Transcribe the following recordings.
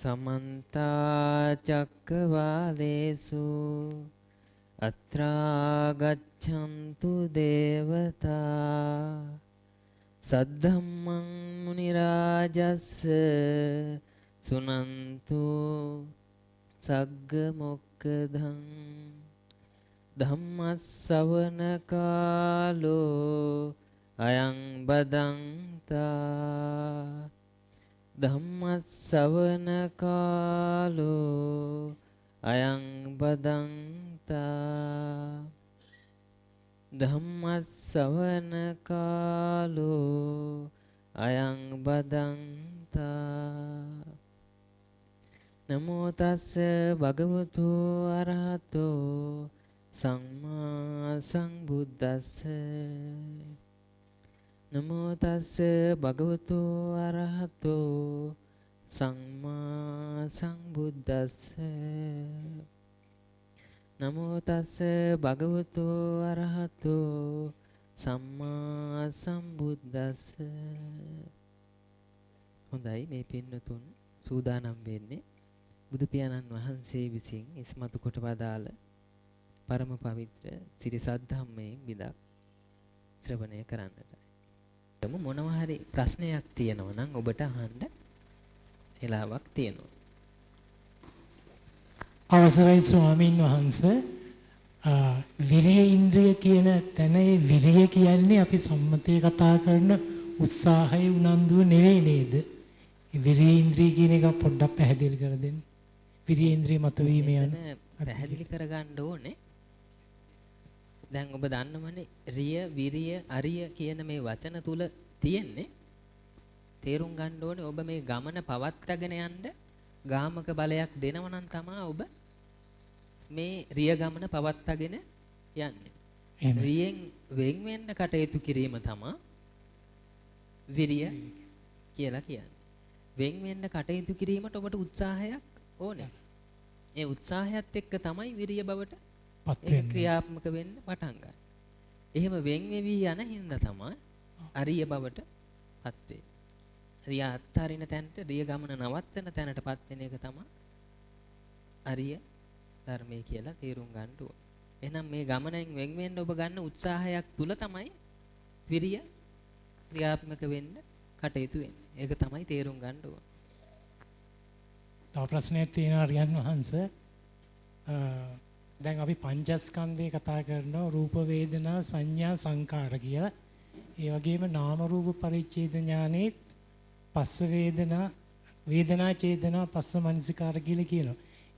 සමන්ත චක්කවාලේසු අත්‍රා ගච්ඡන්තු දේවතා සද්ධම්මං මුනි රාජස්ස සුනන්තු සග්ග මොක්කදං ධම්මස්සවන කාලෝ අයං බදන්තා ධම්මස්සවන කාලෝ අයං බදන්තා ධම්මස්සවන කාලෝ අයං බදන්තා. නමෝ තස්ස භගවතු අරහතෝ සම්මා සම්බුද්දස්ස. නමෝ තස්ස භගවතු අරහතෝ සම්මා සම්බුද්දස්ස. නමෝ තස්ස භගවතු අරහතෝ සම්මා සම්බුද්දස්ස. හොඳයි, මේ පින්නතුන් සූදානම් වෙන්නේ බුදු පියාණන් වහන්සේ විසින් ඉස්මතු කොට වදාළ පරම පවිත්‍ර සිරි සද්ධම්මයෙන් බිදක් ශ්‍රවණය කරන්නට. මොනවා හරි ප්‍රශ්නයක් තියෙනවා නම් ඔබට අහන්න වෙලාවක් තියෙනවා. අවසරයි ස්වාමින් වහන්සේ, විරිය ඉන්ද්‍රිය කියන තැන ඒ විරිය කියන්නේ අපි සම්මතයේ කතා කරන උත්සාහය උනන්දුව නෙවෙයි නේද? විරිය ඉන්ද්‍රිය කියන එක පොඩ්ඩක් පැහැදිලි කර දෙන්න. විරිය ඉන්ද්‍රිය මතුවීම යන පැහැදිලි කරගන්න ඕනේ. දැන් ඔබ දන්නවනේ රිය විරිය අරිය කියන මේ වචන තුල තියෙන්නේ තේරුම් ගන්න ඕනේ ඔබ මේ ගමන පවත්වාගෙන යන්න ගාමක බලයක් දෙනව නම් තමා ඔබ මේ රිය ගමන පවත්වාගෙන යන්නේ. රියෙන් වෙන් වෙන්න කටයුතු කිරීම තමා විරිය කියලා කියන්නේ. වෙන් වෙන්න කටයුතු කිරීමට ඔබට උත්සාහයක් ඕනේ. ඒ උත්සාහයත් එක්ක තමයි විරිය බවට ඒක ක්‍රියාත්මක වෙන්න පටන් ගන්න. එහෙම වෙන් වෙවි යන හින්දා තමයි අරිය බවට පත් වෙන්නේ. රිය අත්හරින තැනට, රිය ගමන නවත්තන තැනට පත් වෙන එක තමයි අරිය ධර්මය කියලා තේරුම් ගන්න ඕන. එහෙනම් මේ ගමනෙන් වෙන් වෙන්න ඔබ ගන්න උත්සාහයක් තුල තමයි විරිය ක්‍රියාත්මක වෙන්න කටයුතු වෙන්නේ. ඒක තමයි තේරුම් ගන්න ඕන. තව ප්‍රශ්නයක් තියෙනවා රියන් වහන්සේ. දැන් අපි පංචස්කන්ධය කතා කරනවා, රූප වේදනා සංඥා සංකාර කියලා. ඒ වගේම නාම රූප පරිච්ඡේද ඥානේ පස්ස වේදනා වේදනා චේතනා පස්ස මනසිකාර කියලා කියනවා.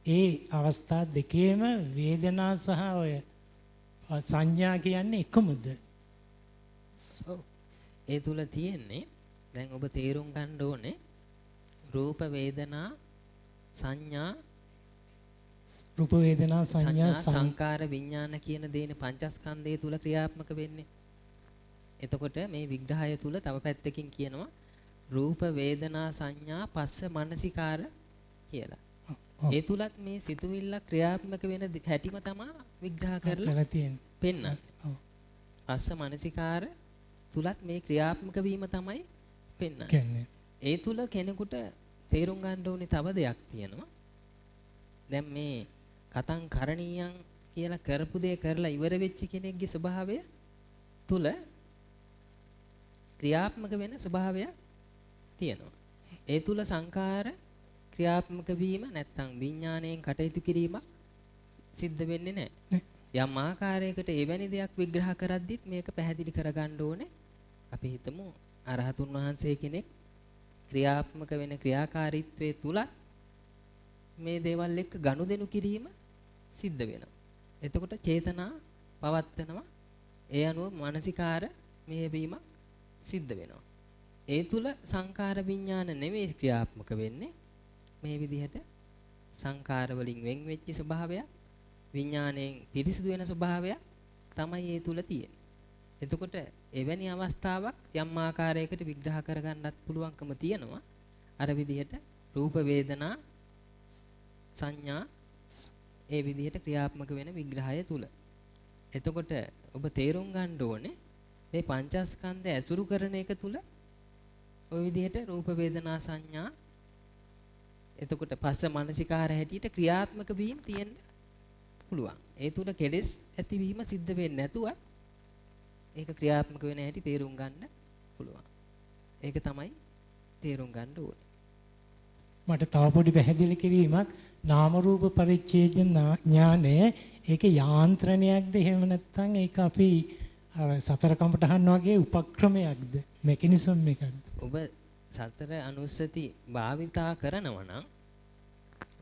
ඒ අවස්ථා දෙකේම වේදනා සහ ඔය සංඥා කියන්නේ එකමද? ඔව්. ඒ තුල තියෙන්නේ දැන් ඔබ තේරුම් ගන්න ඕනේ රූප වේදනා සංඥා රූප වේදනා සංඥා සංකාර විඥාන කියන දේනේ පංචස්කන්ධය තුල ක්‍රියාත්මක වෙන්නේ. එතකොට මේ විග්‍රහය තුල තව පැත්තකින් කියනවා රූප වේදනා සංඥා පස්ස මනසිකාර කියලා. ඒ තුලත් මේ සිතුවිල්ල ක්‍රියාත්මක වෙන හැටිම තමයි විග්‍රහ කරලා පෙන්නන්නේ. පස්ස මනසිකාර තුලත් මේ ක්‍රියාත්මක වීම තමයි පෙන්නන්නේ. ඒ තුල කෙනෙකුට තේරුම් ගන්න ඕනේ තව දෙයක් තියෙනවා. දැන් මේ කතං කරණීයං කියලා කරපු දේ කරලා ඉවර වෙච්ච කෙනෙක්ගේ ස්වභාවය තුල ක්‍රියාත්මක වෙන ස්වභාවයක් තියෙනවා. ඒ තුල සංඛාර ක්‍රියාත්මක වීම නැත්තම් විඥාණයෙන් කටයුතු කිරීමක් සිද්ධ වෙන්නේ නැහැ. යම් ආකාරයකට එවැනි දෙයක් විග්‍රහ කරද්දිත් මේක පැහැදිලි කරගන්න ඕනේ. අපි හිතමු අරහතුන් වහන්සේ කෙනෙක් ක්‍රියාත්මක වෙන ක්‍රියාකාරීත්වයේ තුල මේ දේවල් එක්ක ගනුදෙනු කිරීම සිද්ධ වෙනවා. එතකොට චේතනා පවත්නවා. ඒ අනුව මානසිකාර මෙහෙවීමක් සිද්ධ වෙනවා. ඒ තුල සංකාර විඥාන නෙමෙයි ක්‍රියාත්මක වෙන්නේ. මේ විදිහට සංකාර වලින් වෙන් වෙච්ච ස්වභාවයක්, විඥාණයෙන් පිරිසිදු වෙන ස්වභාවයක් තමයි ඒ තුල තියෙන්නේ. එතකොට එවැනි අවස්ථාවක් යම් ආකාරයකට විග්‍රහ කරගන්නත් පුළුවන්කම තියෙනවා. අර විදිහට රූප වේදනා සංඥා ඒ විදිහට ක්‍රියාත්මක වෙන විග්‍රහය තුල. එතකොට ඔබ තේරුම් ගන්න ඕනේ මේ පංචස්කන්ධ ඇසුරු කරන එක තුල ඔය විදිහට රූප වේදනා සංඥා එතකොට පස්ස මනසිකාර හැටියට ක්‍රියාත්මක වීම තියෙන්න පුළුවන්. ඒ තුල කෙලෙස් ඇතිවීම සිද්ධ වෙන්නේ නැතුවත් ඒක ක්‍රියාත්මක වෙන හැටි තේරුම් ගන්න පුළුවන්. ඒක තමයි තේරුම් ගන්න ඕනේ. මට තව පොඩි පැහැදිලි කිරීමක්. නාම රූප පරිච්ඡේද ඥානය ඒක යාන්ත්‍රණයක්ද එහෙම නැත්නම් ඒක අපි අර සතර කමටහන් වගේ උපක්‍රමයක්ද, මෙකැනිසම් එකක්ද? ඔබ සතර අනුස්සති භාවිතා කරනවා නම්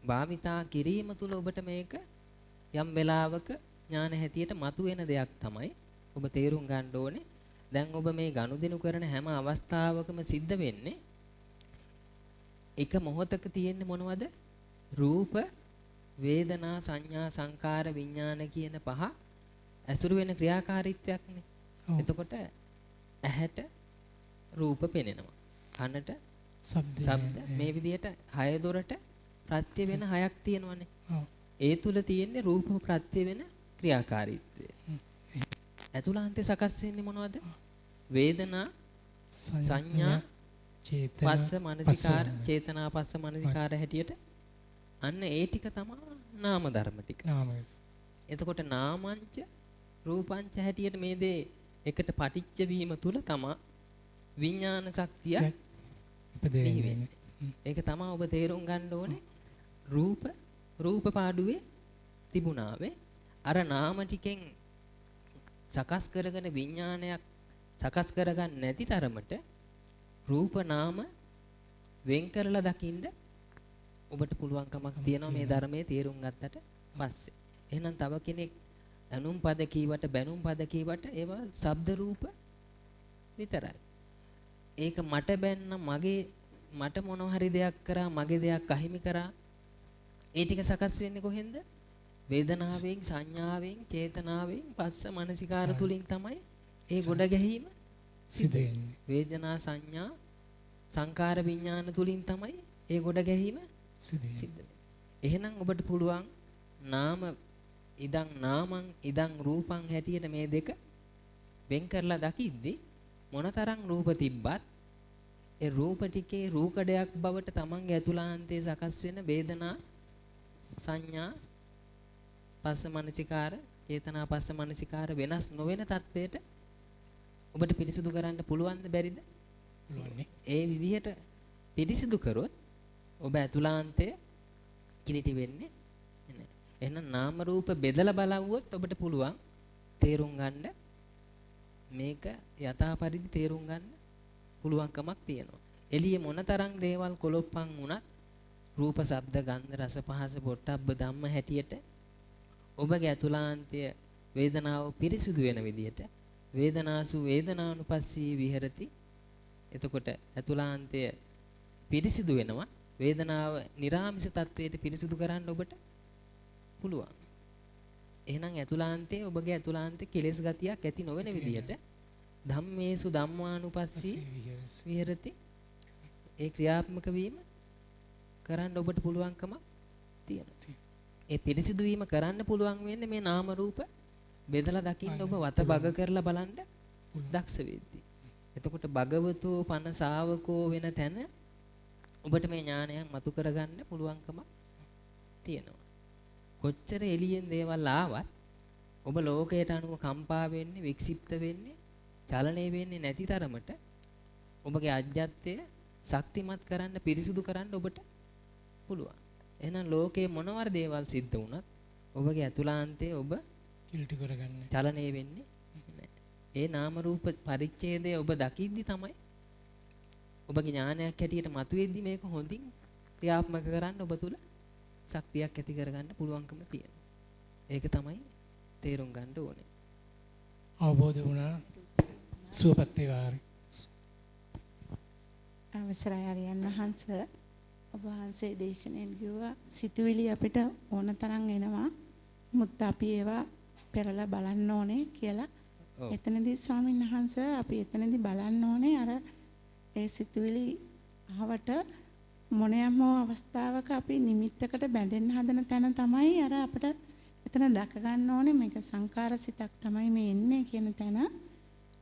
භාවිතා කිරීම තුළ ඔබට මේක යම් වෙලාවක ඥාන හැටියට මතුවෙන දෙයක් තමයි ඔබ තේරුම් ගන්න ඕනේ. දැන් ඔබ මේ ගනුදෙනු කරන හැම අවස්ථාවකම සිද්ධ වෙන්නේ එක මොහොතක තියෙන්නේ මොනවද? රූප, වේදනා, සංඥා, සංකාර, විඥාන කියන පහ ඇසුරු වෙන ක්‍රියාකාරීත්වයක්නේ. එතකොට ඇහැට රූප පෙනෙනවා. කනට ශබ්ද, මේ විදිහට හය දොරට ප්‍රත්‍ය වෙන හයක් තියෙනවනේ. ඒ තුල තියෙන්නේ රූප ප්‍රත්‍ය වෙන ක්‍රියාකාරීත්වය. ඇතුළාන්තේ සකස් වෙන්නේ මොනවද? වේදනා, සංඥා, චේතනා, පස්ස මනසිකාර, චේතනා පස්ස මනසිකාර හැටියට අන්න ඒ ටික තමයි නාම ධර්ම ටික. එතකොට නාමංච රූපංච හැටියට මේ දේ එකට පටිච්ච වීම තුල තමා විඥාන ශක්තිය ඉපදෙන්නේ. ඒක තමා ඔබ තේරුම් ගන්න ඕනේ. රූප රූප පාඩුවේ තිබුණාවේ අර නාම ටිකෙන් සකස් කරගෙන විඥානයක් සකස් කරගන්න නැති තරමට රූප නාම වෙන් කරලා දකින්න ඔබට පුළුවන්කමක් තියෙනවා මේ ධර්මයේ තේරුම් ගත්තට පස්සේ. එහෙනම් තව කෙනෙක් ඇනුම් පද කීවට බැනුම් පද කීවට ඒවා ශබ්ද රූප විතරයි. ඒක මට බැන්න, මගේ මට මොන හරි දෙයක් කරා, මගේ දෙයක් අහිමි කරා, ඒ ටික සකස් වෙන්නේ කොහෙන්ද? වේදනාවෙන්, සංඥාවෙන්, චේතනාවෙන්, පස්ස මනසිකාර තුලින් තමයි ඒ ගොඩ ගැහිම සිද්ධ වෙන්නේ. වේදනා, සංඥා, සංකාර, විඥාන තුලින් තමයි ඒ ගොඩ ගැහිම සිද්ධ වෙන්නේ. එහෙනම් ඔබට පුළුවන් නාම ඉදං නාමං ඉදං රූපං හැටියට මේ දෙක වෙන් කරලා දකිද්දි මොනතරම් රූප තිබ්බත් ඒ රූප ටිකේ රූකඩයක් බවට තමන්ගේ ඇතුළාන්තයේ සකස් වෙන වේදනා, සංඥා, පස්ස මනසිකාර, චේතනා පස්ස මනසිකාර වෙනස් නොවන තත්වයට ඔබට පිරිසුදු කරන්න පුළුවන්ද බැරිද? පුළුවන්. ඒ විදිහට පිරිසිදු කරොත් ඔබ ඇතුළාන්තය කිලිටි වෙන්නේ නැහැ. එහෙනම් නාම රූප බෙදලා බලවුවොත් ඔබට පුළුවන් තේරුම් ගන්න මේක යථා පරිදි තේරුම් ගන්න පුළුවන්කමක් තියෙනවා. එළියේ මොනතරම් දේවල් කොලොප්පන් වුණත් රූප, ශබ්ද, ගන්ධ, රස, පහස, පොට්ටබ්බ ධම්ම හැටියට ඔබගේ ඇතුළාන්තය වේදනාව පිරිසිදු වෙන විදිහට වේදනාසු වේදනානුපස්සී විහෙරති. එතකොට ඇතුළාන්තය පිරිසිදු වෙනවා. වේදනාව නිරාමිෂ තත්වයට පිරිසිදු කරන්න ඔබට පුළුවන්. එහෙනම් ඇතුළාන්තයේ ඔබගේ ඇතුළාන්තේ කෙලෙස් ගතියක් ඇති නොවන විදිහට ධම්මේසු ධම්මානුපස්සී විහෙරති. ඒ ක්‍රියාත්මක වීම කරන්න ඔබට පුළුවන්කමක් තියෙනවා. ඒ පිරිසිදු වීම කරන්න පුළුවන් වෙන්නේ මේ නාම රූප බෙදලා දකින්න ඔබ වත බග කරලා බලන්න දක්ෂ වෙද්දී. එතකොට භගවතෝ පන ශාවකෝ වෙන තැන ඔබට මේ ඥානයන් මතු කරගන්න පුළුවන්කමක් තියෙනවා. කොච්චර එළියෙන් දේවල් ආවත් ඔබ ලෝකයට අනුව කම්පා වෙන්නේ, වික්ෂිප්ත වෙන්නේ, චලනය වෙන්නේ නැති තරමට ඔබගේ අජ්ජත්වය ශක්තිමත් කරන්න, පිරිසිදු කරන්න ඔබට පුළුවන්. එහෙනම් ලෝකයේ මොනවාර දේවල් සිද්ධ වුණත් ඔබගේ ඇතුළාන්තයේ ඔබ කිලිටි කරගන්න චලනය වෙන්නේ නැහැ. ඒ නාම රූප පරිච්ඡේදය ඔබ දකිද්දි තමයි ඔබගේ ඥානයක් හැටියට මතුවෙද්දි මේක හොඳින් ක්‍රියාත්මක කරන්න ඔබ තුල ශක්තියක් ඇති කරගන්න පුළුවන්කම තියෙනවා. ඒක තමයි තේරුම් ගන්න ඕනේ. අවබෝධ වුණා. සුවපත් වේවා. අවසරයි ආර්යයන් වහන්සේ. ඔබ වහන්සේ දේශනෙන් කිව්වා සිතුවිලි අපිට ඕන තරම් එනවා. මුත් අපි ඒවා පෙරලා බලන්න ඕනේ කියලා. එතනදී ස්වාමීන් වහන්සේ අපි එතනදී බලන්න ඕනේ අර ඒ සිතුවිලි අහවට මොනයම් හෝ අවස්ථාවක අපි නිමිත්තකට බැඳෙන්න හදන තැන තමයි අර අපිට එතන දැක ගන්න ඕනේ මේක සංකාර සිතක් තමයි මේ එන්නේ කියන තැන.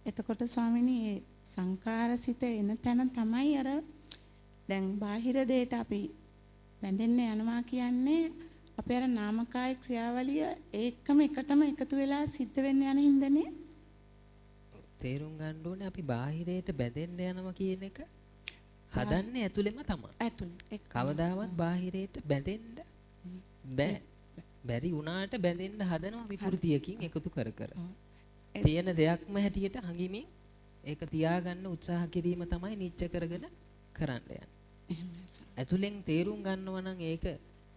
එතකොට ස්වාමීනි ඒ සංකාර සිත එන තැන තමයි අර දැන් බාහිර දෙයට අපි බැඳෙන්න යනවා කියන්නේ අපේ අර නාමකාය ක්‍රියාවලිය ඒකම එකටම එකතු වෙලා සිද්ධ වෙන්න යන හින්දානේ. තේරුම් ගන්න ඕනේ අපි බාහිරයට බැඳෙන්න යනවා කියන එක හදන්නේ ඇතුළෙම තමයි. ඇතුළේ. කවදාවත් බාහිරයට බැඳෙන්න බෑ. බැරි වුණාට බැඳෙන්න හදනවා විකෘතියකින් එකතු කර කර. තියෙන දෙයක්ම හැටියට හංගිමින් ඒක තියාගන්න උත්සාහ කිරීම තමයි නිච්ච කරගෙන කරන්න යන්නේ. ඇතුලෙන් තේරුම් ගන්නවා නම් ඒක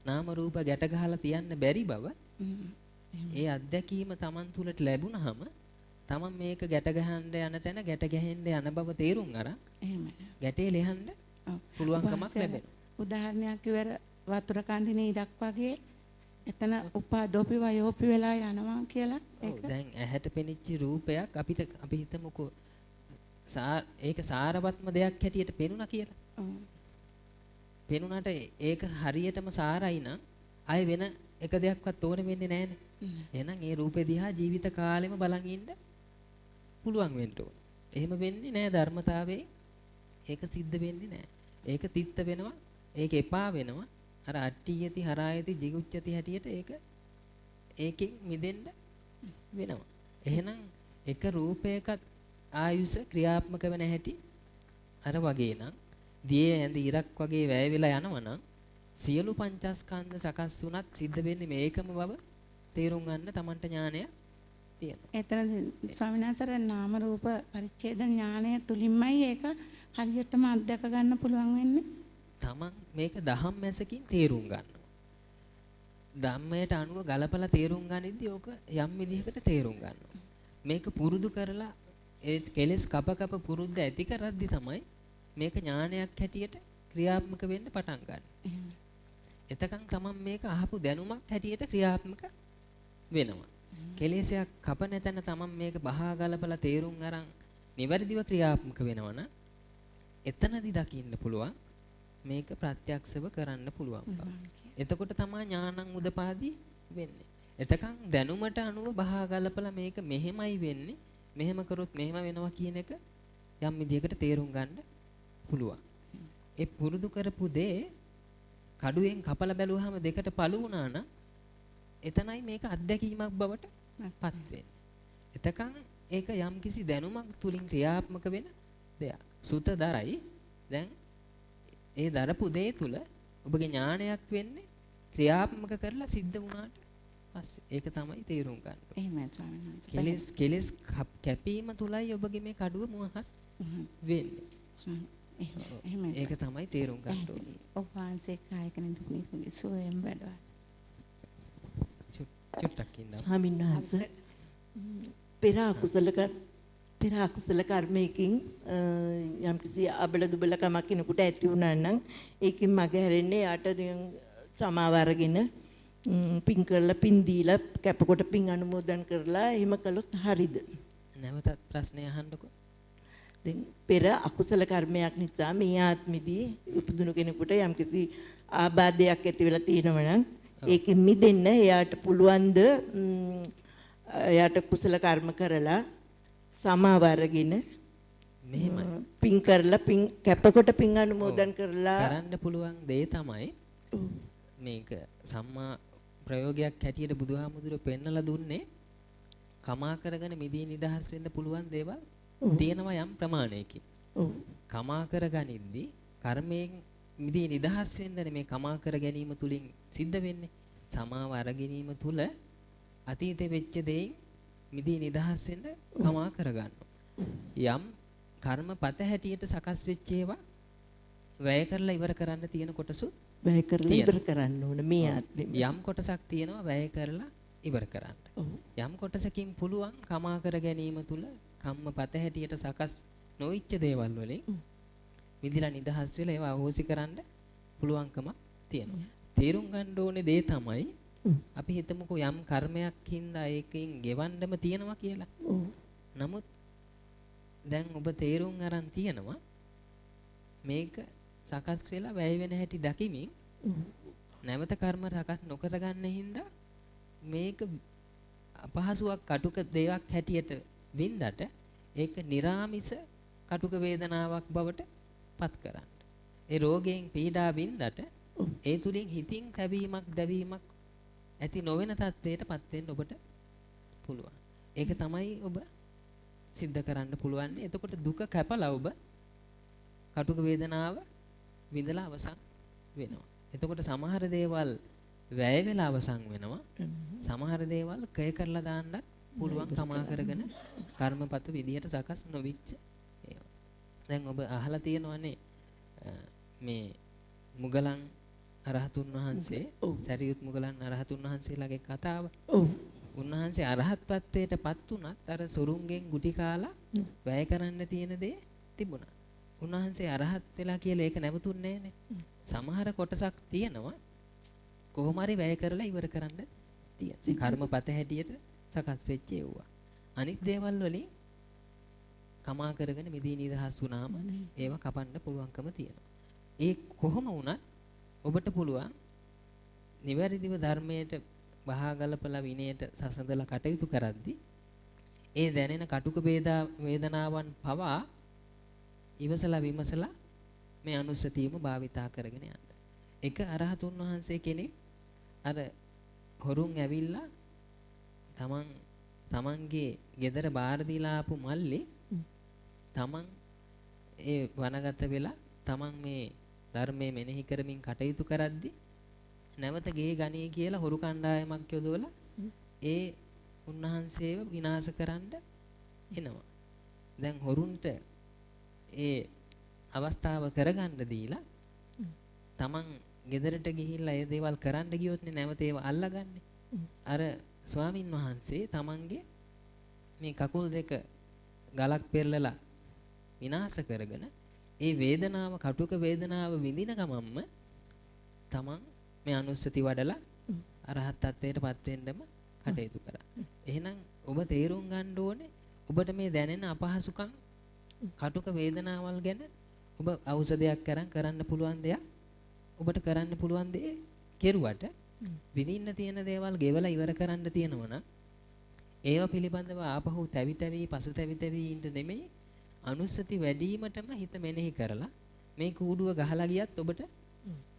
නාම රූප ගැට ගහලා තියන්න බැරි බව ඒ අත්දැකීම Taman තුලට ලැබුණහම Taman මේක ගැට ගහන්න යන තැන ගැට ගැහෙන්න යන බව තේරුම් අරන් එහෙමයි ගැටේ ලෙහන්න පුළුවන්කමක් ලැබෙනවා. උදාහරණයක් කිව්වර වතුර කන්දින ඉරක් වගේ එතන උපාදෝපි වයෝපි වෙලා යනවා කියලා ඒක. දැන් ඇහැට පෙනිච්ච රූපයක් අපිට අපි හිතමුකෝ ඒක සාරවත්ම දෙයක් හැටියට පෙනුණා කියලා. පෙනුණාට ඒක හරියටම සාරයි නම් ආයෙ වෙන එක දෙයක්වත් ඕන වෙන්නේ නැහනේ. එහෙනම් ඒ රූපේ දිහා ජීවිත කාලෙම බලන් ඉන්න පුළුවන් වෙන්න ඕන. එහෙම වෙන්නේ නෑ ධර්මතාවයේ. ඒක සිද්ධ වෙන්නේ නෑ. ඒක තිත්ත වෙනවා. ඒක එපා වෙනවා. අර අට්ඨියති හරායති ජිගුච්ඡති හැටියට ඒක ඒකෙන් මිදෙන්න වෙනවා. එහෙනම් එක රූපයකත් ආයුෂ ක්‍රියාත්මක වෙන හැටි අර වගේ නම් දියේ ඇඳ ඉරක් වගේ වැය වෙලා යනවා නම් සියලු පංචස්කන්ධ සකස් වුණත් සිද්ධ වෙන්නේ මේකම බව තේරුම් ගන්න Tamanට ඥානය තියෙනවා. එතන ස්වාමීන් වහන්සේ නාම රූප පරිච්ඡේද ඥානය තුලින්මයි ඒක හරියටම අත්දක ගන්න පුළුවන් වෙන්නේ. Taman මේක දහම් මැසකින් තේරුම් ගන්නවා. ධම්මයට අනුව ගලපලා තේරුම් ගනිද්දී ඕක යම් විදිහකට තේරුම් ගන්නවා. මේක පුරුදු කරලා ඒ කෙලෙස් කප කප පුරුද්ද ඇති කරද්දි තමයි මේක ඥානයක් හැටියට ක්‍රියාත්මක වෙන්න පටන් ගන්න. එතකන් තමන් මේක අහපු දැනුමක් හැටියට ක්‍රියාත්මක වෙනවා. කෙලෙසයක් කපන තැන තමන් මේක බහා ගලපලා තේරුම් අරන් නිවැරදිව ක්‍රියාත්මක වෙනවා නම් එතනදි දකින්න පුළුවන් මේක ප්‍රත්‍යක්ෂව කරන්න පුළුවන් බව. එතකොට තමයි ඥානං උදපාදි වෙන්නේ. එතකන් දැනුමට අනුව බහා ගලපලා මේක මෙහෙමයි වෙන්නේ, මෙහෙම කරොත් මෙහෙම වෙනවා කියන එක යම් විදියකට තේරුම් ගන්න පුළුවන්. ඒ පුරුදු කරපු දේ කඩුවෙන් කපලා බැලුවාම දෙකට පළු වුණා නම් එතනයි මේක අත්දැකීමක් බවට පත් වෙන්නේ. එතකන් ඒක යම්කිසි දැනුමක් තුලින් ක්‍රියාත්මක වෙන දෙයක්. සුත දරයි. දැන් ඒ දරපු දේ තුල ඔබගේ ඥානයක් වෙන්නේ ක්‍රියාත්මක කරලා සිද්ධ වුණාට පස්සේ. ඒක තමයි තේරුම් ගන්න ඕනේ. එහෙමයි ස්වාමීන් වහන්සේ. කෙලෙස් කැපීම තුලයි ඔබගේ මේ කඩුව මුවහත් වෙන්නේ. එහෙමයි. ඒක තමයි තේරුම් ගන්න ඕනේ. ඔබ වහන්සේ කායක නිදුක් නිරෝගී සුවයෙන් වැඩ චුට්ටක් ඉන්න. ස්වාමීන් වහන්සේ පෙර අකුසල කර්මයකින් යම්කිසි අබල දුබල කමක් කෙනෙකුට ඇති වුණා නම් ඒකෙන් මග හැරෙන්නේ යාට සමාව අරගෙන පින් කරලා පින් දීලා කැපකොට පින් අනුමෝදන් කරලා එහෙම කළොත් හරිද? නැවතත් ප්‍රශ්නය අහන්නකෝ. දැන් පෙර අකුසල කර්මයක් නිසා මේ ආත්මෙදී උපදුණු කෙනෙකුට යම්කිසි ආබාධයක් ඇති වෙලා තියෙනවා නම් ඒකෙන් මිදෙන්න එයාට පුළුවන් ද එයාට කුසල කර්ම කරලා සමාව අරගෙන මෙහෙමයි පින් කරලා පින් කැපකොට පින් අනුමෝදන් කරලා කරන්න පුළුවන් දේ තමයි මේක සම්මා ප්‍රයෝගයක් හැටියට බුදුහාමුදුරුවෝ පෙන්නලා දුන්නේ කමා කරගෙන මිදී නිදහස් වෙන්න පුළුවන් දේවල් තියෙනවා යම් ප්‍රමාණයකින්. කමා කරගනිද්දී කර්මයෙන් මිදී නිදහස් වෙන්නනේ මේ කමා කර ගැනීම තුලින් සිද්ධ වෙන්නේ. සමාව අර ගැනීම තුල අතීතේ වෙච්ච දෙයින් මිදී නිදහස් වෙන්න කමා කරගන්නවා. යම් කර්මපත හැටියට සකස් වෙච්ච ඒවා වැය කරලා ඉවර කරන්න තියෙන කොටසුත් වැය කරලා ඉවර කරන්න ඕන මේ ආත්මෙ. යම් කොටසක් තියෙනවා වැය කරලා ඉවර කරන්න. යම් කොටසකින් පුළුවන් කමා කර ගැනීම තුල කම්මපත හැටියට සකස් නොවිච්ච දේවල් වලින් මිදිලා නිදහස් වෙලා ඒවා අහෝසි කරන්න පුළුවන්කමක් තියෙනවා. තේරුම් ගන්න ඕනේ දේ තමයි අපි හිතමුකෝ යම් කර්මයක් හින්දා ඒකෙන් ගෙවන්නම තියෙනවා කියලා. නමුත් දැන් ඔබ තේරුම් අරන් තියෙනවා මේක සකස් වෙලා වැය වෙන හැටි දකිමින් නැවත කර්ම සකස් නොකර ගන්න හින්දා මේක අපහසුයක් කටුක දෙයක් හැටියට වින්දට ඒක නිරාමිස කටුක වේදනාවක් බවට පත් කරන්න. ඒ රෝගයෙන් පීඩා වින්දට ඒ තුලින් හිතින් තැවීමක් දැවීමක් ඇති නොවන තත්ත්වයට පත් වෙන්න ඔබට පුළුවන්. ඒක තමයි ඔබ සිද්ධ කරන්න පුළුවන්. එතකොට දුක කැපලා ඔබ කටුක වේදනාව විඳලා අවසන් වෙනවා. එතකොට සමහර දේවල් වැය වෙලා අවසන් වෙනවා. සමහර දේවල් කය කරලා දාන්නත් පුළුවන් කමා කරගෙන කර්මපත විදියට සකස් නොවිච්ච ඒවා. දැන් ඔබ අහලා තියෙනවනේ මේ මුගලන් අරහතුන් වහන්සේ, සරියුත් මුගලන් අරහතුන් වහන්සේලාගේ කතාව. ඔව්. උන්වහන්සේ අරහත් ත්වයට පත් වුණත් අර සොරුන්ගෙන් ගුටි කාලා වැය කරන්න තියෙන දේ තිබුණා. උන්වහන්සේ අරහත් වෙලා කියලා ඒක නැවතුන්නේ නෑනේ. සමහර කොටසක් තියෙනවා කොහොම හරි වැය කරලා ඉවර කරන්න තියෙන. කර්මපත හැටියට සකස් වෙච්ච ඒවා. අනිත් දේවල් වලින් කමා කරගෙන මිදී නිදහස් වුණාම ඒවා කපන්න පුළුවන්කම තියෙනවා. ඒ කොහොම වුණත් ඔබට පුළුවන් නිවැරදිව ධර්මයට වහා ගලපලා විනයට සසඳලා කටයුතු කරද්දී ඒ දැනෙන කටුක වේදනාවන් පවා ඉවසලා විමසලා මේ අනුස්සතියම භාවිතා කරගෙන යන්න. එක අරහතුන් වහන්සේ කෙනෙක් අර හොරුන් ඇවිල්ලා තමන්ගේ ගෙදර බාර දීලා ආපු මල්ලි තමන් ඒ වනගත වෙලා තමන් මේ ධර්මයේ මෙනෙහි කරමින් කටයුතු කරද්දී නැවත ගේ ගනී කියලා හොරු කණ්ඩායමක් යොදවලා ඒ උන්වහන්සේව විනාශ කරන්න එනවා. දැන් හොරුන්ට ඒ අවස්ථාව කරගන්න දීලා තමන් ගෙදරට ගිහිල්ලා ඒ දේවල් කරන්න ගියොත්නේ නැවත ඒව අල්ලගන්නේ. අර ස්වාමින් වහන්සේ තමන්ගේ මේ කකුල් දෙක ගලක් පෙරලලා විනාශ කරගෙන ඒ වේදනාව කටුක වේදනාව විඳින ගමන්ම තමන් මේ අනුස්සති වඩලා අරහත් ත්වයට පත් වෙන්නම කටයුතු කරා. එහෙනම් ඔබ තේරුම් ගන්න ඕනේ ඔබට මේ දැනෙන අපහසුකම් කටුක වේදනාවල් ගැන ඔබ ඖෂධයක් අරන් කරන්න පුළුවන් දෙයක් ඔබට කරන්න පුළුවන් දේ කෙරුවට විඳින්න තියෙන දේවල් ගෙවලා ඉවර කරන්න තියෙනවා නම් ඒව පිළිබඳව ආපහු තැවි තැවි පසු තැවි තැවි ඉන්න නෙමෙයි අනුස්සති වැඩිවීමටම හිත මෙනෙහි කරලා මේ කූඩුව ගහලා ගියත් ඔබට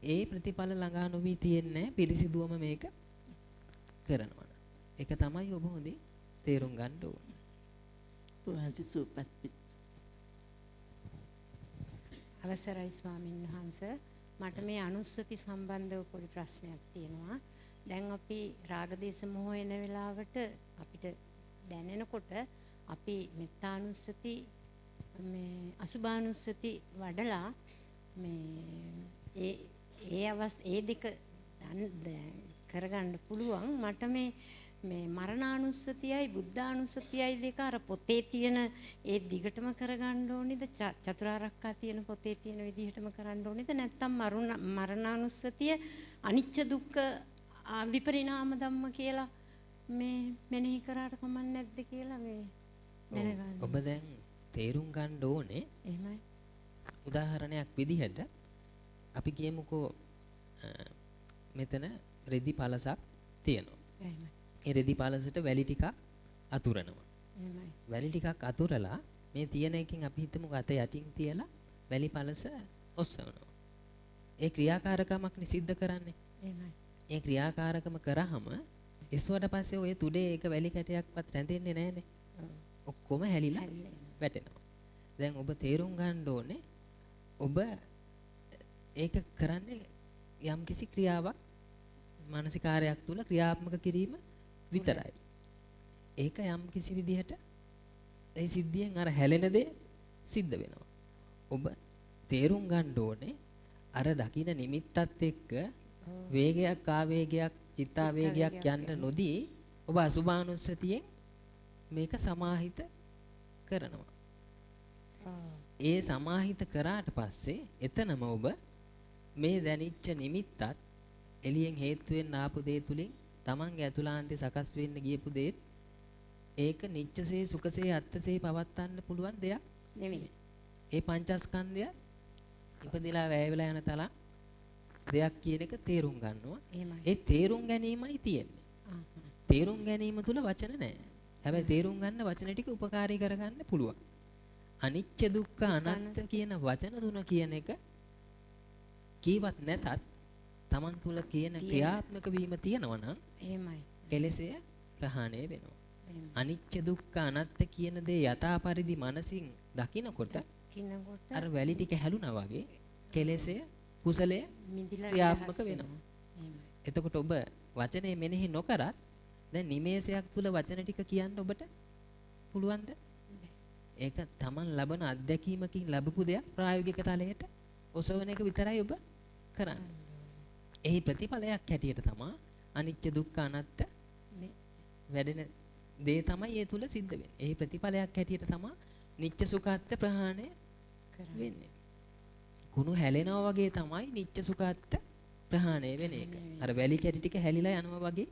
ඒ ප්‍රතිඵල ළඟා නොවී තියෙන්නේ පිරිසිදුවම මේක කරනවා. ඒක තමයි ඔබ හොඳින් තේරුම් ගන්න ඕනේ. වහන්සේ සුවපත්. අවසරයි ස්වාමීන් වහන්ස, මට මේ අනුස්සති සම්බන්ධව පොඩි ප්‍රශ්නයක් තියෙනවා. දැන් අපි රාග දේශ මොහ එන වෙලාවට අපිට දැනෙනකොට අපි මෙත්තානුස්සති මේ අසුභානුස්සති වඩලා මේ ඒ ඒ ඒ දෙක කරගන්න පුළුවන්. මට මේ මේ මරණානුස්සතියයි බුද්ධානුස්සතියයි දෙක අර පොතේ තියෙන ඒ දිගටම කරගන්න ඕනේද? චතුරාර්යකා තියෙන පොතේ තියෙන විදිහටම කරන්න ඕනේද? නැත්නම් මරණානුස්සතිය අනිච්ච දුක්ඛ විපරිණාම ධම්ම කියලා මේ මෙනෙහි කරාට කමක් නැද්ද කියලා මේ දැනගන්න. ඔබ දැන් තේරුම් ගන්න ඕනේ. එහෙමයි. උදාහරණයක් විදිහට අපි කියමුකෝ මෙතන රෙදි පළසක් තියෙනවා. එහෙමයි. ඒ රෙදි පළසට වැලි ටිකක් අතුරනවා. එහෙමයි. වැලි ටිකක් අතුරලා මේ තියෙන එකෙන් අපි හිතමුකෝ අත යටින් තියලා වැලි පළස ඔස්සවනවා. ඒ ක්‍රියාකාරකමක් නේ සිද්ධ කරන්නේ. එහෙමයි. ඒ ක්‍රියාකාරකම කරාම ඉස්සුවට පස්සේ ඔය තුඩේ එක වැලි කැටයක්වත් රැඳෙන්නේ නැහනේ. ඔක්කොම හැලිලා වැටෙනවා. දැන් ඔබ තේරුම් ගන්න ඕනේ ඔබ ඒක කරන්නේ යම්කිසි ක්‍රියාවක් මානසිකාරයක් තුල ක්‍රියාත්මක කිරීම විතරයි. ඒක යම්කිසි විදිහට ඒ සිද්ධියෙන් අර හැලෙන දේ සිද්ධ වෙනවා. ඔබ තේරුම් ගන්න ඕනේ අර දකින නිමිත්තත් එක්ක වේගයක් ආවේගයක් චිත්තාවේගයක් යන්න නොදී ඔබ අසුභානුස්සතියෙන් මේක සමාහිත කරනවා. ඒ සමාහිත කරාට පස්සේ එතනම ඔබ මේ දැනිච්ච නිමිත්තත් එළියෙන් හේතු වෙන්න ආපු දේ තුලින් තමන්ගේ ඇතුළාන්තේ සකස් වෙන්න ගියපු දේත් ඒක නිච්චසේ සුඛසේ අත්තසේ පවත්වන්න පුළුවන් දෙයක් නෙමෙයි. ඒ පංචස්කන්ධය ඉපදිලා වැය වෙලා යන තරම් දෙයක් කියන එක තේරුම් ගන්නවා. ඒ තේරුම් ගැනීමයි තියෙන්නේ. තේරුම් ගැනීම තුල වචන නෑ. හැබැයි තේරුම් ගන්න වචන ටික උපකාරී කරගන්න පුළුවන්. අනිච්ච දුක්ඛ අනාත්ම කියන වචන තුන කියන එක කීවත් නැතත් තමන් තුළ කියන ක්‍රියාත්මක වීම තියෙනවා නම් එහෙමයි. කෙලෙසය ප්‍රහාණය වෙනවා. අනිච්ච දුක්ඛ අනාත්ත කියන දේ යථා පරිදි මනසින් දකිනකොට අර වැලි ටික හැලුණා වගේ කෙලෙසය කුසලය ක්‍රියාත්මක වෙනවා. එතකොට ඔබ වචනේ මෙනෙහි නොකරත් දැන් නිමේෂයක් තුල වචන ටික කියන්න ඔබට පුළුවන්ද? ඒක තමන් ලබන අත්දැකීමකින් ලැබපු දෙයක් ප්‍රායෝගික තලයට ඔසවන එක විතරයි ඔබ කරන්නේ. එහි ප්‍රතිඵලයක් හැටියට තමා අනිච්ච දුක්ඛ අනාත්ත වැඩෙන දේ තමයි ඒ තුල සිද්ධ වෙන්නේ. එහි ප්‍රතිඵලයක් හැටියට තමා නිච්ච සුඛාත්ත ප්‍රහාණය වෙන්නේ. කුණු හැලෙනවා වගේ තමයි නිච්ච සුඛාත්ත ප්‍රහාණය වෙන එක. අර වැලි කැටි ටික හැලිලා යනවා වගේ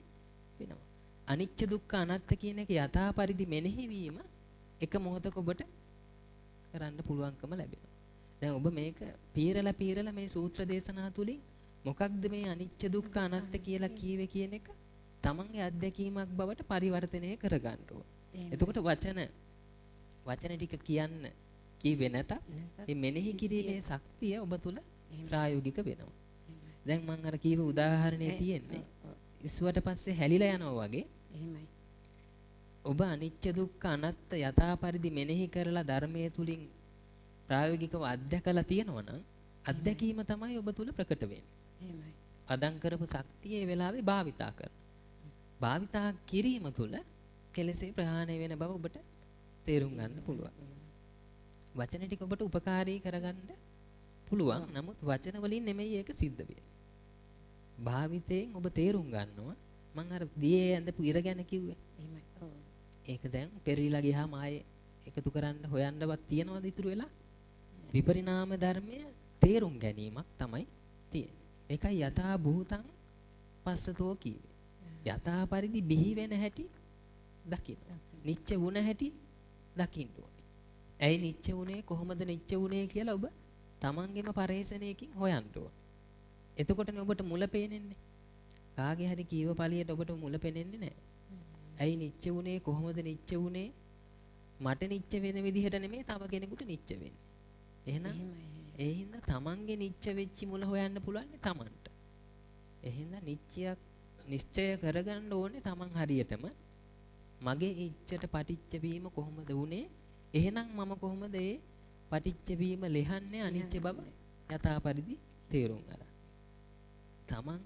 වෙනවා. අනිච්ච දුක්ඛ අනාත්ත කියන එක යථා පරිදි මෙනෙහි වීම එක මොහොතක ඔබට කරන්න පුළුවන්කම ලැබෙනවා. දැන් ඔබ මේක පීරලා පීරලා මේ සූත්‍ර දේශනා තුලින් මොකක්ද මේ අනිච්ච දුක්ඛ අනාත්ත කියලා කීවේ කියන එක තමන්ගේ අත්දැකීමක් බවට පරිවර්තනය කරගන්න ඕන. එතකොට වචන ටික කියන්න කිව්වේ නැතත් මේ මෙනෙහි කිරීමේ ශක්තිය ඔබ තුල ප්‍රායෝගික වෙනවා. දැන් මං අර කීව උදාහරණේ තියෙන්නේ ඉස්සුවට පස්සේ හැලිලා යනවා වගේ. එහෙමයි. ඔබ අනිච්ච දුක්ඛ අනාත්ත යථා පරිදි මෙනෙහි කරලා ධර්මයේ තුලින් ප්‍රායෝගිකව අත්දැකලා තියෙනවා නම් අත්දැකීම තමයි ඔබ තුල ප්‍රකට වෙන්නේ. එහෙමයි. පදම් කරපු ශක්තිය ඒ වෙලාවේ භාවිතා කරනවා. භාවිතා කිරීම තුල කෙලෙසේ ප්‍රහාණය වෙන බව ඔබට තේරුම් ගන්න පුළුවන්. වචන ටික ඔබට උපකාරී කරගන්න පුළුවන්. නමුත් වචන වලින් නෙමෙයි ඒක සිද්ධ වෙන්නේ. භාවිතයෙන් ඔබ තේරුම් ගන්නවා. මං අර දියේ ඇඳපු ඉර ගැන කිව්වේ. එහෙමයි. ඔව්. ඒක දැන් පෙරිලා ගියාම ආයේ එකතු කරන්න හොයන්නවත් තියනවද ඉතුරු වෙලා? විපරිණාම ධර්මය තේරුම් ගැනීමක් තමයි තියෙන්නේ. ඒකයි යථා භූතං පස්සතෝ කිව්වේ. යථා පරිදි බිහි වෙන හැටි දකින්න. නිච්ච වුණ හැටි දකින්න ඕනේ. ඇයි නිච්ච වුණේ කොහොමද නිච්ච වුණේ කියලා ඔබ තමන්ගේම පරේෂණයකින් හොයන්න ඕනේ. එතකොටනේ ඔබට මුල පේන්නේ. කාගේ හරි කීව පළියට ඔබට මුල පේන්නේ නැහැ. ඇයි නිච්ච වුණේ කොහොමද නිච්ච වුණේ? මට නිච්ච වෙන විදිහට නෙමෙයි තව කෙනෙකුට නිච්ච වෙන්නේ. එහෙනම් ඒ හින්දා තමන්ගේ නිච්ච වෙච්ච මුල හොයන්න පුළුවන් තමන්ට. ඒ හින්දා නිච්චයක් නිශ්චය කරගන්න ඕනේ තමන් හරියටම. මගේ ඉච්ඡට පටිච්ච වීම කොහොමද වුනේ? එහෙනම් මම කොහොමද ඒ පටිච්ච වීම ලෙහන්නේ අනිච්ච බව යථා පරිදි තේරුම් අරන්. තමන්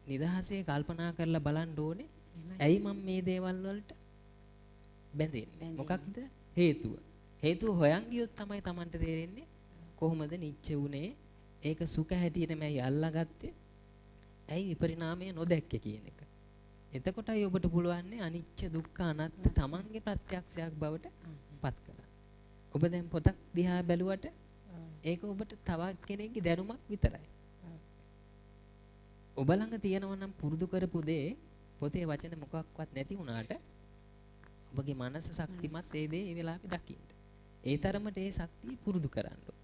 නිදහසේ කල්පනා කරලා බලන්න ඕනේ. ඇයි මම මේ දේවල් වලට බැඳෙන්නේ? මොකක්ද හේතුව? හේතුව හොයන් ගියොත් තමයි තමන්ට තේරෙන්නේ කොහොමද නිච්ච වුනේ? ඒක සුඛ හැටියට මම අල්ලාගත්තේ. ඇයි විපරිණාමය නොදැක්කේ කියන එක. එතකොටයි ඔබට පුළුවන්නේ අනිච්ච දුක්ඛ අනාත්ත තමන්ගේ ප්‍රත්‍යක්ෂයක් බවට පත් කරගන්න. ඔබ දැන් පොතක් දිහා බැලුවට ඒක ඔබට තවත් කෙනෙක්ගේ දැනුමක් විතරයි. ඔබ ළඟ තියෙනවා නම් පුරුදු කරපු දේ පොතේ වචන මොකක්වත් නැති වුණාට ඔබගේ මනස ශක්තිමත් ඒ දේ ඒ වෙලාවේ දකින්න. ඒ තරමට ඒ ශක්තිය පුරුදු කරන්න ඕන.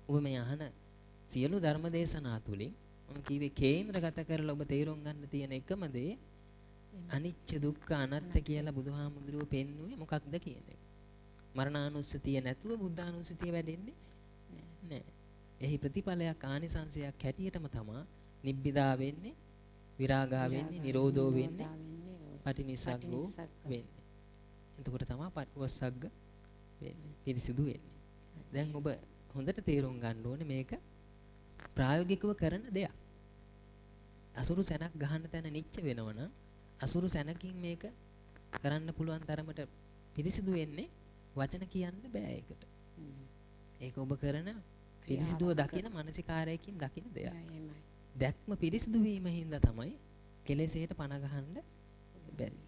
ඔබ මේ අහන සියලු ධර්ම දේශනා තුලින් මම කිව්වේ කේන්ද්‍රගත කරලා ඔබ තේරුම් ගන්න තියෙන එකම දේ අනිච්ච දුක්ඛ අනාත්ත කියලා බුදුහාමුදුරුවෝ පෙන්නුවේ මොකක්ද කියන එක. මරණානුස්සතිය නැතුව බුද්ධානුස්සතිය වැඩෙන්නේ නැහැ. එහි ප්‍රතිඵලයක් ආනිසංසයක් හැටියටම තමා නිබ්බිදා වෙන්නේ, විරාගා වෙන්නේ, නිරෝධෝ වෙන්නේ, පටිනිස්සග්ගෝ වෙන්නේ. එතකොට තමා පටිවස්සග්ග වෙන්නේ, පිරිසිදු වෙන්නේ. දැන් ඔබ හොඳට තේරුම් ගන්න ඕනේ මේක ප්‍රායෝගිකව කරන දෙයක්. අසුරු සැනක් ගහන තැන නිච්ච වෙනවනම් අසුරු සැනකින් මේක කරන්න පුළුවන් තරමට පිරිසිදු වෙන්නේ වචන කියන්න බෑ ඒකට. ඒක ඔබ කරන පිරිසිදුව දකින මානසිකාරයකින් දකින දෙයක්. දැක්ම පිරිසිදු වීම හින්දා තමයි කෙලෙසයට පණ ගහන්න බැරි.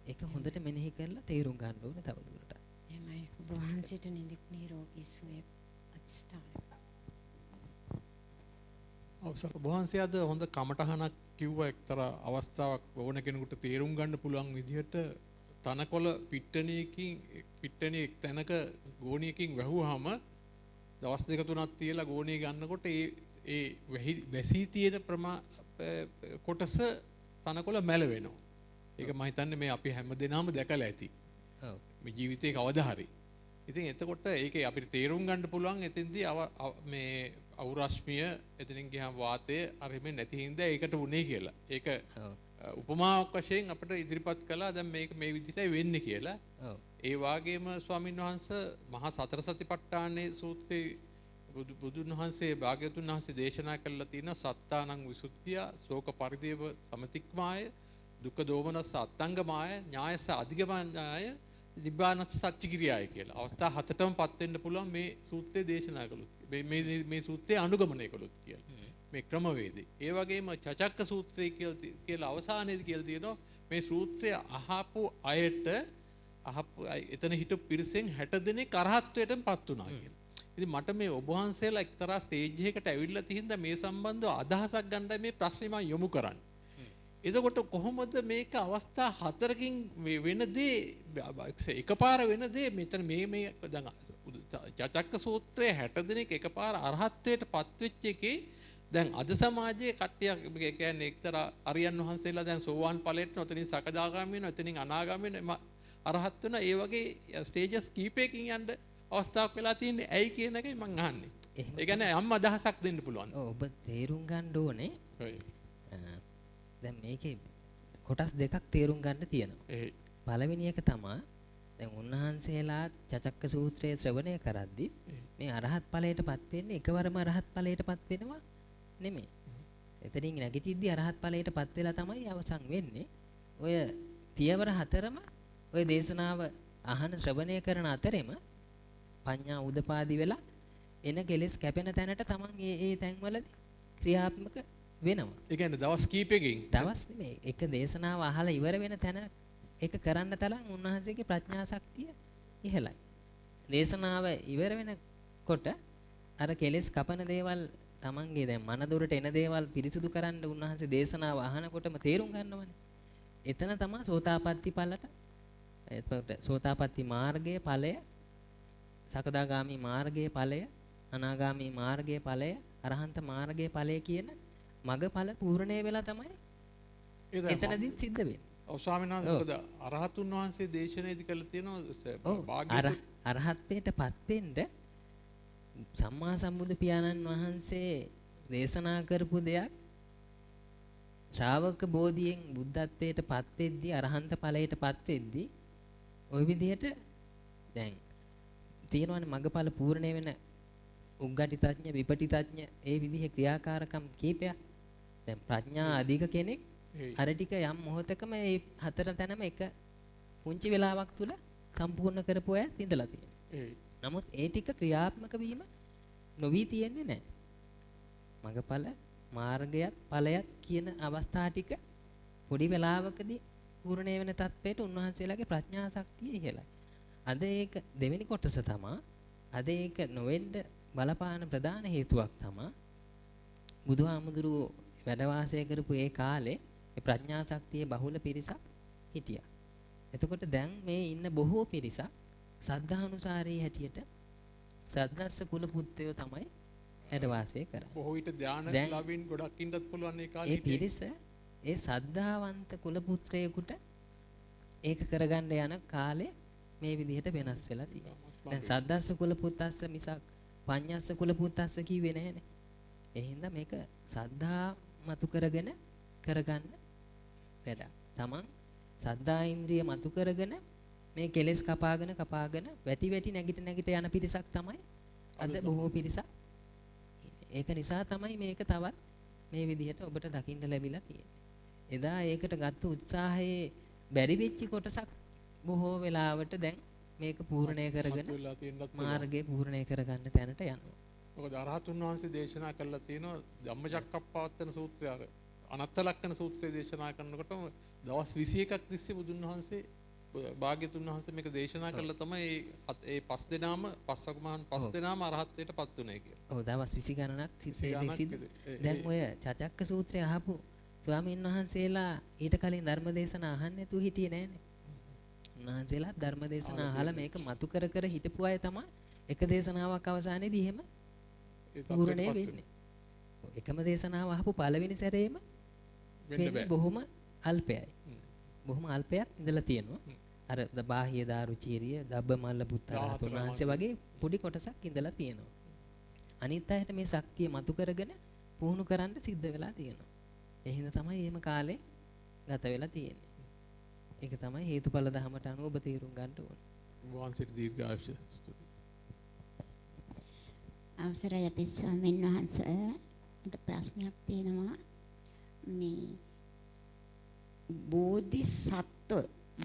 ඒක හොඳට මෙනෙහි කරලා තේරුම් ගන්න ඕනේ තවදුරටත්. එහෙමයි. ඔබ වහන්සේට නිදුක් නිරෝගී සුවය අධිෂ්ඨාන. අවසර ඔබ වහන්සේ අද හොඳ කමටහනක් කිව්වා. එක්තරා අවස්ථාවක් ඕන කෙනෙකුට තේරුම් ගන්න පුළුවන් විදිහට තනකොළ පිට්ටනිය එක් තැනක ගෝණියකින් වැහුවාම දවස් දෙක තුනක් තියලා ගෝණිය ගන්නකොට ඒ වැසී තියෙන කොටස තනකොළ මැල වෙනවා. ඒක මම හිතන්නේ මේ අපි හැම දෙනාම දැකලා ඇති. ඔව්. මේ ජීවිතේ කවදා හරි. ඉතින් එතකොට ඒකේ අපිට තේරුම් ගන්න පුළුවන් එතෙන්දී මේ අවුරශ්මිය එතනින් ගියාම වාතය අර එහෙම නැති හින්දා ඒකට වුණේ කියලා. ඒක උපමාවක් වශයෙන් අපිට ඉදිරිපත් කළා දැන් මේක මේ විදිහටයි වෙන්නේ කියලා. ඒ වාගේම ස්වාමීන් වහන්සේ මහා සතර සතිපට්ඨානයේ සූත්‍රයේ බුදුන් වහන්සේ භාග්‍යවතුන් වහන්සේ දේශනා කළා තියෙනවා සත්තානං විසුද්ධිය, ශෝක පරිදේව සමතික්මාය, දුක්ඛ දෝමනස්ස අත්තංගමාය, ඥායස අධිගමනාය, නිබ්බානස්ස සච්චිකිරියාය කියලා. අවස්ථා හතටම පත් වෙන්න පුළුවන් මේ සූත්‍රය දේශනා කළොත්. මේ මේ මේ සූත්‍රය අනුගමනය කළොත් කියලා. මේ ක්‍රමවේදය. ඒ වගේම චචක්ක සූත්‍රය කියලා අවසානයේදී කියලා තියෙනවා මේ සූත්‍රය අහපු අයට අහපු එතන හිටපු පිරිසෙන් 60 දෙනෙක් අරහත්ත්වයටම පත් වුණා කියලා. ඉතින් මට මේ ඔබ වහන්සේලා එක්තරා ස්ටේජ් එකකට ඇවිල්ලා තිහින්දා මේ සම්බන්ධව අදහසක් ගන්නයි මේ ප්‍රශ්නේ මම යොමු කරන්නේ. එතකොට කොහොමද මේක අවස්ථා හතරකින් මේ වෙන දේ එකපාර වෙන දේ මෙතන මේ මේ දැන් චචක්ක සූත්‍රයේ 60 දෙනෙක් එකපාර අරහත්ත්වයට පත් වෙච්ච එකේ දැන් අද සමාජයේ කට්ටියක් ඒ කියන්නේ එක්තරා අරියන් වහන්සේලා දැන් සෝවාන් ඵලයට නොතනින් සකදාගාමී වෙනවා, එතනින් අනාගාමී වෙනවා, අරහත් වෙනවා. ඒ වගේ ස්ටේජස් කීපයකින් යන්න අවස්ථාවක් වෙලා තියෙන්නේ ඇයි කියන එකයි මං අහන්නේ. ඒ කියන්නේ යම් අදහසක් දෙන්න පුළුවන්. ඔව්, ඔබ තේරුම් ගන්න ඕනේ. දැන් මේකේ කොටස් දෙකක් තේරුම් ගන්න තියෙනවා. පළවෙනි එක තමයි දැන් උන්වහන්සේලා චචක්ක සූත්‍රය ශ්‍රවණය කරද්දි මේ අරහත් ඵලයටපත් වෙන්නේ එකවරම අරහත් ඵලයටපත් වෙනවා නෙමෙයි. එතනින් නැගිටිද්දි අරහත් ඵලයටපත් වෙලා තමයි අවසන් වෙන්නේ. ඔය පියවර හතරම ඔය දේශනාව අහන ශ්‍රවණය කරන අතරෙම පඤ්ඤා උදපාදි වෙලා එන කෙලෙස් කැපෙන තැනට තමන් ඒ ඒ තැන්වලදී ක්‍රියාත්මක වෙනවා. ඒ කියන්නේ දවස් කීපයකින් දවස් නෙමෙයි, එක දේශනාව අහලා ඉවර වෙන තැන ඒක කරන්න තරම් උන්වහන්සේගේ ප්‍රඥා ශක්තිය ඉහළයි. දේශනාව ඉවර වෙනකොට අර කෙලෙස් කපන දේවල් තමන්ගේ දැන් මන දොරට එන දේවල් පිරිසුදු කරන්න උන්වහන්සේ දේශනාව අහනකොටම තේරුම් ගන්නවනේ. එතන තමයි සෝතාපට්ටි ඵලට, එතකොට සෝතාපට්ටි මාර්ගයේ ඵලය, සකදාගාමි මාර්ගයේ ඵලය, අනාගාමි මාර්ගයේ ඵලය, අරහන්ත මාර්ගයේ ඵලය කියන මගඵල පූර්ණේ වෙලා තමයි එතනදී සිද්ධ වෙන්නේ. ඔව් ස්වාමීන් වහන්සේ, මොකද අරහතුන් වහන්සේ දේශනාවේදී කළා තියෙනවා අරහත්ත්වයටපත් වෙන්න සම්මා සම්බුදු පියාණන් වහන්සේ දේශනා කරපු දෙයක් ශ්‍රාවක බෝධියෙන් බුද්ධත්වයට පත් වෙද්දී අරහන්ත ඵලයට පත් වෙද්දී ওই විදිහට දැන් තියෙනවනේ මගඵල පූර්ණේ වෙන උග්ගටිතඥ විපටිතඥ ඒ විදිහේ ක්‍රියාකාරකම් කීපයක්. දැන් ප්‍රඥා අධික කෙනෙක් අර ටික යම් මොහොතකම මේ හතර තැනම එක පුංචි වෙලාවක් තුල සම්පූර්ණ කරපු අයත් ඉඳලා තියෙනවා. නමුත් ඒ ටික ක්‍රියාත්මක වීම නොවී තියෙන්නේ නැහැ. මගඵල මාර්ගයත් ඵලයත් කියන අවස්ථා ටික පොඩි වෙලාවකදී පූර්ණේ වෙන තත්ත්වයට උන්වහන්සේලාගේ ප්‍රඥා ශක්තිය ඉහළයි. අද ඒක දෙවෙනි කොටස තමා. අද ඒක නොවෙන්න බලපාන ප්‍රධාන හේතුවක් තමා බුදුහාමුදුරුවෝ වැඩ වාසය කරපු ඒ කාලේ ඒ ප්‍රඥා ශක්තිය බහුල පිරිසක් හිටියා. එතකොට දැන් මේ ඉන්න බොහෝ පිරිසක් සද්ධානුසාරී හැටියට සද්දස්ස කුල පුත්තයෝ තමයි වැඩ වාසය කරන්නේ. බොහෝ විට ධානලාභීන් ගොඩක් ඉන්නත් පුළුවන් ඒ කාලේ. ඒ පිරිස ඒ සද්ධාවන්ත කුල පුත්‍රයෙකුට ඒක කරගන්න යන කාලේ මේ විදිහට වෙනස් වෙලා තියෙනවා. දැන් සද්දස්ස කුල පුත්තස්ස මිසක් පඤ්ඤස්ස කුල පුත්තස්ස කිව්වේ නෑනේ. ඒ හින්දා මේක සද්ධා මතු කරගෙන කරගන්න වැඩක්. තමන් සද්ධා ඉන්ද්‍රිය මතු කරගෙන මේ කෙලෙස් කපාගෙන කපාගෙන වැටි වැටි නැගිට නැගිට යන පිරිසක් තමයි අද බොහෝ පිරිසක්. ඒක නිසා තමයි මේක තවත් මේ විදිහට ඔබට දකින්න ලැබිලා තියෙන්නේ. එදා ඒකට ගත්ත උත්සාහයේ බැරි වෙච්ච කොටසක් බොහෝ වෙලාවට දැන් මේක පූර්ණය කරගෙන මාර්ගය පූර්ණය කරගන්න තැනට යනවා. මොකද අරහතුන් වහන්සේ දේශනා කළා තියෙනවා ධම්මචක්කප්පවත්තන සූත්‍රය, අර අනත්ත ලක්ෂණ සූත්‍රය දේශනා කරනකොටම දවස් 21ක් තිස්සේ බුදුන් වහන්සේ භාග්‍යතුන් වහන්සේ මේක දේශනා කළා තමයි ඒ පස් දෙනාම පස්වගමහන් පස් දෙනාම අරහත්ත්වයට පත් වුණේ කියලා. ඔව්, දවස් 20 ගණනක් තිස්සේ. දැන් ඔය චචක්ක සූත්‍රය අහපු ස්වාමීන් වහන්සේලා ඊට කලින් ධර්ම දේශනා අහන්න නැතුව හිටියේ නෑනේ. උන්වහන්සේලා ධර්ම දේශනා අහලා මේක මතු කර කර හිටපු අය තමයි එක දේශනාවක් අවසානයේදී එහෙම පූර්ණේ වෙන්නේ. එකම දේශනාව අහපු පළවෙනි සැරේම වෙන්නේ බොහොම අල්පයයි. බොහොම අල්පයක් ඉඳලා තියෙනවා. අර බාහ්‍ය දාරුචීරිය, දබ්බ මල්ල පුත්ත රහතුන් වහන්සේ වගේ පොඩි කොටසක් ඉඳලා තියෙනවා. අනිත් අයට මේ ශක්තිය මතු කරගෙන පුහුණු කරන්න සිද්ධ වෙලා තියෙනවා. ඒ හින්දා තමයි එහෙම කාලේ ගත වෙලා තියෙන්නේ. ඒක තමයි හේතුඵල ධමයට අනුව ඔබ තේරුම් ගන්න ඕනේ. වහන්සේට දීර්ඝායුෂ ස්තුතියි. අවසරයි අපේ ස්වාමීන් වහන්සේ, මට ප්‍රශ්නයක් තියෙනවා. මේ බෝධිසත්ව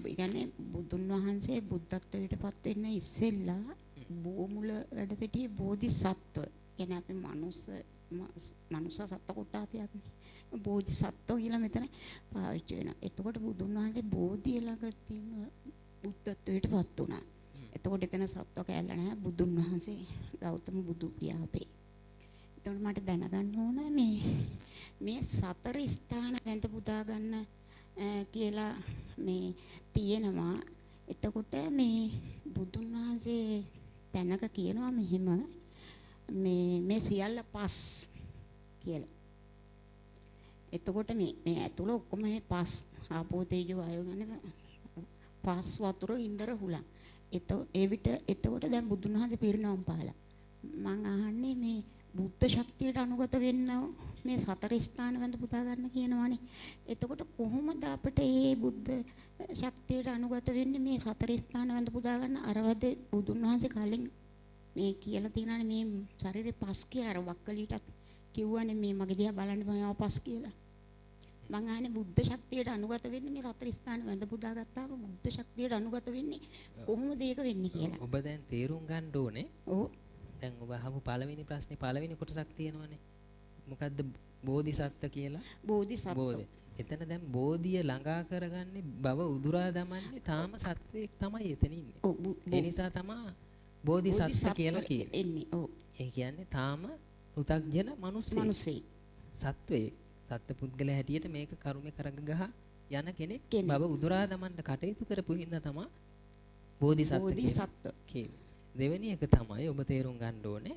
කියන්නේ බුදුන් වහන්සේ බුද්ධත්වයට පත් වෙන්න ඉස්සෙල්ලා බෝමුල වැඩ සිටියේ බෝධිසත්ව. කියන්නේ අපි මනුස්ස සත්ව කොටාසයක්නේ. බෝධිසත්ව කියලා මෙතන පාවිච්චි වෙනවා. එතකොට බුදුන් වහන්සේ බෝධිය ළඟදීම බුද්ධත්වයට පත් වුණා. එතකොට එතන සත්ව කැල්ල නැහැ, බුදුන් වහන්සේ ගෞතම බුදු පියාපේ. එතකොට මට දැනගන්න ඕන මේ සතර ස්ථාන වැඳ පුදා ගන්න කියලා මේ තියෙනවා. එතකොට මේ බුදුන් වහන්සේ තැනක කියනවා මෙහෙම මේ සියල්ල පස් කියලා. එතකොට මේ ඇතුළ ඔක්කොම මේ පස් ආපෝ තේජෝ වායෝ ගැන පස් වතුර ඉන්දර හුලං. ඒ විට එතකොට දැන් බුදුන් වහන්සේ පිරිනවම් පාලා. මං අහන්නේ මේ බුද්ධ ශක්තියට අනුගත වෙන්න මේ සතර ස්ථාන වැඳ පුදා ගන්න කියනවනේ. එතකොට කොහොමද අපිට මේ බුද්ධ ශක්තියට අනුගත වෙන්නේ මේ සතර ස්ථාන වැඳ පුදා ගන්න? අර වදේ බුදුන් වහන්සේ කලින් මේ කියලා තියෙනවානේ මේ ශරීරේ පස් කියලා. අර වක්කලීටත් කිව්වනේ මේ මගේ දිහා බලන්න මම පස් කියලා. මං අහන්නේ බුද්ධ ශක්තියට අනුගත වෙන්නේ මේ සතර ස්ථාන වැඳ පුදා ගත්තාම බුද්ධ ශක්තියට අනුගත වෙන්නේ කොහොමද ඒක වෙන්නේ කියලා. ඔබ දැන් තේරුම් ගන්න ඕනේ. ඔව්. දැන් ඔබ අහපු පළවෙනි ප්‍රශ්නේ පළවෙනි කොටසක් තියෙනවනේ. මොකද්ද බෝධිසත්ව කියලා? බෝධිසත්ව. බෝධි. එතන දැන් බෝධිය ළඟා කරගන්නේ බව උදුරා දමන්නේ තාම සත්වයක් තමයි එතන ඉන්නේ. ඔව්. ඒ නිසා තමා බෝධිසත්ව කියලා කියන්නේ. එන්නේ. ඔව්. ඒ කියන්නේ තාම පෘථග්ජන මිනිස්සෙක්. සත්වයෙක්. සත්ව පුද්ගලයා හැටියට මේක කරුමේ කරග ගහ යන කෙනෙක් බව උදුරා දමන්න කටයුතු කරපු හින්දා තමා බෝධිසත්ව කියලා. දෙවෙනි එක තමයි ඔබ තේරුම් ගන්න ඕනේ.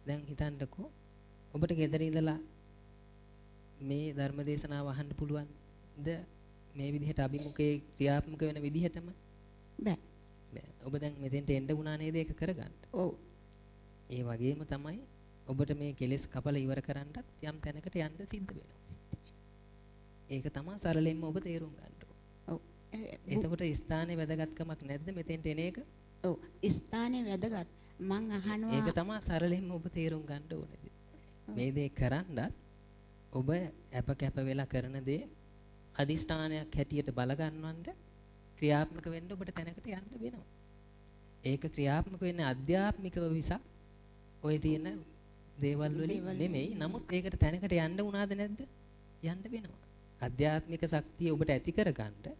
දැන් හිතන්නකෝ ඔබට ගෙදර ඉඳලා මේ ධර්ම දේශනාව අහන්න පුළුවන්ද මේ විදිහට අභිමුඛයේ ක්‍රියාත්මක වෙන විදිහටම? බෑ. බෑ. ඔබ දැන් මෙතෙන්ට එන්න වුණා නේද ඒක කරගන්න? ඔව්. ඒ වගේම තමයි ඔබට මේ කෙලෙස් කපල ඉවර කරන්නත් යම් තැනකට යන්න සිද්ධ වෙනවා. ඒක තමයි සරලෙන්ම ඔබ තේරුම් ගන්න ඕනේ. ඔව්. එතකොට ස්ථානයේ වැදගත්කමක් නැද්ද මෙතෙන්ට එන එක? ඔව්, ස්ථානයේ වැදගත්. මං අහනවා ඒක තමයි සරලෙන්ම ඔබ තේරුම් ගන්න ඕනේ. මේ දේ කරන්නත් ඔබ අප කැප වෙලා කරන දේ අදිෂ්ඨානයක් හැටියට බල ගන්නවන්න ක්‍රියාත්මක වෙන්න ඔබට තැනකට යන්න වෙනවා. ඒක ක්‍රියාත්මක වෙන්නේ අධ්‍යාත්මිකව විසක් ඔය තියෙන දේවල් වලින් නෙමෙයි. නමුත් ඒකට තැනකට යන්න වුණාද නැද්ද? යන්න වෙනවා. අධ්‍යාත්මික ශක්තිය ඔබට ඇති කරගන්න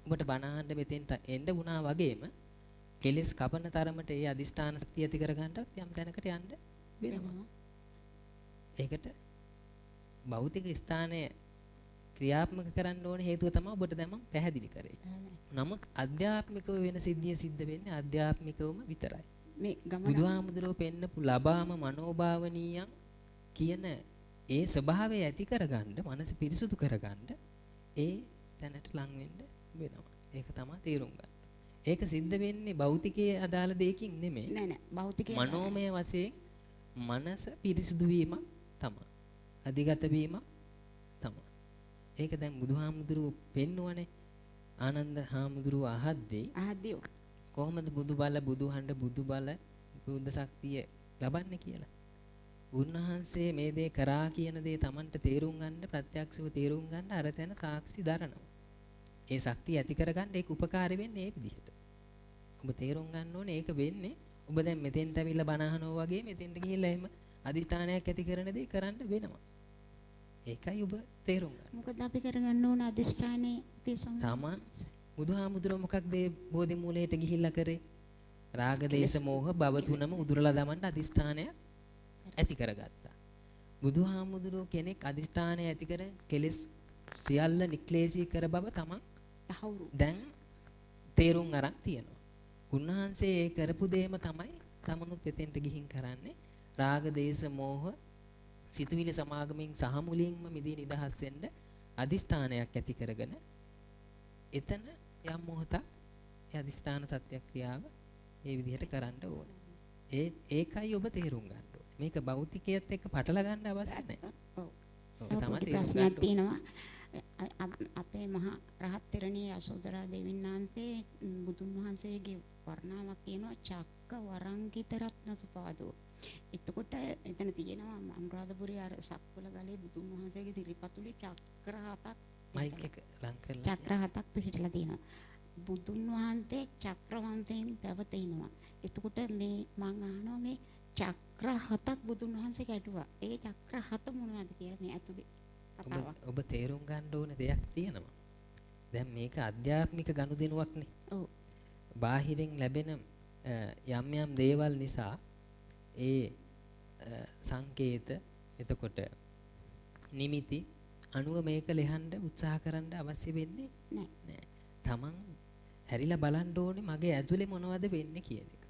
ඔබට බණ අහන්න මෙතෙන්ට එන්න වුණා වගේම කෙලෙස් කපන තරමට ඒ අදිෂ්ඨාන ශක්තිය ඇති කරගන්නත් යම් තැනකට යන්න වෙනවා. ඒකට භෞතික ස්ථානය ක්‍රියාත්මක කරන්න ඕන හේතුව තමයි ඔබට දැන් මම පැහැදිලි කරේ. නමුත් අධ්‍යාත්මිකව වෙන සිද්ධිය සිද්ධ වෙන්නේ අධ්‍යාත්මිකවම විතරයි. මේ ගමන බුදුහාමුදුරුවෝ පෙන්නපු ලබාම මනෝභාවනීයං කියන ඒ ස්වභාවය ඇති කරගන්න, මනස පිරිසුදු කරගන්න ඒ තැනට ලං වෙන්න වෙනවා. ඒක තමයි තේරුම් ගන්න. ඒක සිද්ධ වෙන්නේ භෞතිකයේ අදාළ දෙයකින් නෙමෙයි. නෑ නෑ, භෞතිකයේ මනෝමය වශයෙන් මනස පිරිසුදු වීම තමයි. අධිගත වීම තමයි. ඒක දැන් බුදුහාමුදුරුවෝ පෙන්නුවනේ. ආනන්ද හාමුදුරුවෝ අහද්දී කොහොමද බුදු බල, බුදු හඬ, බුදු බල, බුද්ධ ශක්තිය ලබන්නේ කියලා. උන්වහන්සේ මේ දේ කරා කියන දේ Tamanට තේරුම් ගන්න, ප්‍රත්‍යක්ෂව තේරුම් ගන්න අර තැන සාක්ෂි දරනවා. ඒ ශක්තිය ඇති කරගන්න ඒක උපකාර වෙන්නේ ඒ විදිහට. ඔබ තේරුම් ගන්න ඕනේ ඒක වෙන්නේ ඔබ දැන් මෙතෙන්ට ඇවිල්ලා බණ අහනවා වගේ මෙතෙන්ට ගිහිල්ලා එහෙම අදිෂ්ඨානයක් ඇති කරන දේ කරන්න වෙනවා. ඒකයි ඔබ තේරුම් ගන්න. මොකද අපි කරගන්න ඕන අදිෂ්ඨානේ අපේ ස්වාමීන් තමන් බුදුහාමුදුරුවෝ මොකක්ද ඒ බෝධි මූලයට ගිහිල්ලා කරේ? රාග දේශ මෝහ භව තුනම උදුරලා දමන්න අදිෂ්ඨානයක් ඇති කරගත්තා. බුදුහාමුදුරුවෝ කෙනෙක් අදිෂ්ඨානය ඇති කර කෙලෙස් සියල්ල නික්ලේශී කර බව තමන් දැන් තේරුම් අරන් තියෙනවා. උන්වහන්සේ ඒ කරපු දේම තමයි තමනුත් එතෙන්ට ගිහින් කරන්නේ. රාග දේශ මෝහ සිතුවිලි සමාගමින් සහ මුලින්ම මිදී නිදහස් වෙන්න අදිෂ්ඨානයක් ඇති කරගෙන එතන යම් මොහොතක් ඒ අදිෂ්ඨාන සත්‍යක්‍රියාව ඒ විදිහට කරන්න ඕනේ. ඒකයි ඔබ තේරුම් ගන්න ඕනේ. මේක භෞතිකයත් එක්ක පටල ගන්න අවශ්‍ය නැහැ. ඔව්. ඔක තමයි ප්‍රශ්නයක් තියෙනවා. අපේ මහා රහත් තෙරණිය යශෝදරා දෙවියන් වහන්සේ බුදුන් වහන්සේගේ වර්ණාවක් කියනවා චක්ක වරංකිත රත්න සුපාදෝ. එතකොට එතන තියෙනවා අනුරාධපුරයේ අර සක්වල ගලේ බුදුන් වහන්සේගේ සිරිපතුලේ චක්‍ර හතක් මයික් එක ලං කරලා චක්‍ර හතක් පිහිටලා තියෙනවා. බුදුන් වහන්සේ චක්‍රවන්තයෙන් පැවතෙනවා. එතකොට මේ මං අහනවා මේ චක්‍ර හතක් බුදුන් වහන්සේ කැඩුවා. ඒ චක්‍ර හත මොනවද කියලා මේ ඇතුලේ කතාවක්. ඔබ තේරුම් ගන්න ඕන දෙයක් තියෙනවා. දැන් මේක අධ්‍යාත්මික ගනුදෙනුවක්නේ. ඔව්. බාහිරින් ලැබෙන යම් යම් දේවල් නිසා ඒ සංකේත එතකොට නිමිති අනුව මේක ලෙහන්න උත්සාහ කරන්න අවශ්‍ය වෙන්නේ නෑ. තමන් හැරිලා බලන්න ඕනේ මගේ ඇතුලේ මොනවද වෙන්නේ කියන එක.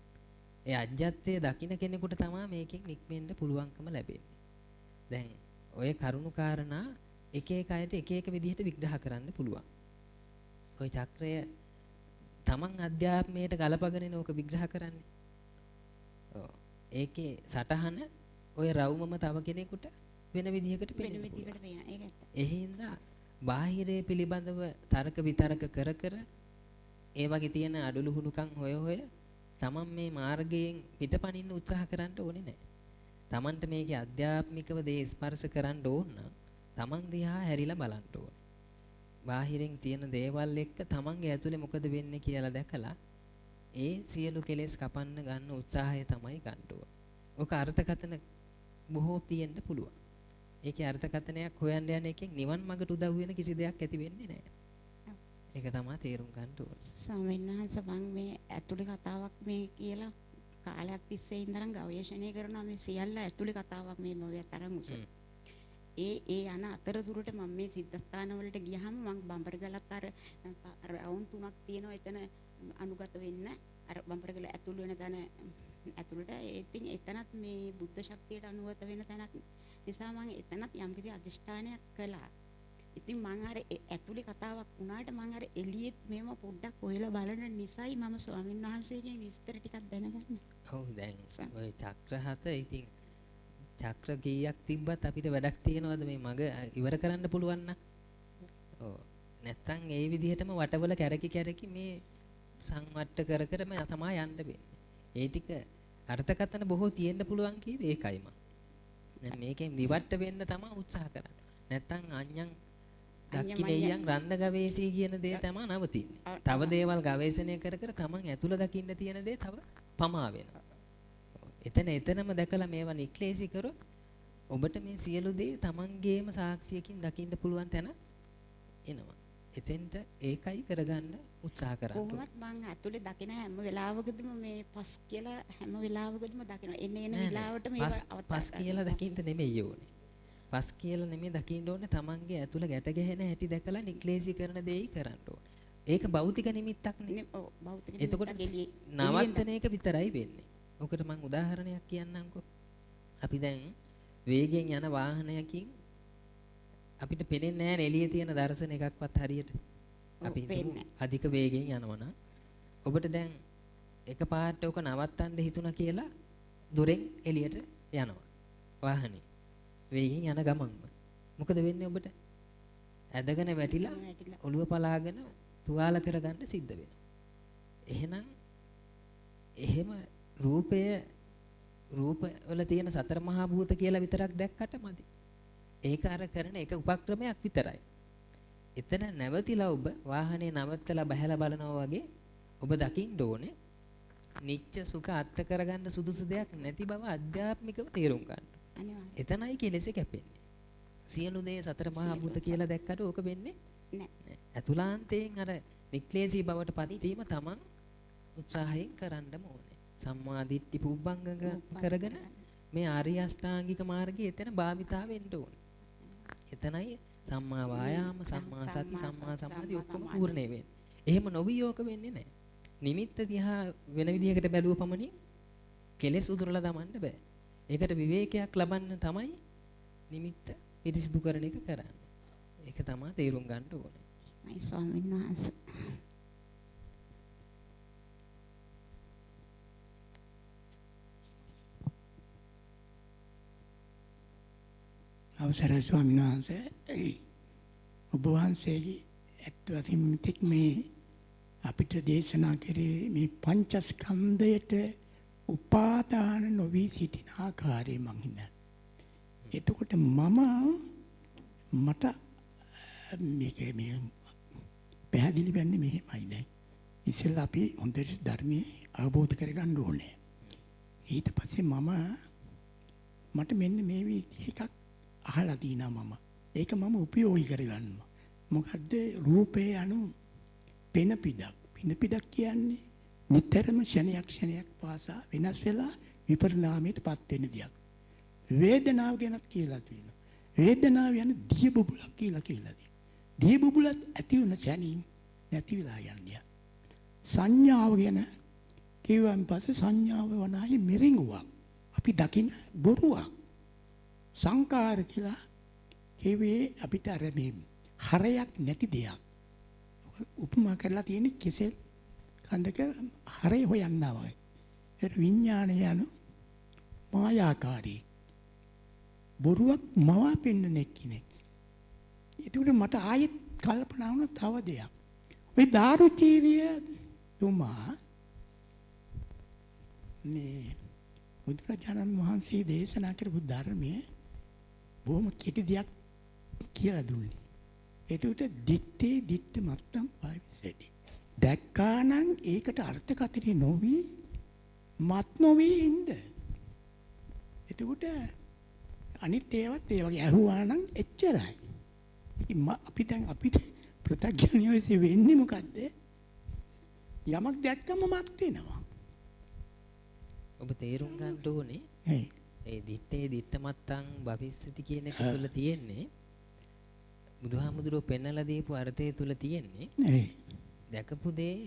ඒ අජ්ජත්ය දකින්න කෙනෙකුට තමයි මේකෙන් නික්මෙන්න පුළුවන්කම ලැබෙන්නේ. දැන් ඔය කරුණු කාරණා එක එක අයට එක එක විදිහට විග්‍රහ කරන්න පුළුවන්. ඔය චක්‍රය තමන් අධ්‍යාත්මයට ගලපගෙන ඕක විග්‍රහ කරන්නේ. ඔව්. ඒකේ සටහන ඔය රවුමම තව කෙනෙකුට වෙන විදිහකට පේන විදිහකට පේන. ඒක ඇත්ත. ඒ හින්දා බාහිරය පිළිබඳව තර්ක විතර්ක කර කර ඒ වගේ තියෙන අඩලුහුණුකම් හොය හොය තමන් මේ මාර්ගයෙන් පිටපනින්න උත්සාහ කරන්න ඕනේ නැහැ. තමන්ට මේකේ අධ්‍යාත්මිකව දේ ස්පර්ශ කරන්න ඕන නම් තමන් දිහා හැරිලා බලන්න ඕනේ. බාහිරින් තියෙන දේවල් එක්ක තමන්ගේ ඇතුලේ මොකද වෙන්නේ කියලා දැකලා ඒ සියලු කෙලෙස් කපන්න ගන්න උත්සාහය තමයි ගන්න ඕනේ. ඔක අර්ථකථන බොහෝ තියෙන්න පුළුවන්. ඒකේ අර්ථකථනයක් හොයන්න යන එකෙන් නිවන් මඟට උදව් වෙන කිසි දෙයක් ඇති වෙන්නේ නැහැ. ඒක තමයි තේරුම් ගන්න ඕනේ. ස්වාමීන් වහන්සේ මං මේ ඇතුලේ කතාවක් මේ කියලා කාලයක් තිස්සේ ඉඳන් ගවේෂණය කරනවා මේ සියල්ල ඇතුලේ කතාවක් මේ මොවේ තරම් උස. ඒ ඒ යන අතරතුරට මම මේ සිද්ධාස්ථාන වලට ගියහම මං බඹරගලත් අර රවුම් තුනක් තියෙනවා එතන අනුගත වෙන්න අර බඹරගල ඇතුළු වෙන තැන ඇතුළට ඒ ඉතින් එතනත් මේ බුද්ධ ශක්තියට අනුගත වෙන තැනක් නිසා මං එතනත් යම්කිසි අදිෂ්ඨානයක් කළා. ඉතින් මං අර ඇතුලේ කතාවක් වුණාට මං අර එළියෙත් මේව පොඩ්ඩක් හොයලා බලන නිසායි මම ස්වාමීන් වහන්සේගෙන් විස්තර ටිකක් දැනගන්න. ඔව් දැන් ඔය චක්‍ර හත ඉතින් චක්‍ර කීයක් තිබ්බත් අපිට වැඩක් තියනවද මේ මග ඉවර කරන්න පුළුවන් නම්? ඔව්. නැත්තම් ඒ විදිහටම වටවල කැරකි කැරකි මේ සංවට්ට කර කර මම තමා යන්න වෙන්නේ. ඒ ටික අර්ථකථන බොහෝ තියෙන්න පුළුවන් කිව්වේ ඒකයි මං. දැන් මේකෙන් විවට්ට වෙන්න තමා උත්සාහ කරන්නේ. නැත්තම් අඤ්ඤං දක්ඛිනෙය්‍යං රන්ද ගවේෂී කියන දේ තමා නවතින්නේ. තව දේවල් ගවේෂණය කර කර තමන් ඇතුළ දකින්න තියෙන දේ තව පමා වෙනවා. එතන එතනම දැකලා මේවා නික්ලේශී කරොත් ඔබට මේ සියලු දේ තමන්ගේම සාක්ෂියකින් දකින්න පුළුවන් තැන එනවා. එතෙන්ට ඒකයි කරගන්න උත්සාහ කරන්න. කොහොමත් මං ඇතුලේ දකින හැම වෙලාවකදම මේ පස් කියලා හැම වෙලාවකදම දකිනවා. එන එන වෙලාවට මේවා පස් කියලා දකින්න නෙමෙයි ඕනේ. පස් කියලා නෙමෙයි දකින්න ඕනේ තමන්ගේ ඇතුළ ගැට ගැහෙන හැටි දැකලා නික්ලේශී කරන දෙයි කරන්න ඕනේ. ඒක භෞතික නිමිත්තක් නේ. ඔව් භෞතික නිමිත්තක්. එතකොට නවත්තන එක විතරයි වෙන්නේ. ඔකට මං උදාහරණයක් කියන්නම්කෝ. අපි දැන් වේගයෙන් යන වාහනයකින් අපිට පේන්නේ නැහැ එළියේ තියෙන දර්ශන එකක්වත් හරියට. අපි හිතමු අධික වේගයෙන් යනවා නම් ඔබට දැන් එකපාරට ඔක නවත්තන්න හිතුණා කියලා දොරෙන් එළියට යනවා වාහනේ. වේගයෙන් යන ගමන්ම. මොකද වෙන්නේ ඔබට? ඇදගෙන වැටිලා ඔළුව පලාගෙන තුවාල කරගන්න සිද්ධ වෙනවා. එහෙනම් එහෙම රූපය රූප වල තියෙන සතර මහා භූත කියලා විතරක් දැක්කට මදි. ඒක අර කරන එක උපක්‍රමයක් විතරයි. එතන නැවතිලා ඔබ වාහනේ නවත්තලා බහැලා බලනවා වගේ ඔබ දකින්න ඕනේ නිච්ච සුඛ අත්ත කරගන්න සුදුසු දෙයක් නැති බව අධ්‍යාත්මිකව තේරුම් ගන්න. එතනයි කෙලෙස කැපෙන්නේ. සියලු දේ සතර මහා භූත කියලා දැක්කට ඕක වෙන්නේ නෑ. අතුලාන්තයෙන් අර නික්ලේශී බවට පත්වීම තමන් උත්සාහයෙන් කරන්නම ඕනේ. සම්මා දිට්ඨි පුබ්බංග කරගෙන මේ ආර්ය අෂ්ටාංගික මාර්ගය එතන භාවිතා වෙන්න ඕනේ. එතනයි සම්මා වායාම, සම්මා සති, සම්මා සමාධි ඔක්කොම පූර්ණේ වෙන්නේ. එහෙම නොවි යෝක වෙන්නේ නැහැ. නිමිත්ත දිහා වෙන විදිහකට බැලුව පමණින් කෙලෙස් උදුරලා දමන්න බෑ. ඒකට විවේකයක් ලබන්න තමයි නිමිත්ත පිරිසිදු කරන එක කරන්නේ. ඒක තමයි තේරුම් ගන්න ඕනේ. මයි ස්වාමීන් වහන්සේ අවසරයි ස්වාමීන් වහන්සේ. ඔබ වහන්සේගේ ඇත්ත වශයෙන්ම මෙතෙක් මේ අපිට දේශනා කරේ මේ පංචස්කන්ධයට උපාදාන නොවී සිටින ආකාරය මං හිතන්නේ. එතකොට මට මේක මේ පැහැදිලි වෙන්නේ මෙහෙමයි දැන්. ඉස්සෙල්ලා අපි හොඳට ධර්මයේ අවබෝධ කරගන්න ඕනේ. ඊට පස්සේ මට මෙන්න මේ විදිහ එකක් අහලා තිනවා මම. ඒක මම උපයෝගී කරගන්නවා. මොකද්ද රූපේ අනු පෙන පිටක්. පෙන පිටක් කියන්නේ නිතරම ක්ෂණයක් ක්ෂණයක් පාසා වෙනස් වෙලා විපරිණාමයට පත් වෙන දෙයක්. වේදනාව ගැනත් කියලා තියෙනවා. වේදනාව යන දිය බුබුලක් කියලා කියලා තියෙනවා. දිය බුබුලත් ඇති වෙන ක්ෂණින් නැති වෙලා යන්නේ. සංඥාව ගැන කිව්වන් පස්සේ සංඥාව වනාහි මිරිඟුවක්. අපි දකින බොරුවක්. සංකාර කියලා කිව්වේ අපිට අර මේ හරයක් නැති දෙයක්. උපමා කරලා තියෙන්නේ කෙසෙල් කන්දක හරය හොයන්නා වගේ. ඒ විඥානය යනු මායාකාරී. බොරුවක් මවා පෙන්නන එක්කෙනෙක්. ඒකට මට ආයෙත් කල්පනා වුණා තව දෙයක්. ඔය දාරුචීරිය තුමා මේ බුදුරජාණන් වහන්සේ දේශනා කරපු ධර්මයේ බොහොම කෙටි දෙයක් කියලා දුන්නේ. එතකොට දිත්තේ දිත්ත මත්තම් පාවිසෙති. දැක්කානම් ඒකට අර්ථකථනය නොවි මත් නොවි ඉන්න. එතකොට අනිත් ඒවත් ඒ වගේ ඇහුවා නම් එච්චරයි. ඉතින් අපි දැන් අපිට පෘථග්ජනයෝ විසින් වෙන්නේ මොකද්ද? යමක් දැක්කම මත් වෙනවා. ඔබ තේරුම් ගන්න ඕනේ. ඒ දිත්තේ දිත්ත මත්තං භවිස්සති කියන එක තුල තියෙන්නේ බුදුහාමුදුරුවෝ පෙන්නලා දීපු අර්ථය තුල තියෙන්නේ දැකපු දේ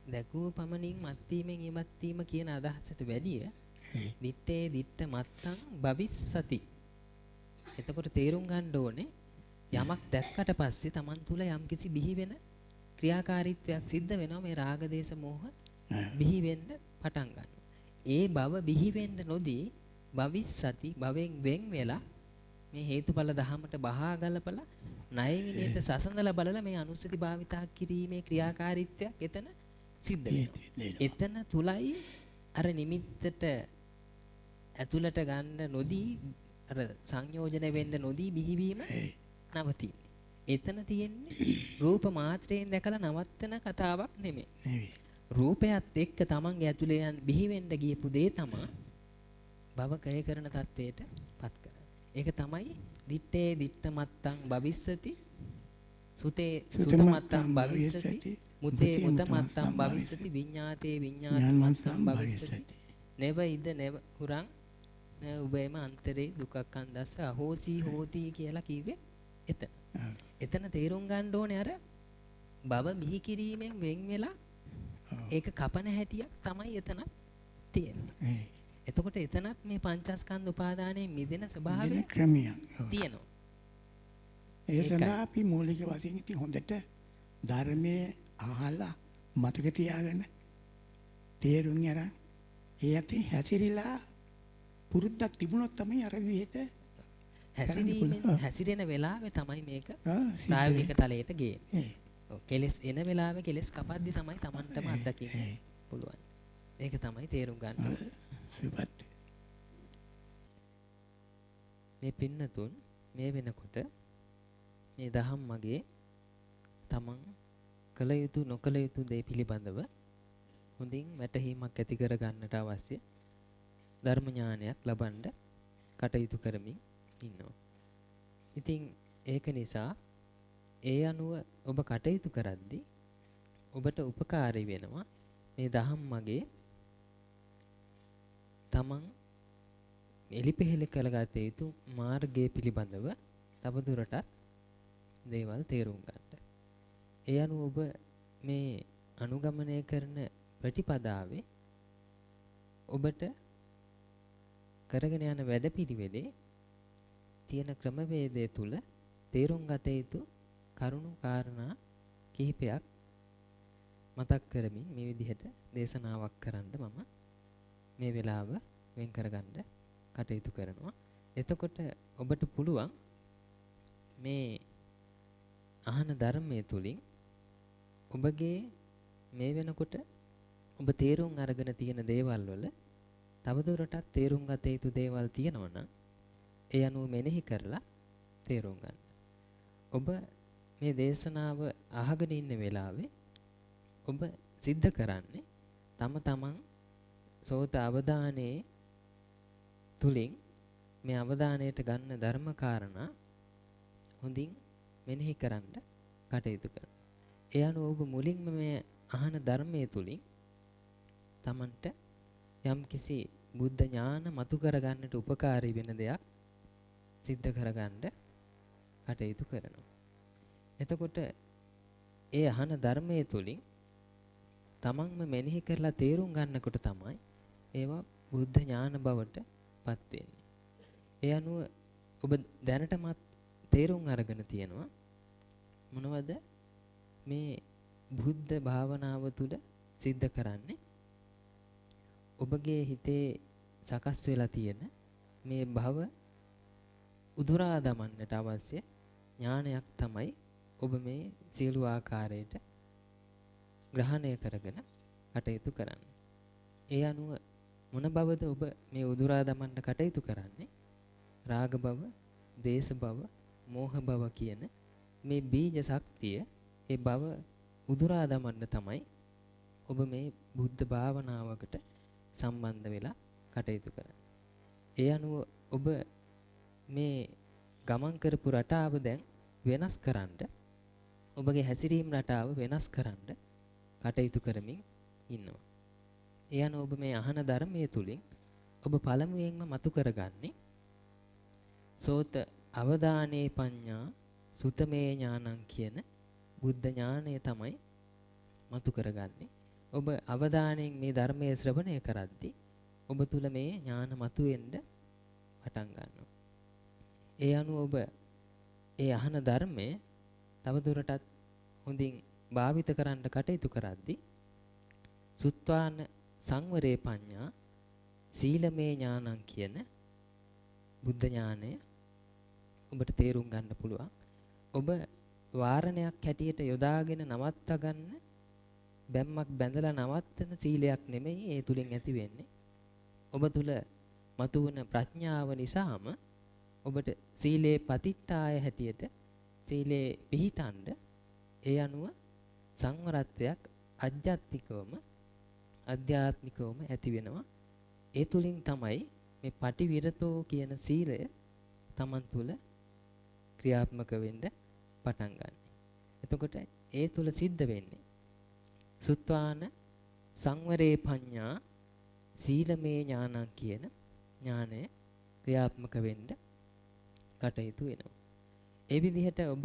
දැකුව පමණින් මත්වීමෙන් ඉමත් වීම කියන අදහසට වැඩිය දිත්තේ දිත්ත මත්තං භවිස්සති. එතකොට තේරුම් ගන්න ඕනේ යමක් දැක්කට පස්සේ Taman තුල යම්කිසි බිහි වෙන ක්‍රියාකාරීත්වයක් සිද්ධ වෙනවා. මේ රාග දේශ මොහ බිහි වෙන්න පටන් ගන්නවා. ඒ භව බිහි වෙන්න නොදී භවිස්සති භවෙන් වෙන් වෙලා මේ හේතුඵල දහමට බහා ගලපලා ණය විනයට සසඳලා බලලා මේ අනුස්සති භාවිතා කිරීමේ ක්‍රියාකාරීත්වයක් එතන සිද්ධ වෙනවා. එතන තුලයි අර නිමිත්තට ඇතුළට ගන්න නොදී අර සංයෝජන වෙන්න නොදී බිහිවීම නවතින්නේ. එතන තියෙන්නේ රූප මාත්‍රයෙන් දැකලා නවත්තන කතාවක් නෙමෙයි. රූපයත් එක්ක තමන්ගේ ඇතුලේ යන බිහි වෙන්න ගියපු දේ තමා භව කය කරන තත්වයට පත් කරන්නේ. ඒක තමයි දිත්තේ දිත්ත මත්තං භවිස්සති, සුතේ සුත මත්තං භවිස්සති, මුතේ මුත මත්තං භවිස්සති, විඤ්ඤාතේ විඤ්ඤාත මත්තං භවිස්සති. නෙව ඉද නෙව හුරං උබේම අන්තරේ දුකක් අන්දස්ස අහෝසි හෝති කියලා කිව්වේ එතන. එතන තේරුම් ගන්න ඕනේ අර භව මිහි කිරීමෙන් වෙන් වෙලා ඒක කපන හැටියක් තමයි එතනත් තියෙන්නේ. එතකොට එතනත් මේ පංචස්කන්ධ උපාදානයේ මිදෙන ස්වභාවය ක්‍රමයක් තියෙනවා. ඒ සඳහා අපි මූලික වශයෙන් ඉතින් හොඳට ධර්මයේ අහලා මතක තියාගෙන තේරුම් අරන් ඒ අතින් හැසිරීලා පුරුද්දක් තිබුණොත් තමයි අර විදිහට හැසිරීමෙන් හැසිරෙන වෙලාවේ තමයි මේක ප්‍රායෝගික තලයට ගේන්නේ. ඔව්, කෙලස් එන වෙලාවේ කෙලස් කපද්දි තමයි Tamanටම අත්දකින්න පුළුවන්. ඒක තමයි තේරුම් ගන්න ඕනේ. මේ පින්නතුන් මේ වෙනකොට මේ දහම් මගේ තමන් කළ යුතු නොකළ යුතු දේ පිළිබඳව හොඳින් වැටහීමක් ඇති කර ගන්නට අවශ්‍ය ධර්ම ඥානයක් ලබන්න කටයුතු කරමින් ඉන්නවා. ඉතින් ඒක නිසා ඒ අනුව ඔබ කටයුතු කරද්දී ඔබට උපකාරී වෙනවා මේ දහම් මගේ තමන් එලිපෙහෙලි කරගත යුතු මාර්ගය පිළිබඳව තවදුරටත් දේවල් තේරුම් ගන්නට. ඒ අනුව ඔබ මේ අනුගමනය කරන ප්‍රතිපදාවේ ඔබට කරගෙන යන වැඩපිළිවෙලේ තියෙන ක්‍රමවේදය තුල තේරුම් ගත යුතු කරුණු කාරණා කිහිපයක් මතක් කරමින් මේ විදිහට දේශනාවක් කරන්න මම මේ වෙලාව වෙන් කරගන්න කටයුතු කරනවා. එතකොට ඔබට පුළුවන් මේ අහන ධර්මයේ තුලින් ඔබගේ මේ වෙනකොට ඔබ තේරුම් අරගෙන තියෙන දේවල් වල තවදුරටත් තේරුම් ගත යුතු දේවල් තියෙනවා නම් ඒ අනුව මෙනෙහි කරලා තේරුම් ගන්න. ඔබ මේ දේශනාව අහගෙන ඉන්න වෙලාවේ ඔබ සිද්ධ කරන්නේ තම තමන් සෝත අවධානයේ තුලින් මේ අවධානයට ගන්න ධර්ම කාරණා හොඳින් මෙනෙහි කරන්න කටයුතු කරනවා. ඒ අනුව ඔබ මුලින්ම මේ අහන ධර්මයේ තුලින් තමන්ට යම්කිසි බුද්ධ ඥාන මතු කරගන්නට උපකාරී වෙන දෙයක් සිද්ධ කරගන්න කටයුතු කරනවා. එතකොට ඒ අහන ධර්මයේ තුලින් තමන්ම මෙනෙහි කරලා තේරුම් ගන්නකොට තමයි ඒවා බුද්ධ ඥාන බවට පත් වෙන්නේ. ඒ අනුව ඔබ දැනටමත් තේරුම් අරගෙන තියෙනවා මොනවද මේ බුද්ධ භාවනාව තුළ සිද්ධ කරන්නේ? ඔබගේ හිතේ සකස් වෙලා තියෙන මේ භව උදුරා දමන්නට අවශ්‍ය ඥානයක් තමයි ඔබ මේ සියලු ආකාරයට ග්‍රහණය කරගෙන කටයුතු කරන්නේ. ඒ අනුව මොන බවද ඔබ මේ උදුරා දමන්න කටයුතු කරන්නේ? රාග භව, දේශ භව, මෝහ භව කියන මේ බීජ ශක්තිය ඒ භව උදුරා දමන්න තමයි ඔබ මේ බුද්ධ භාවනාවකට සම්බන්ධ වෙලා කටයුතු කරන්නේ. ඒ අනුව ඔබ මේ ගමන් කරපු රටාව දැන් වෙනස් කරන්න, ඔබගේ හැසිරීම් රටාව වෙනස් කරන්න කටයුතු කරමින් ඉන්නවා. ඒ අනුව ඔබ මේ අහන ධර්මයේ තුලින් ඔබ පළමුවෙන්ම මතු කරගන්නේ සෝත අවදානේ පඤ්ඤා සුතමේ ඥානං කියන බුද්ධ ඥානය තමයි මතු කරගන්නේ. ඔබ අවධානයෙන් මේ ධර්මයේ ශ්‍රවණය කරද්දී ඔබ තුල මේ ඥාන මතුවෙන්න පටන් ගන්නවා. ඒ අනුව ඔබ ඒ අහන ධර්මය තවදුරටත් හොඳින් භාවිත කරන්න කටයුතු කරද්දී සුත්වාන සංවරේ පඤ්ඤා සීලමේ ඥානං කියන බුද්ධ ඥානය ඔබට තේරුම් ගන්න පුළුවන්. ඔබ වාරණයක් හැටියට යොදාගෙන නවත්ත ගන්න බැම්මක් බැඳලා නවත්තන සීලයක් නෙමෙයි ඒ තුලින් ඇති වෙන්නේ. ඔබ තුල මතුවන ප්‍රඥාව නිසාම ඔබට සීලේ පතිට්ඨාය හැටියට සීලේ පිහිටන්ඩ ඒ අනුව සංවරත්වයක් අධ්‍යාත්මිකවම අධ්‍යාත්මිකවම ඇති වෙනවා. ඒ තුලින් තමයි මේ පටිවිරතෝ කියන සීලය තමන් තුල ක්‍රියාත්මක වෙන්න පටන් ගන්න. එතකොට ඒ තුල සිද්ධ වෙන්නේ සුත්වාන සංවරේ පඤ්ඤා සීලමේ ඥානං කියන ඥානය ක්‍රියාත්මක වෙන්න කටයුතු වෙනවා. ඒ විදිහට ඔබ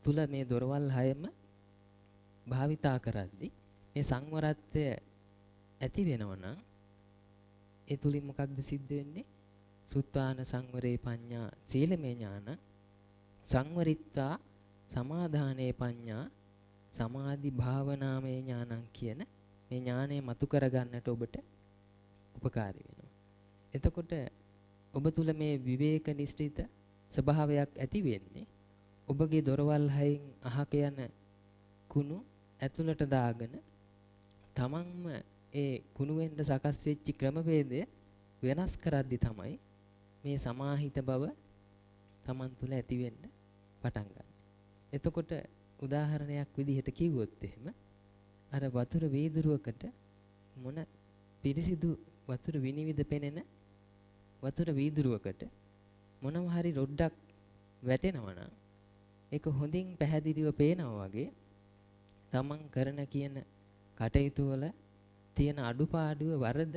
තුල මේ දොරවල් හයම භාවිතා කරද්දී මේ සංවරත්වය ඇති වෙනවා නම් ඒ තුලින් මොකක්ද සිද්ධ වෙන්නේ? සුත්වාන සංවරේ පඤ්ඤා සීලමේ ඥාන සංවරිත්වා සමාදානේ පඤ්ඤා සමාධි භාවනාමය ඥානං කියන මේ ඥානය මතු කරගන්නට ඔබට උපකාරී වෙනවා. එතකොට ඔබ තුල මේ විවේක නිශ්චිත ස්වභාවයක් ඇති වෙන්නේ ඔබගේ දොරවල් හයෙන් අහක යන කුණු ඇතුළට දාගෙන තමන්ම ඒ කුණු වෙන්න සකස් වෙච්ච ක්‍රමවේදය වෙනස් කරද්දි තමයි මේ සමාහිත බව තමන් තුළ ඇති වෙන්න පටන් ගන්න. එතකොට උදාහරණයක් විදිහට කිව්වොත් එහෙම අර වතුර වීදුරුවකට මොන පිරිසිදු වතුර විනිවිද පෙනෙන වතුර වීදුරුවකට මොනවා හරි රොඩ්ඩක් වැටෙනවා නම් ඒක හොඳින් පැහැදිලිව පේනවා වගේ තමන් කරන කියන කටයුතු වල තියෙන අඩුපාඩුව වරද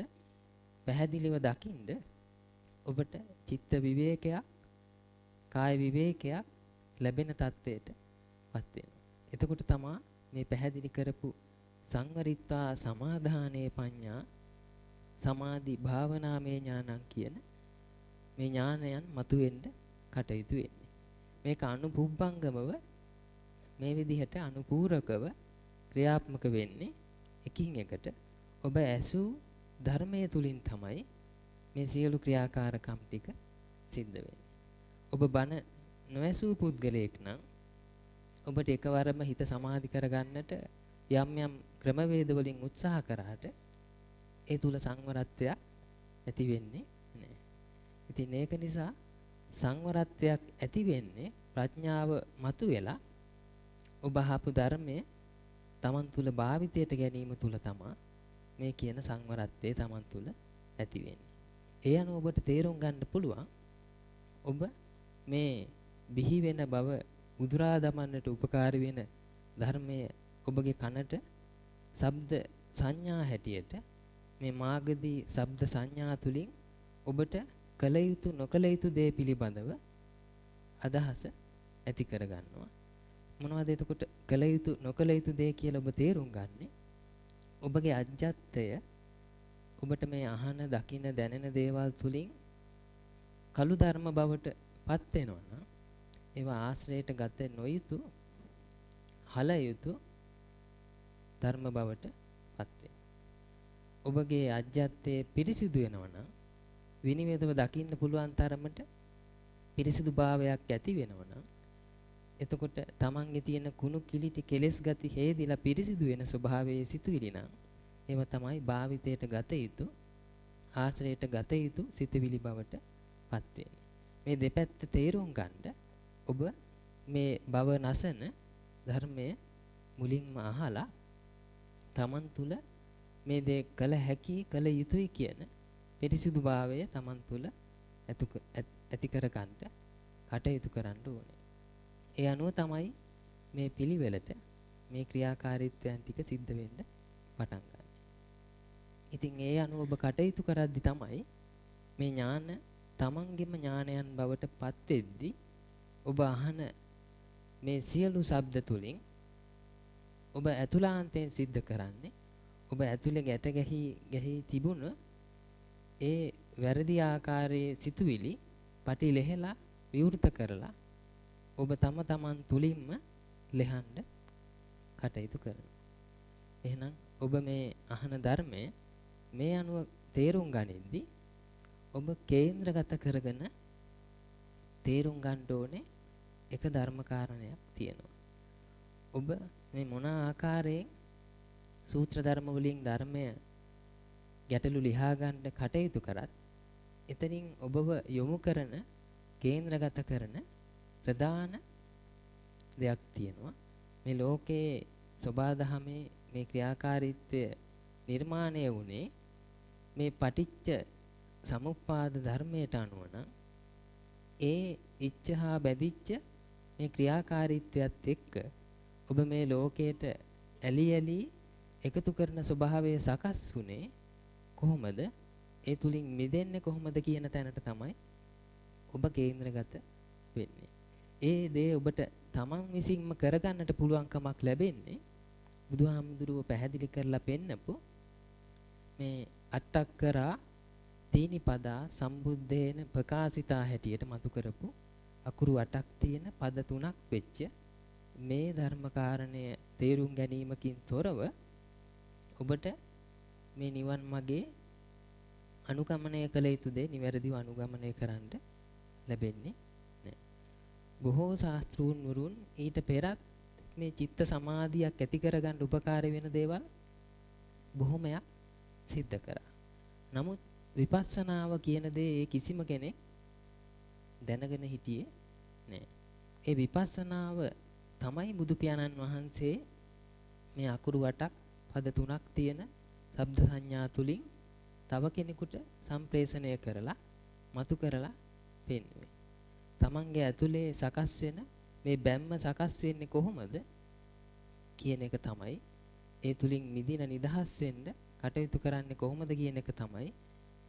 පැහැදිලිව දකින්න ඔබට චිත්ත විවේකයක් කාය විවේකයක් ලැබෙන තත්ත්වයට පත් වෙනවා. එතකොට තමා මේ පැහැදිලි කරපු සංවරිත්වා සමාදානේ පඤ්ඤා සමාධි භාවනාමය ඥානං කියන මේ ඥානයන් මතුවෙන්න කටයුතු වෙන්නේ. මේක අනුපුබ්බංගමව මේ විදිහට අනුපූරකව ක්‍රියාත්මක වෙන්නේ එකින් එකට. ඔබ ඇසූ ධර්මයේ තුලින් තමයි මේ සියලු ක්‍රියාකාරකම් ටික සිද්ධ වෙන්නේ. ඔබ බණ නොඇසූ පුද්ගලයෙක් නම් ඔබට එකවරම හිත සමාධි කරගන්නට යම් යම් ක්‍රමවේද වලින් උත්සාහ කරාට ඒ තුල සංවරත්වයක් ඇති වෙන්නේ නැහැ. ඉතින් ඒක නිසා සංවරත්වයක් ඇති වෙන්නේ ප්‍රඥාව මතුවෙලා ඔබ අහපු ධර්මය තමන් තුල භාවිතයට ගැනීම තුල තමා මේ කියන සංවරත්වය තමන් තුල ඇති වෙන්නේ. ඒ අනුව ඔබට තේරුම් ගන්න පුළුවන් ඔබ මේ බිහි වෙන බව උදුරා දමන්නට උපකාර වෙන ධර්මය ඔබගේ කනට ශබ්ද සංඥා හැටියට මේ මාර්ගදී ශබ්ද සංඥා තුලින් ඔබට කළ යුතු නොකළ යුතු දේ පිළිබඳව අදහස ඇති කරගන්නවා. මොනවද එතකොට කළ යුතු නොකළ යුතු දේ කියලා ඔබ තේරුම් ගන්නෙ? ඔබගේ අජ්ජත්ය ඔබට මේ අහන දකින දැනෙන දේවල් තුලින් කළු ධර්ම බවට පත් වෙනවා නම් ඒවා ආශ්‍රයයට ගත නොයුතු හල යුතු ධර්ම බවට පත් වෙනවා. ඔබගේ අජ්ජත්ය පිරිසිදු වෙනවා නම් විනිවිදව දකින්න පුළුවන් තරමට පිරිසිදු භාවයක් ඇති වෙනවා නම් එතකොට තමන්ගේ තියෙන කුණු කිලිටි කෙලෙස් ගති හේදිලා පිරිසිදු වෙන ස්වභාවයේ සිතුවිලි නම් ඒවා තමයි භාවිතයට ගත යුතු ආශ්‍රයයට ගත යුතු සිතුවිලි බවට පත් වෙන්නේ. මේ දෙපැත්ත තේරුම් ගන්න ඔබ මේ භව නසන ධර්මය මුලින්ම අහලා තමන් තුල මේ දේ කළ හැකි කළ යුතුයි කියන පිරිසිදු භාවය තමන් තුල ඇති කර ගන්නට කටයුතු කරන්න ඕනේ. ඒ අනුව තමයි මේ පිළිවෙලට මේ ක්‍රියාකාරීත්වයන් ටික සිද්ධ වෙන්න පටන් ගන්න. ඉතින් ඒ අනුව ඔබ කටයුතු කරද්දි තමයි මේ ඥාන තමන්ගේම ඥානයන් බවට පත් වෙද්දි ඔබ අහන මේ සියලු ශබ්ද තුලින් ඔබ ඇතුළාන්තයෙන් සිද්ධ කරන්නේ ඔබ ඇතුලේ ගැට ගැහි ගැහි තිබුණ ඒ වැරදි ආකාරයේ සිතුවිලි පටි ලෙහලා විවෘත කරලා ඔබ තම තමන් තුලින්ම ලෙහන්න කටයුතු කරනවා. එහෙනම් ඔබ මේ අහන ධර්මය මේ අනුව තේරුම් ගනිද්දි ඔබ කේන්ද්‍රගත කරගෙන තේරුම් ගන්න ඕනේ එක ධර්ම කාරණයක් තියෙනවා. ඔබ මේ මොන ආකාරයෙන් සූත්‍ර ධර්ම වලින් ධර්මය ගැටලු ලිහා ගන්න කටයුතු කරත් එතනින් ඔබව යොමු කරන කේන්ද්‍රගත කරන ප්‍රධාන දෙයක් තියෙනවා. මේ ලෝකයේ සබාදහමේ මේ ක්‍රියාකාරීත්වය නිර්මාණය වුණේ මේ පටිච්ච සමුප්පාද ධර්මයට අනුව නම් ඒ ඉච්ඡා බැඳිච්ච මේ ක්‍රියාකාරීත්වයත් එක්ක ඔබ මේ ලෝකයට ඇලි ඇලි එකතු කරන ස්වභාවය සකස් වුණේ කොහොමද? ඒ තුලින් මිදෙන්නේ කොහොමද කියන තැනට තමයි ඔබ කේන්ද්‍රගත වෙන්නේ. ඒ දේ ඔබට තමන් විසින්ම කරගන්නට පුළුවන්කමක් ලැබෙන්නේ බුදුහාමුදුරුව පැහැදිලි කරලා පෙන්නපු මේ අට්ඨක්කරා තීනිපදා සම්බුද්දේන ප්‍රකාශිතා හැටියට මතු කරපු අකුරු 8ක් තියෙන පද 3ක් වෙච්ච මේ ධර්ම කාරණය තේරුම් ගැනීමකින් තොරව ඔබට මේ නිවන් මාගේ අනුගමනය කළ යුතු දේ නිවැරදිව අනුගමනය කරන්න ලැබෙන්නේ නැහැ. බොහෝ ශාස්ත්‍රූන් වරුන් ඊට පෙරත් මේ චිත්ත සමාධියක් ඇති කරගන්න උපකාර වෙන දේවල් බොහොමයක් සිද්ධ කරා. නමුත් විපස්සනාව කියන දේ ඒ කිසිම කෙනෙක් දැනගෙන හිටියේ නෑ. ඒ විපස්සනාව තමයි බුදු පියාණන් වහන්සේ මේ අකුරු 8ක් පද 3ක් තියෙන ශබ්ද සංඥා තුලින් තව කෙනෙකුට සම්ප්‍රේෂණය කරලා මතු කරලා පෙන්වුවේ. තමන්ගේ ඇතුලේ සකස් වෙන මේ බැම්ම සකස් වෙන්නේ කොහොමද කියන එක තමයි, ඒ තුලින් මිදින නිදහස් වෙන්න කටයුතු කරන්නේ කොහොමද කියන එක තමයි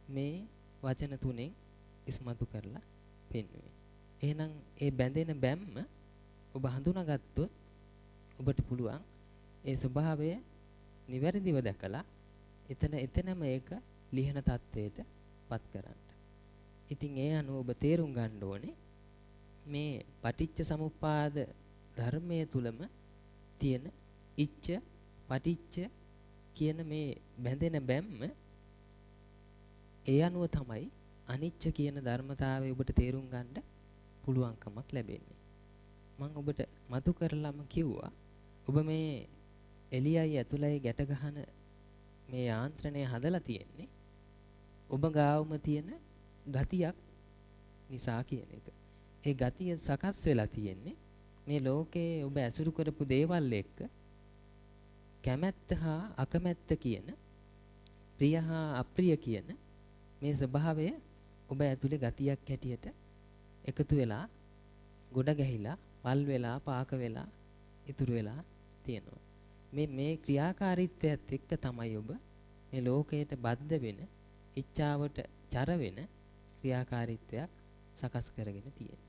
මේ වචන තුනෙන් ඉස්මතු කරලා පෙන්වුවේ. එහෙනම් ඒ බැඳෙන බැම්ම ඔබ හඳුනාගත්තොත් ඔබට පුළුවන් ඒ ස්වභාවය නිවැරදිව දැකලා එතන එතනම ඒක ලිහන තත්වයට පත් කරන්න. ඉතින් ඒ අනුව ඔබ තේරුම් ගන්න ඕනේ මේ පටිච්ච සමුප්පාද ධර්මයේ තුලම තියෙන ඉච්ඡ පටිච්ච කියන මේ බැඳෙන බැම්ම ඒ අනුව තමයි අනිච්ච කියන ධර්මතාවය ඔබට තේරුම් ගන්න පුළුවන්කමක් ලැබෙන්නේ. මං ඔබට මතු කරලම කිව්වා ඔබ මේ එළියයි ඇතුළයි ගැට ගහන මේ යාන්ත්‍රණය හදලා තියෙන්නේ ඔබ ගාවම තියෙන ගතියක් නිසා කියන එක. ඒ ගතිය සකස් වෙලා තියෙන්නේ මේ ලෝකයේ ඔබ ඇසුරු කරපු දේවල් එක්ක කැමැත්ත හා අකමැත්ත කියන, ප්‍රිය හා අප්‍රිය කියන මේ ස්වභාවය ඔබ ඇතුලේ ගතියක් හැටියට එකතු වෙලා ගොඩ ගැහිලා පල් වෙලා පාක වෙලා ඉතුරු වෙලා තියෙනවා. මේ මේ ක්‍රියාකාරීත්වයත් එක්ක තමයි ඔබ මේ ලෝකයට බද්ධ වෙන, ඉච්ඡාවට චර වෙන ක්‍රියාකාරීත්වයක් සකස් කරගෙන තියෙන්නේ.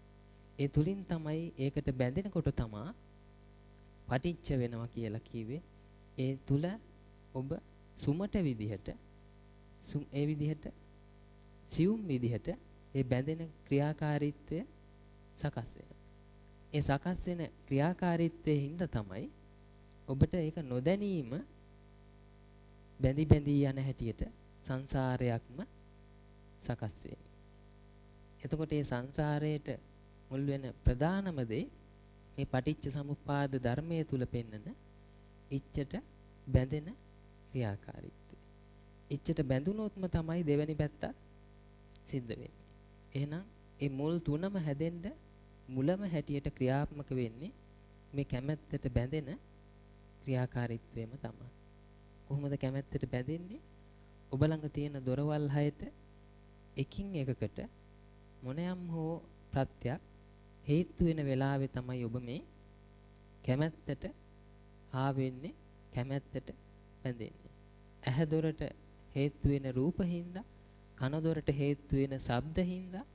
ඒ තුලින් තමයි ඒකට බැඳෙනකොට තමා පටිච්ච වෙනවා කියලා කිව්වේ. ඒ තුල ඔබ සුමට විදිහට, ඒ විදිහට සියුම් විදිහට ඒ බැඳෙන ක්‍රියාකාරීත්වය සකස් වෙනවා. ඒ සකස් වෙන ක්‍රියාකාරීත්වයේ හින්දා තමයි ඔබට ඒක නොදැනීම බැඳි බැඳී යන හැටියට සංසාරයක්ම සකස් වෙන්නේ. එතකොට මේ සංසාරයට මුල් වෙන ප්‍රධානම දේ මේ පටිච්ච සමුප්පාද ධර්මයේ තුල පෙන්නන ඉච්ඡට බැඳෙන ක්‍රියාකාරීත්වය. ඉච්ඡට බැඳුනොත්ම තමයි දෙවෙනි පැත්ත සිද්ධ වෙන්නේ. එහෙනම් මේ මුල් තුනම හැදෙන්න මුලම හැටියට ක්‍රියාත්මක වෙන්නේ මේ කැමැත්තට බැඳෙන ක්‍රියාකාරීත්වයම තමයි. කොහොමද කැමැත්තට බැඳෙන්නේ? ඔබ ළඟ තියෙන දොරවල් හයට එකින් එකකට මොනයම් හෝ ප්‍රත්‍යක් හේතු වෙන වෙලාවේ තමයි ඔබ මේ කැමැත්තට හා වෙන්නේ, කැමැත්තට බැඳෙන්නේ. ඇහැ දොරට හේතු වෙන රූප හින්දා, කන දොරට හේතු වෙන ශබ්ද හින්දා,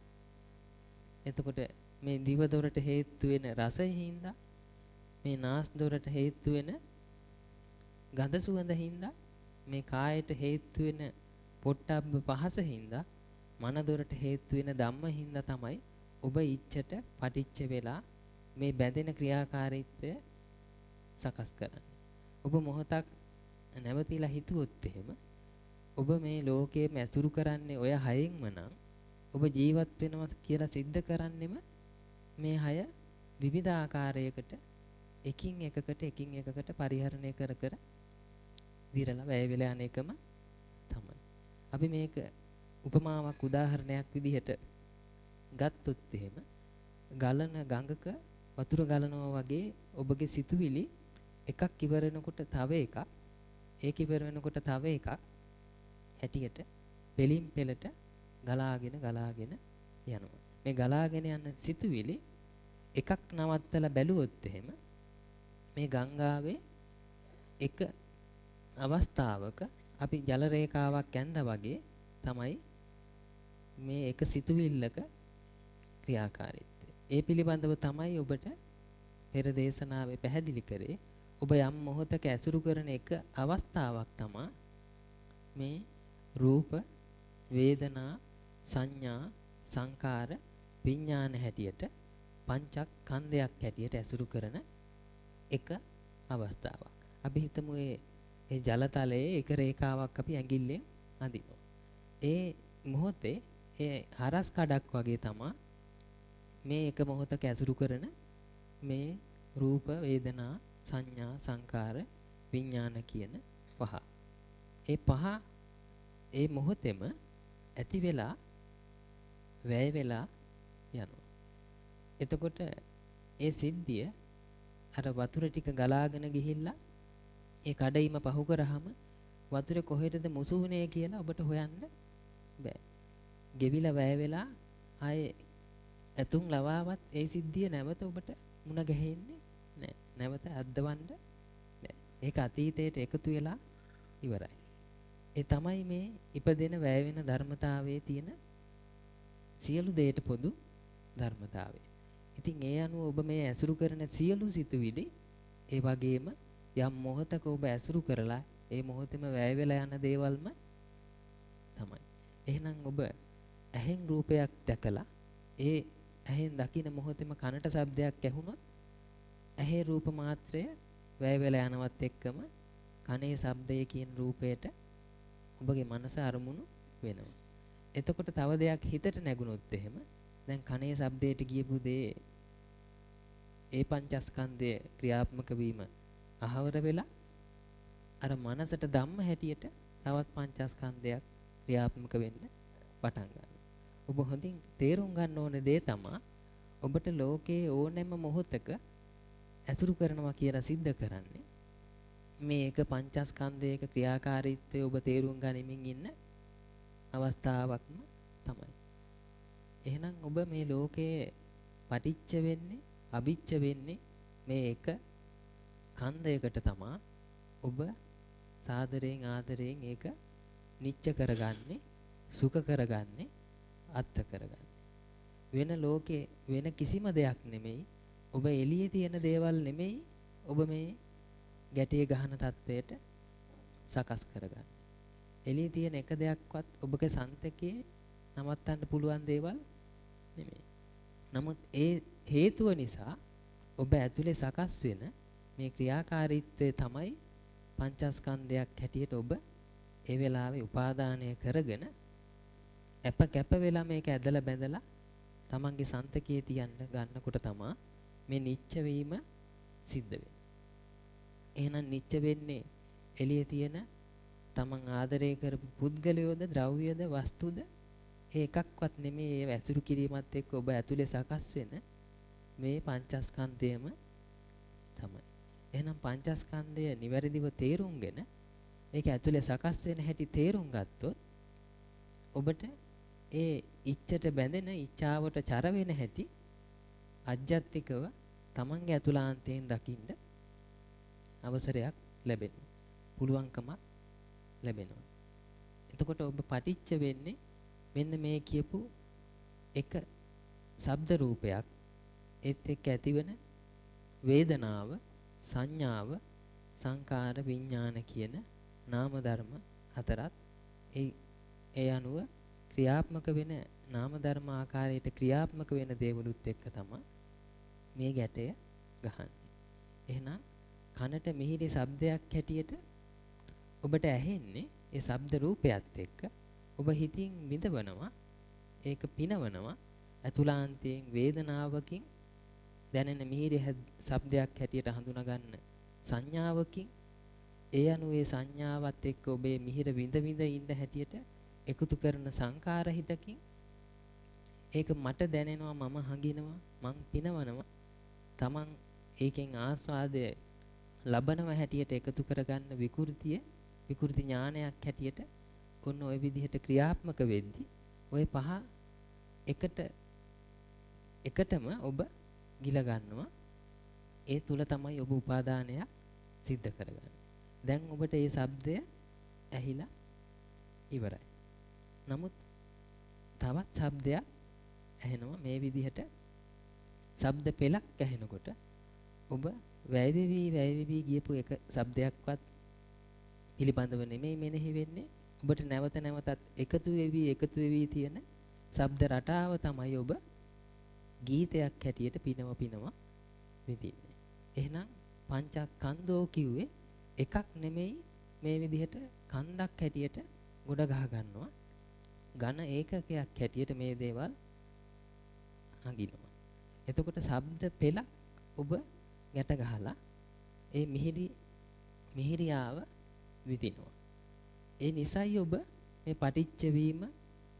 එතකොට මේ දිව දොරට හේතු වෙන රස හින්දා, මේ නාස් දොරට හේතු වෙන ගඳ සුවඳ හින්දා, මේ කායට හේතු වෙන පොට්ටබ්බ පහස හින්දා, මන දොරට හේතු වෙන ධම්ම හින්දා තමයි ඔබ ඉච්ඡට පටිච්ච වෙලා මේ බැඳෙන ක්‍රියාකාරීත්වය සකස් කරන්නේ. ඔබ මොහොතක් නැවතිලා හිතුවොත් එහෙම ඔබ මේ ලෝකයේම ඇසුරු කරන්නේ ඔය හයෙන්ම නම් ඔබ ජීවත් වෙනවා කියලා සිද්ධ කරන්නෙම මේ හය විවිධ ආකාරයකට එකින් එකකට එකින් එකකට පරිහරණය කර කර දිරලා වැය වෙලා යන එකම තමයි. අපි මේක උපමාවක් උදාහරණයක් විදිහට ගත්තොත් එහෙම ගලන ගඟක වතුර ගලනවා වගේ ඔබගේ සිතුවිලි එකක් ඉවර වෙනකොට තව එකක්, ඒක ඉවර වෙනකොට තව එකක් හැටියට පෙලින් පෙලට ගලාගෙන ගලාගෙන යනවා. මේ ගලාගෙන යන සිතුවිලි එකක් නවත්තලා බැලුවොත් එහෙම මේ ගංගාවේ එක අවස්ථාවක අපි ජල රේඛාවක් ඇඳා වගේ තමයි මේ එක සිතුවිල්ලක ක්‍රියාකාරීත්වය. ඒ පිළිබඳව තමයි ඔබට පෙර දේශනාවේ පැහැදිලි කරේ. ඔබ යම් මොහොතක ඇසුරු කරන එක අවස්ථාවක් තමා මේ රූප, වේදනා, සංඥා, සංකාර, විඥාන හැටියට පංචස්කන්ධයක් හැටියට ඇසුරු කරන එක අවස්ථාවක්. අපි හිතමු ඒ ජලතලයේ එක රේඛාවක් අපි ඇඟිල්ලෙන් අඳිනවා. ඒ මොහොතේ ඒ හරස් කඩක් වගේ තමා මේ එක මොහොතක ඇසුරු කරන මේ රූප, වේදනා, සංඥා, සංකාර, විඥාන කියන පහ. ඒ පහ ඒ මොහොතේම ඇති වෙලා වැය වෙලා යනවා. එතකොට ඒ සිද්ධිය අර වතුර ටික ගලාගෙන ගිහිල්ලා ඒ කඩයිම පහු කරාම වතුර කොහෙටද මුසු වුනේ කියලා ඔබට හොයන්න බෑ. ගෙවිලා වැය වෙලා ආයේ ඇතුන් ලවාවත් ඒ සිද්ධිය නැවත ඔබට මුණ ගැහෙන්නේ නෑ. නැවත අද්දවන්න බෑ. ඒක අතීතයට එකතු වෙලා ඉවරයි. ඒ තමයි මේ ඉපදෙන වැය වෙන ධර්මතාවයේ තියෙන සියලු දෙයට පොදු ධර්මතාවය. ඉතින් ඒ අනුව ඔබ මේ ඇසුරු කරන සියලු සිතුවිලි ඒ වගේම යම් මොහොතක ඔබ ඇසුරු කරලා ඒ මොහොතේම වැය වෙලා යන දේවල්ම තමයි. එහෙනම් ඔබ ඇහෙන් රූපයක් දැකලා ඒ ඇහෙන් දකින මොහොතේම කනට ශබ්දයක් ඇහුනොත් ඇහි රූප මාත්‍රය වැය වෙලා යනවත් එක්කම කනේ ශබ්දය කියන රූපයට ඔබගේ මනස අරමුණු වෙනවා. එතකොට තව දෙයක් හිතට නැගුණොත් එහෙම දැන් කනේ ශබ්දයට ගියපු දේ ඒ පංචස්කන්ධය ක්‍රියාත්මක වීම අහවර වෙලා අර මනසට ධම්ම හැටියට තවත් පංචස්කන්ධයක් ක්‍රියාත්මක වෙන්න පටන් ගන්නවා. ඔබ හොඳින් තේරුම් ගන්න ඕන දේ තමා ඔබට ලෝකයේ ඕනෑම මොහොතක ඇසුරු කරනවා කියලා සිද්ධ කරන්නේ මේ එක පංචස්කන්ධයක ක්‍රියාකාරීත්වය ඔබ තේරුම් ගනිමින් ඉන්න අවස්ථාවක්ම තමයි. එහෙනම් ඔබ මේ ලෝකයේ පටිච්ච වෙන්නේ අභිච්ච වෙන්නේ මේ එක කන්දයකට තමා ඔබ සාදරයෙන් ආදරයෙන් ඒක නිච්ච කරගන්නේ, සුඛ කරගන්නේ, අත්ත කරගන්නේ. වෙන ලෝකේ වෙන කිසිම දෙයක් නෙමෙයි, ඔබ එළියේ තියෙන දේවල් නෙමෙයි ඔබ මේ ගැටේ ගහන තත්වයට සකස් කරගන්නේ. එළියේ තියෙන එක දෙයක්වත් ඔබගේ සන්තකයේ නවත්තන්න පුළුවන් දේවල් නෙමෙයි. නමුත් ඒ හේතුව නිසා ඔබ ඇතුලේ සකස් වෙන මේ ක්‍රියාකාරීත්වය තමයි පංචස්කන්ධයක් හැටියට ඔබ ඒ වෙලාවේ උපාදානය කරගෙන අප කැප වෙලා මේක ඇදලා බැඳලා තමන්ගේ සන්තකයේ තියන්න ගන්නකොට තමා මේ නිච්ච වීම සිද්ධ වෙන්නේ. එහෙනම් නිච්ච වෙන්නේ එළියේ තියෙන තමන් ආදරය කරපු පුද්ගලයෝද, ද්‍රව්‍යද, වස්තුද ඒ එකක්වත් නෙමෙයි. ඒව ඇසුරු කිරීමත් එක්ක ඔබ ඇතුලේ සකස් වෙන මේ පංචස්කන්ධයම තමයි. එහෙනම් පංචස්කන්ධය නිවැරදිව තේරුම්ගෙන ඒක ඇතුලේ සකස් වෙන හැටි තේරුම් ගත්තොත් ඔබට ඒ ඉච්ඡට බැඳෙන ඉච්ඡාවට චර වෙන හැටි අජ්ජත්තිකව තමන්ගේ ඇතුළාන්තයෙන් දකින්න අවසරයක් ලැබෙනවා. පුළුවන්කමක් ලැබෙනවා. එතකොට ඔබ පටිච්ච වෙන්නේ මෙන්න මේ කියපු එක ශබ්ද රූපයක් ඒත් එක්ක ඇතිවන වේදනාව, සංඥාව, සංකාර, විඥාන කියන නාම ධර්ම හතරත් ඒ අනුව ක්‍රියාත්මක වෙන නාම ධර්ම ආකාරයට ක්‍රියාත්මක වෙන දේවලුත් එක්ක තමයි මේ ගැටය ගහන්නේ. එහෙනම් කනට මිහිරි ශබ්දයක් හැටියට ඔබට ඇහෙන්නේ ඒ ශබ්ද රූපයත් එක්ක ඔබ හිතින් විඳවනවා, ඒක පිනවනවා, අතුලාන්තයෙන් වේදනාවකින් දැනෙන මිහිරි ශබ්දයක් හැටියට හඳුනා ගන්න සංඥාවකින් ඒ අනුව ඒ සංඥාවත් එක්ක ඔබේ මිහිර විඳ විඳ ඉන්න හැටියට එකතු කරන සංකාර හිතකින් ඒක මට දැනෙනවා, මම හඟිනවා, මං පිනවනවා, තමන් ඒකෙන් ආස්වාදය ලබනව හැටියට එකතු කරගන්න විකෘතිය, විකෘති ඥානයක් හැටියට ඔන්න ඔය විදිහට ක්‍රියාත්මක වෙද්දි ඔය පහ එකටම ඔබ ගිල ගන්නවා. ඒ තුල තමයි ඔබ උපාදානයක් සිද්ධ කරගන්නේ. දැන් ඔබට ඒ ශබ්දය ඇහිලා ඉවරයි. නමුත් තවත් ශබ්දයක් ඇහෙනවා. මේ විදිහට ශබ්ද පෙළක් ඇහෙනකොට ඔබ වැය වෙවි ගියපු එක ශබ්දයක්වත් පිළිබඳව නෙමෙයි මෙනෙහි වෙන්නේ. ඔබට නැවත නැවතත් එකතු වෙවි තියෙන ශබ්ද රටාව තමයි ඔබ ගීතයක් හැටියට පිනව පිනව විඳින්නේ. එහෙනම් පංචස්කන්ධෝ කිව්වේ එකක් නෙමෙයි, මේ විදිහට කන්දක් හැටියට ගොඩ ගහ ගන්නවා. ඝන ඒකකයක් හැටියට මේ දේවල් හංගිනවා. එතකොට ශබ්ද පෙළක් ඔබ ගැට ගහලා ඒ මිහිරියාව විඳිනවා. ඒ නිසයි ඔබ මේ පටිච්ච වීම,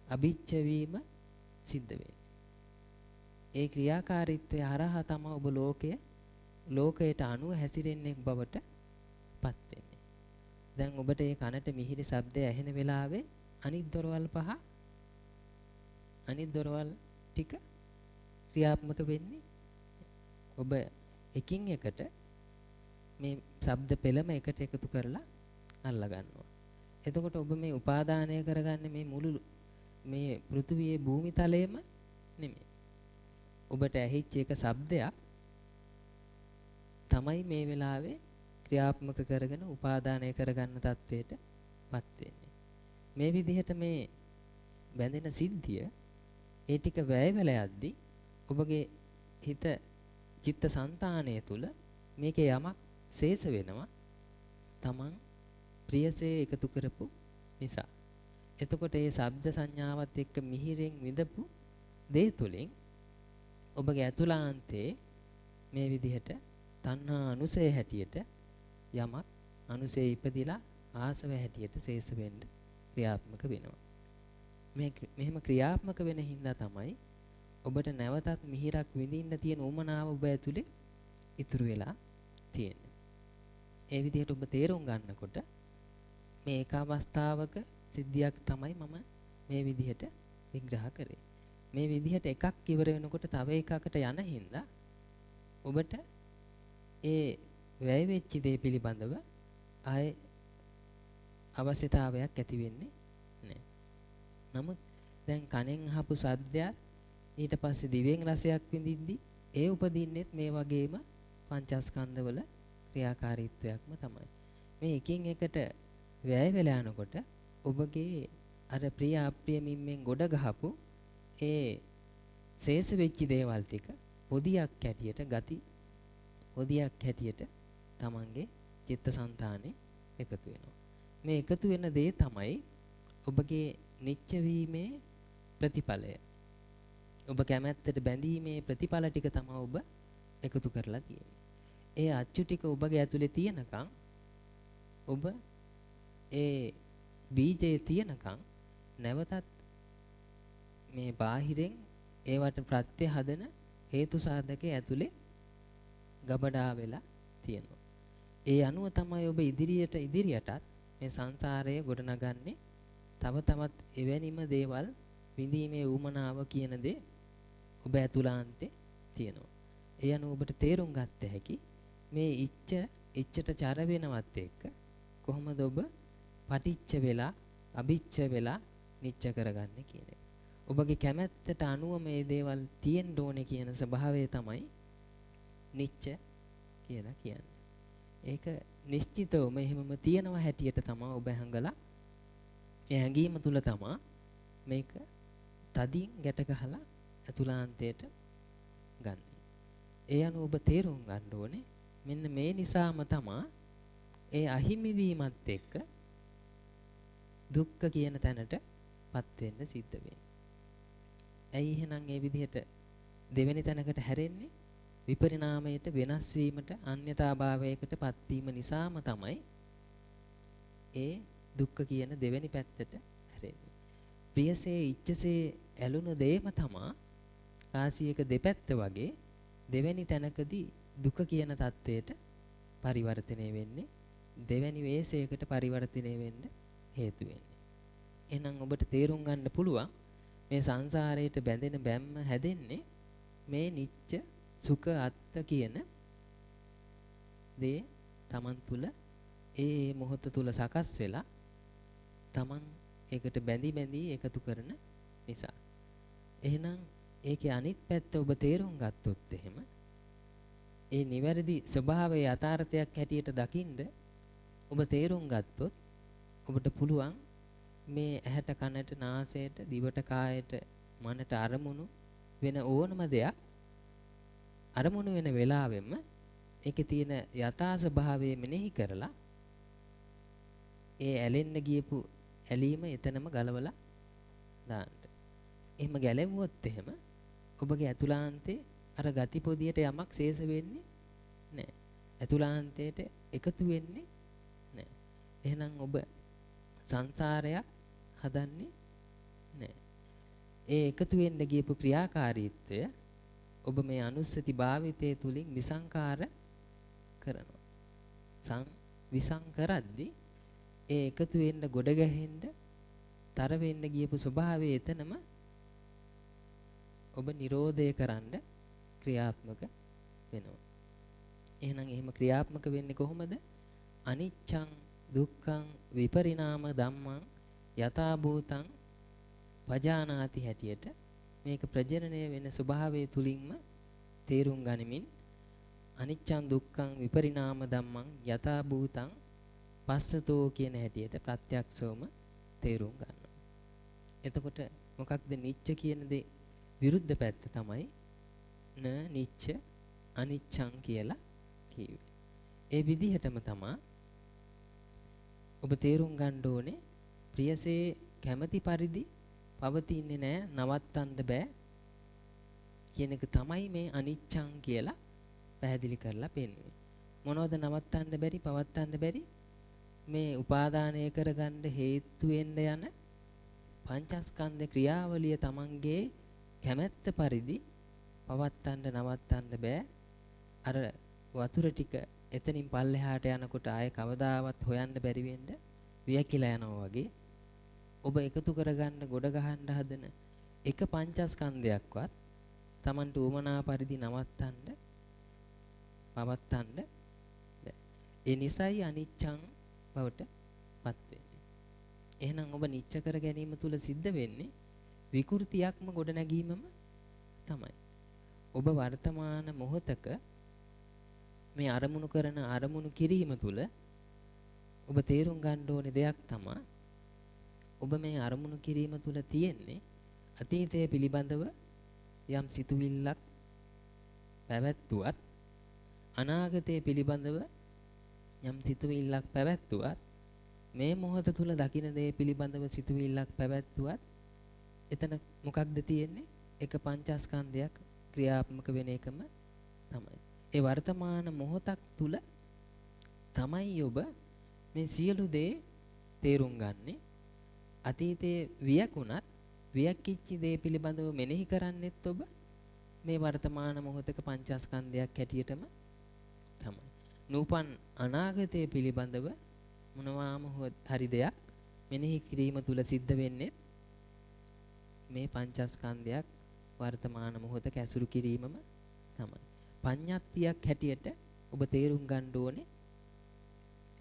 අභිච්ච වීම සිද්ධ වෙන්නේ. ඒ ක්‍රියාකාරීත්වය හරහා තමයි ඔබ ලෝකයට අනුව හැසිරෙන්නෙක් බවට පත් වෙන්නේ. දැන් ඔබට ඒ කනට මිහිරි ශබ්දය ඇහෙන වෙලාවේ අනිත් දොරවල් පහ, අනිත් දොරවල් ටික ක්‍රියාත්මක වෙන්නේ. ඔබ එකින් එකට මේ ශබ්ද පෙළම එකට එකතු කරලා අල්ලා ගන්නවා. එතකොට ඔබ මේ උපාදානය කරගන්නේ මේ මුළු මේ පෘථිවියේ භූමිතලයේම නෙමෙයි. ඔබට ඇහිච්ච එක ශබ්දයක් තමයි මේ වෙලාවේ ක්‍රියාත්මක කරගෙන උපාදානය කරගන්න තත්වයට පත් වෙන්නේ. මේ විදිහට මේ බැඳෙන සිද්ධිය ඒ ටික වැය වෙලා යද්දී ඔබගේ හිත චිත්ත සංතානය තුල මේකේ යමක් ශේෂ වෙනවා තමන් ප්‍රියසේ එකතු කරපු නිසා. එතකොට ඒ ශබ්ද සංඥාවත් එක්ක මිහිරෙන් විඳපු දේ තුලින් ඔබගේ ඇතුළාන්තයේ මේ විදිහට තණ්හා අනුසය හැටියට යමක් අනුසය ඉපදිලා ආසව හැටියට ශේෂ වෙන්න ක්‍රියාත්මක වෙනවා. මේ මෙහෙම ක්‍රියාත්මක වෙන හින්දා තමයි ඔබට නැවතත් මිහිරක් විඳින්න තියෙන උවමනාව ඔබ ඇතුලේ ඉතුරු වෙලා තියෙන්නේ. ඒ විදිහට ඔබ තේරුම් ගන්නකොට මේ එක අවස්ථාවක සිද්ධියක් තමයි මම මේ විදිහට විග්‍රහ කරේ. මේ විදිහට එකක් ඉවර වෙනකොට තව එකකට යන හින්දා ඔබට ඒ වැය වෙච්ච දේ පිළිබඳව ආයේ අවශ්‍යතාවයක් ඇති වෙන්නේ නැහැ. නමුත් දැන් කනෙන් අහපු සද්දයක් ඊට පස්සේ දිවෙන් රසයක් විඳිද්දි ඒ උපදින්නෙත් මේ වගේම පංචස්කන්ධවල ක්‍රියාකාරීත්වයක්ම තමයි. මේ එකින් එකට වැය වෙලා යනකොට ඔබගේ අර ප්‍රිය අප්‍රිය මිම්මෙන් ගොඩ ගහපු ඒ ශේෂ වෙච්ච දේවල් ටික පොදියක් හැටියට ගති පොදියක් හැටියට තමන්ගේ චිත්තසංතානේ එකතු වෙනවා. මේ එකතු වෙන දේ තමයි ඔබගේ නිච්ච වීමේ ප්‍රතිඵලය. ඔබ කැමැත්තට බැඳීමේ ප්‍රතිඵල ටික තමයි ඔබ එකතු කරලා තියෙන්නේ. ඒ අච්චු ටික ඔබගේ ඇතුලේ තියෙනකන් ඔබ ඒ බීජය තියෙනකන් නැවතත් මේ බාහිරෙන් ඒවට ප්‍රත්‍ය හදන හේතු සාධකයේ ඇතුලේ ගබඩා වෙලා තියෙනවා. ඒ අනුව තමයි ඔබ ඉදිරියට ඉදිරියටත් මේ සංසාරය ගොඩනගන්නේ. තව තවත් එවැනිම දේවල් විඳීමේ උවමනාව කියන දේ ඔබ ඇතුළාන්තේ තියෙනවා. ඒ අනුව ඔබට තේරුම් ගන්න හැකි මේ ඉච්ඡට චර වෙනවත් එක්ක කොහොමද ඔබ පටිච්ච වෙලා අභිච්ච වෙලා නිච්ච කරගන්නේ කියන එක. ඔබගේ කැමැත්තට අනුව මේ දේවල් තියෙන්න ඕනේ කියන ස්වභාවය තමයි නිච්ච කියලා කියන්නේ. ඒක නිශ්චිතවම එහෙමම තියෙනවා හැටියට තමයි ඔබ හැඟලා ඒ හැඟීම තුල තමයි මේක තදින් ගැට ගහලා ඇතුළාන්තයට ගන්න. ඒ අනුව ඔබ තේරුම් ගන්න ඕනේ මෙන්න මේ නිසාම තමයි ඒ අහිමි වීමත් එක්ක දුක්ඛ කියන තැනට පත් වෙන්න සිද්ධ වෙන්නේ. ඇයි එහෙනම් ඒ විදිහට දෙවෙනි තැනකට හැරෙන්නේ? විපරිණාමයට වෙනස් වීමට අන්‍යතාභාවයකට පත්වීම නිසාම තමයි ඒ දුක්ඛ කියන දෙවෙනි පැත්තට හැරෙන්නේ. ප්‍රියසේ ඉච්ඡසේ ඇලුණු දේම තමා කාසියක දෙපැත්ත වගේ දෙවෙනි තැනකදී දුක කියන තත්වයට පරිවර්තනය වෙන්නේ, දෙවෙනි වේසයකට පරිවර්තනය වෙන්න හේතු වෙන්නේ. එහෙනම් ඔබට තේරුම් ගන්න පුළුවන් මේ සංසාරයට බැඳෙන බැම්ම හැදෙන්නේ මේ නිච්ච සුඛ අත්ත කියන දේ තමන් තුල ඒ මොහොත තුල සකස් වෙලා තමන් ඒකට බැඳි බැඳි එකතු කරන නිසා. එහෙනම් ඒකේ අනිත් පැත්ත ඔබ තේරුම් ගත්තොත් එහෙම ඒ නිවැරදි ස්වභාවයේ යථාර්ථයක් හැටියට දකින්න ඔබ තේරුම් ගත්තොත් ඔබට පුළුවන් මේ ඇහැට කනට නාසයට දිවට කායට මනට අරමුණු වෙන ඕනම දෙයක් අරමුණු වෙන වෙලාවෙම ඒකේ තියෙන යථා ස්වභාවය මෙනෙහි කරලා ඒ ඇලෙන්න ගියපු ඇලීම එතනම ගලවලා දාන්න. එහෙම ගැලෙව්වොත් එහෙම ඔබගේ ඇතුළාන්තේ අර ගති පොදියට යමක් ශේෂ වෙන්නේ නැහැ. ඇතුළාන්තයට එකතු වෙන්නේ නැහැ. එහෙනම් ඔබ සංසාරයක් හදන්නේ නැහැ. ඒ එකතු වෙන්න ගියපු ක්‍රියාකාරීත්වය ඔබ මේ අනුස්සති භාවිතය තුලින් විසංකාර කරනවා. විසං කරද්දී ඒ එකතු වෙන්න ගොඩ ගැහෙන්න තර වෙන්න ගියපු ස්වභාවය එතනම ඔබ නිරෝධය කරන්න ක්‍රියාත්මක වෙනවා. එහෙනම් එහෙම ක්‍රියාත්මක වෙන්නේ කොහොමද? අනිච්ඡං දුක්ඛං විපරිණාම ධම්මං යථා භූතං පජානාති හැටියට මේක ප්‍රජනනය වෙන ස්වභාවය තුලින්ම තේරුම් ගනිමින් අනිච්ඡං දුක්ඛං විපරිණාම ධම්මං යථා භූතං පස්සතෝ කියන හැටියට ප්‍රත්‍යක්ෂවම තේරුම් ගන්නවා. එතකොට මොකක්ද නිච්ච කියන දේ විරුද්ධ පැත්ත තමයි න නිච්ච අනිච්ඡං කියලා කිව්වේ. ඒ විදිහටම තමා ඔබ තේරුම් ගන්න ඕනේ ප්‍රියසේ කැමති පරිදි පවතින්නේ නෑ, නවත්තන්න බෑ. කියන එක තමයි මේ අනිච්ඡං කියලා පැහැදිලි කරලා පෙන්වන්නේ. මොනවද නවත්තන්න බැරි, පවත්තන්න බැරි? මේ උපාදානය කරගන්න හේතු වෙන්න යන පංචස්කන්ධ ක්‍රියාවලිය තමන්ගේ කැමැත්ත පරිදි පවත්තන්න නවත්තන්න බෑ. අර වතුර ටික එතනින් පල්ලෙහාට යනකොට ආයේ කවදාවත් හොයන්න බැරි වෙන්න වියකිලා යනවා වගේ ඔබ එකතු කරගන්න ගොඩ ගහන්න හදන එක පංචස්කන්ධයක්වත් තමන්ට උවමනා පරිදි නවත්තන්න පවත්තන්න බෑ. ඒ නිසයි අනිච්ඡං බවට පත් වෙන්නේ. එහෙනම් ඔබ නිච්ච කර ගැනීම තුල සිද්ධ වෙන්නේ විකෘතියක්ම ගොඩ නැගීමම තමයි. ඔබ වර්තමාන මොහොතක මේ අරමුණු කරන අරමුණු කිරීම තුල ඔබ තේරුම් ගන්න ඕනේ දෙයක් තමයි ඔබ මේ අරමුණු කිරීම තුල තියෙන්නේ අතීතය පිළිබඳව යම් සිතුවිල්ලක් පැවැත්වුවත් අනාගතය පිළිබඳව යම් සිතුවිල්ලක් පැවැත්වුවත් මේ මොහොත තුල දකින දේ පිළිබඳව සිතුවිල්ලක් පැවැත්වුවත් එතන මොකක්ද තියෙන්නේ? එක පංචස්කන්ධයක් ක්‍රියාත්මක වෙන එකම තමයි. ඒ වර්තමාන මොහොතක් තුල තමයි ඔබ මේ සියලු දේ තේරුම් ගන්නෙ. අතීතයේ වියකුණත් වියක්කිච්ච දේ පිළිබඳව මෙනෙහි කරන්නෙත් ඔබ මේ වර්තමාන මොහොතක පංචස්කන්ධයක් හැටියටම තමයි. නූපන් අනාගතය පිළිබඳව මොනවාම හරි දෙයක් මෙනෙහි කිරීම තුල සිද්ධ වෙන්නේ මේ පංචස්කන්ධයක් වර්තමාන මොහොතක ඇසුරු කිරීමම තමයි. පඤ්ඤාත්තියක් හැටියට ඔබ තේරුම් ගන්න ඕනේ.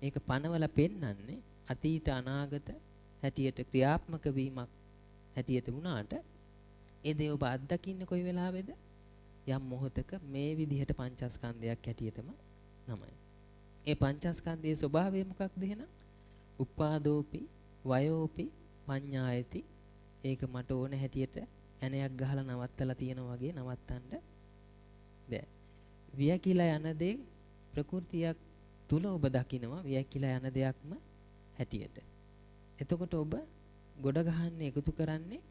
ඒක පනවලා පෙන්වන්නේ අතීත අනාගත හැටියට ක්‍රියාත්මක වීමක් හැටියට වුණාට ඒ දේ ඔබ අත්දකින්නේ කොයි වෙලාවේද? යම් මොහොතක මේ විදිහට පංචස්කන්ධයක් හැටියටම තමයි. ඒ පංචස්කන්ධයේ ස්වභාවය මොකක්ද එහෙනම්? උපාදෝපි වයෝපි පඤ්ඤායති. ඒක මට ඕන හැටියට ඇණයක් ගහලා නවත්තලා තියෙනවා වගේ නවත්තන්න බෑ. වියකිලා යන දේ ප්‍රകൃතියක් තුල ඔබ දකිනවා වියකිලා යන දෙයක්ම හැටියට. එතකොට ඔබ ගොඩ ගහන්නේ එකතු කරන්නේ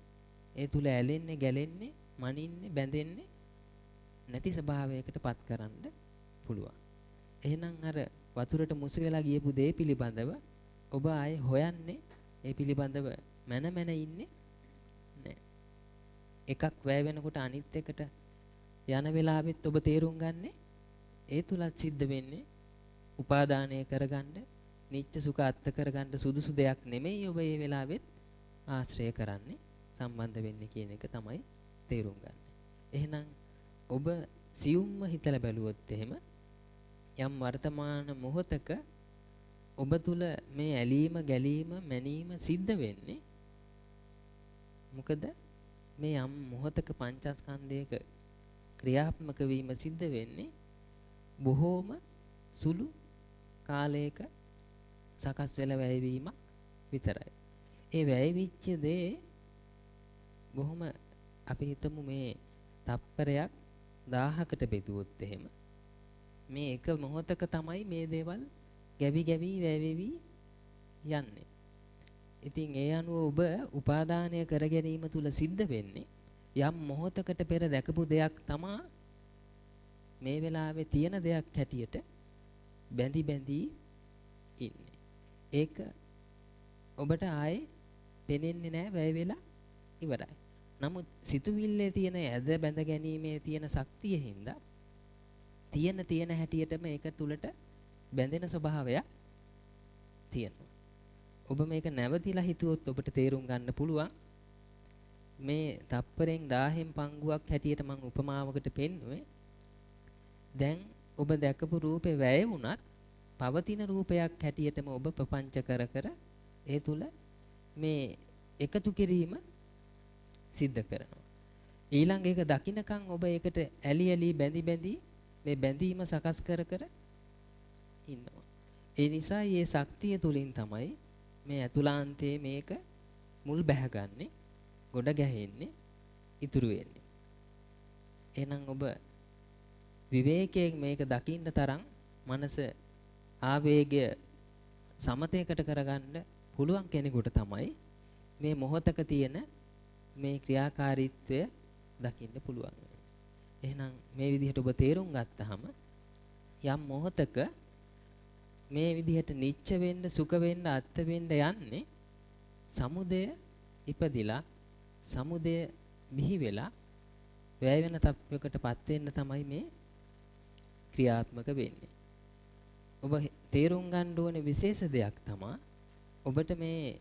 ඒ තුල ඇලෙන්නේ ගැලෙන්නේ මනින්නේ බැඳෙන්නේ නැති ස්වභාවයකට පත් කරන්න පුළුවන්. එහෙනම් අර වතුරට මුසු වෙලා ගියපු දේ පිළිබඳව ඔබ ආයේ හොයන්නේ ඒ පිළිබඳව මැන මැන ඉන්නේ නෑ. එකක් වැය වෙනකොට අනිත් එකට යන වෙලාවෙත් ඔබ තේරුම් ගන්නේ ඒ තුලත් සිද්ධ වෙන්නේ උපාදානය කරගන්න නිච්ච සුඛ අත්ත කරගන්න සුදුසු දෙයක් නෙමෙයි ඔබ ඒ වෙලාවෙත් ආශ්‍රය කරන්නේ සම්බන්ධ වෙන්නේ කියන එක තමයි තේරුම් ගන්න. එහෙනම් ඔබ සියුම්ම හිතලා බැලුවොත් එහෙම යම් වර්තමාන මොහොතක ඔබ තුල මේ ඇලීම ගැලීම මැනීම සිද්ධ වෙන්නේ මොකද මේ යම් මොහොතක පංචස්කන්ධයක ක්‍රියාත්මක වීම සිද්ධ වෙන්නේ බොහෝම සුළු කාලයක සකස් වෙලා වැයවීමක් විතරයි. ඒ වැයවිච්ච දේ බොහොම අපි හිතමු මේ තප්පරයක් 1000කට බෙදුවොත් එහෙම මේ එක මොහොතක තමයි මේ දේවල් ගැවි ගැවි වැය යන්නේ. ඉතින් ඒ අනුව ඔබ උපාදානය කර ගැනීම තුල සිද්ධ වෙන්නේ යම් මොහොතකට පෙර දැකපු දෙයක් තමා මේ වෙලාවේ තියෙන දෙයක් හැටියට බැඳි බැඳි ඉන්නේ. ඒක ඔබට ආයේ පෙනෙන්නේ නැහැ, වැය වෙලා ඉවරයි. නමුත් සිතුවිල්ලේ තියෙන ඇද බැඳ ගැනීමේ තියෙන ශක්තිය හින්දා තියෙන තියෙන හැටියටම ඒක තුලට බැඳෙන ස්වභාවයක් තියෙනවා. ඔබ මේක නැවතිලා හිතුවොත් ඔබට තේරුම් ගන්න පුළුවන් මේ තප්පරෙන් 1000න් පංගුවක් හැටියට මං උපමාවකට පෙන්නුවේ. දැන් ඔබ දැකපු රූපේ වැය වුණත් පවතින රූපයක් හැටියටම ඔබ ප්‍රපංච කර කර ඒ තුල මේ එකතු කිරීම සිද්ධ කරනවා. ඊළඟ එක දකින්නකම් ඔබ ඒකට ඇලි ඇලි බැඳි බැඳි මේ බැඳීම සකස් කර කර ඉන්නවා. ඒ නිසා මේ ශක්තිය තුලින් තමයි මේ ඇතුළාන්තයේ මේක මුල් බැහැගන්නේ, ගොඩ ගැහෙන්නේ, ඉතුරු වෙන්නේ. එහෙනම් ඔබ විවේකයෙන් මේක දකින්න තරම් මනස ආවේගය සමතේකට කරගන්න පුළුවන් කෙනෙකුට තමයි මේ මොහොතක තියෙන මේ ක්‍රියාකාරීත්වය දකින්න පුළුවන්. එහෙනම් මේ විදිහට ඔබ තේරුම් ගත්තහම යම් මොහතක මේ විදිහට නිච්ච වෙන්න, සුඛ වෙන්න, අත්ත වෙන්න යන්නේ සමුදය ඉපදිලා සමුදය බිහි වෙලා වැය වෙන තත්වයකටපත් වෙන්න තමයි මේ ක්‍රියාත්මක වෙන්නේ. ඔබ තේරුම් ගන්න ඕනේ විශේෂ දෙයක් තමා ඔබට මේ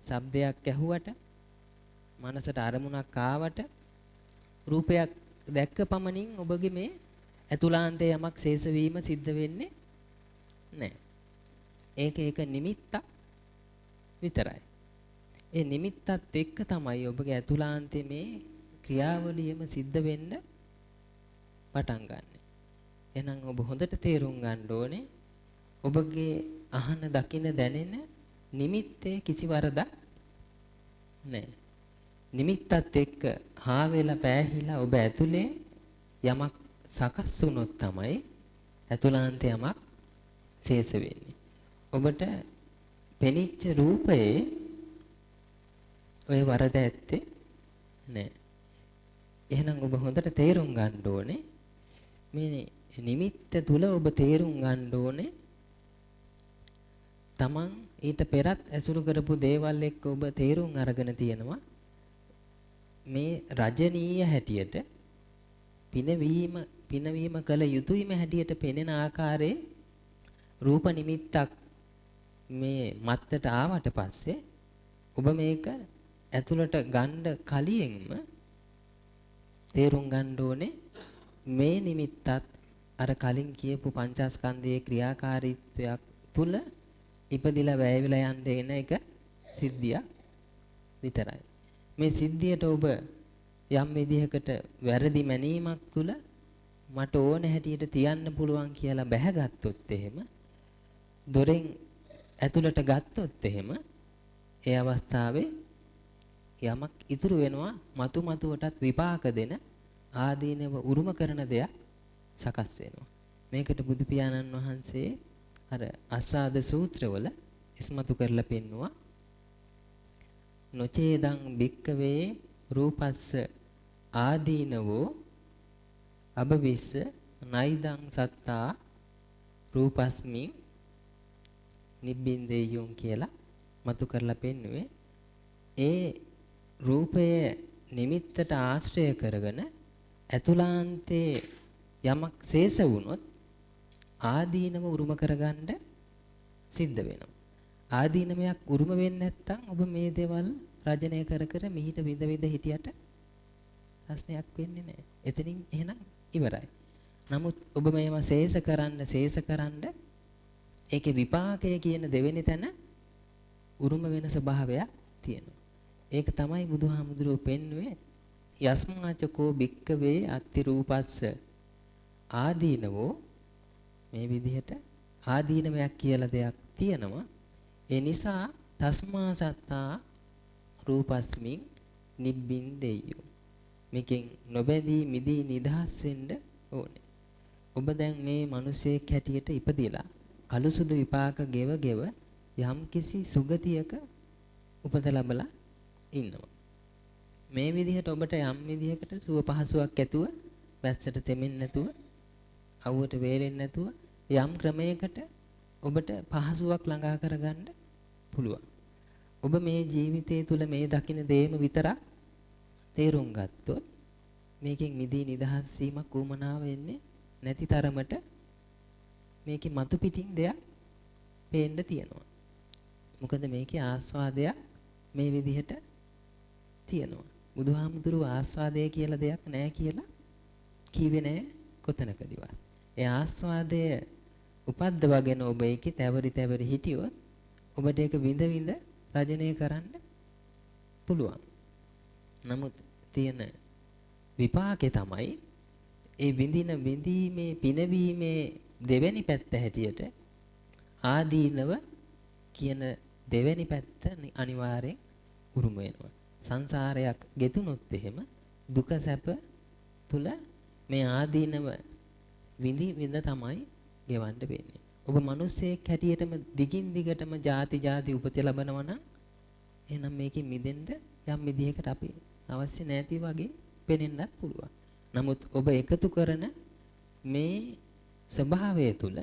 ශබ්දයක් ඇහුවට, මනසට අරමුණක් ආවට, රූපයක් දැක්ක පමණින් ඔබගේ මේ ඇතුළාන්තයේ යමක් ශේෂ වීම සිද්ධ වෙන්නේ නැහැ. ඒක ඒක නිමිත්තක් විතරයි. ඒ නිමිත්තත් එක්ක තමයි ඔබගේ ඇතුළාන්තයේ මේ ක්‍රියාවලියම සිද්ධ වෙන්න පටන් ගන්නෙ. එහෙනම් ඔබ හොඳට තේරුම් ගන්න ඕනේ ඔබගේ අහන, දකින, දැනෙන නිමිත්තේ කිසි වරදක් නැහැ. නිමිත්තත් එක්ක හා වෙලා පෑහිලා ඔබ ඇතුලේ යමක් සකස් වුණොත් තමයි ඇතුළාන්තේ යමක් ශේෂ වෙන්නේ. ඔබට පෙනිච්ච රූපයේ ඔය වරද ඇත්තේ නෑ. එහෙනම් ඔබ හොඳට තේරුම් ගන්න ඕනේ මේ නිමිත්ත තුල ඔබ තේරුම් ගන්න ඕනේ තමන් ඊට පෙරත් ඇසුරු කරපු දේවල් එක්ක ඔබ තේරුම් අරගෙන තියෙනවා මේ රජනීය හැටියට පිනවීම කළ යුතුයම හැටියට පෙනෙන ආකාරයේ රූප නිමිත්තක් මේ මත්තට ආවට පස්සේ ඔබ මේක ඇතුළට ගන්න කලියෙන්ම තේරුම් ගන්න ඕනේ මේ නිමිත්තත් අර කලින් කියපු පංචස්කන්ධයේ ක්‍රියාකාරීත්වයක් තුල ඉපදිලා වැය වෙලා යන්න එන එක සිද්ධියක් විතරයි. මේ සිද්ධියට ඔබ යම් විදිහකට වැරදි මැනීමක් තුල මට ඕන හැටියට තියන්න පුළුවන් කියලා බැහැගත්තොත් එහෙම, දොරෙන් ඇතුළට ගත්තොත් එහෙම, ඒ අවස්ථාවේ යමක් ඉතුරු වෙනවා මතු මතුවටත් විපාක දෙන ආදීනව උරුම කරන දෙයක් සකස් වෙනවා. මේකට බුදු පියාණන් වහන්සේ අර අසාද සූත්‍රවල ඉස්මතු කරලා පෙන්නවා. නොචේදං භික්කවේ රූපස්ස ආදීනවෝ අබවිස්ස නයිදං සත්තා රූපස්මින් නිබ්බින්දේයුම් කියලා මතු කරලා පෙන්නුවේ. ඒ රූපය නිමිත්තට ආශ්‍රය කරගෙන ඇතුළාන්තයේ යමක් ශේෂ වුණොත් ආදීනව උරුම කරගන්න සිද්ධ වෙනවා. ආදීනමයක් උරුම වෙන්නේ නැත්නම් ඔබ මේ දේවල් රජනය කර කර මිහිට විඳ විඳ හිටියට ප්‍රශ්නයක් වෙන්නේ නැහැ. එතනින් එහෙනම් ඉවරයි. නමුත් ඔබ මේවා ශේෂ කරන්න ඒකේ විපාකය කියන දෙවෙනි තැන උරුම වෙන ස්වභාවයක් තියෙනවා. ඒක තමයි බුදුහාමුදුරුවෝ පෙන්නුවේ යස්මාචකෝ භික්කවේ අත්ති රූපස්ස ආදීනවෝ. මේ විදිහට ආදීනවයක් කියලා දෙයක් තියෙනවා. ඒ නිසා තස්මා සත්තා රූපස්මින් නිබ්බින්දෙය්‍යෝ. මේකෙන් නොබැඳී මිදී නිදහස් වෙන්න ඕනේ. ඔබ දැන් මේ මිනිසෙක් හැටියට ඉපදිලා කළු සුදු විපාක ගෙව ගෙව යම්කිසි සුගතියක උපත ලැබලා ඉන්නවා. මේ විදිහට ඔබට යම් විදිහකට සුව පහසුවක් ඇතුව, වැස්සට තෙමෙන්නේ නැතුව, අවුවට වේලෙන්නේ නැතුව යම් ක්‍රමයකට ඔබට පහසුවක් ළඟා කරගන්න පුළුවන්. ඔබ මේ ජීවිතය තුළ මේ දකින දේම විතරක් තේරුම් ගත්තොත් මේකෙන් මිදී නිදහස් වීමක් උවමනාව වෙන්නේ නැති තරමට මේකේ මතු පිටින් දෙයක් පේන්න තියෙනවා. මොකද මේකේ ආස්වාදයක් මේ විදිහට තියෙනවා. බුදුහාමුදුරුවෝ ආස්වාදය කියලා දෙයක් නෑ කියලා කිව්වේ නෑ කොතනකදීවත්. ඒ ආස්වාදය උපද්දවගෙන ඔබ ඒකේ තැවරි තැවරි හිටියොත් ඔබට ඒක විඳ විඳ රජනය කරන්න පුළුවන්. නමුත් තියෙන විපාකේ තමයි ඒ විඳින විඳීමේ පිනවීමේ දෙවෙනි පැත්ත හැටියට ආදීනව කියන දෙවෙනි පැත්ත අනිවාර්යෙන් උරුම වෙනවා. සංසාරයක් ගෙතුනොත් එහෙම දුක සැප තුල මේ ආදීනව විඳි විඳ තමයි ගෙවන්න වෙන්නේ. ඔබ මිනිස්සෙක් හැටියටම දිගින් දිගටම ජාති ජාති උපත ලබනවා නම් එහෙනම් මේකෙන් මිදෙන්න යම් විදිහකට අපි අවශ්‍ය නැති වගේ පෙනෙන්නත් පුළුවන්. නමුත් ඔබ එකතු කරන මේ ස්වභාවය තුළ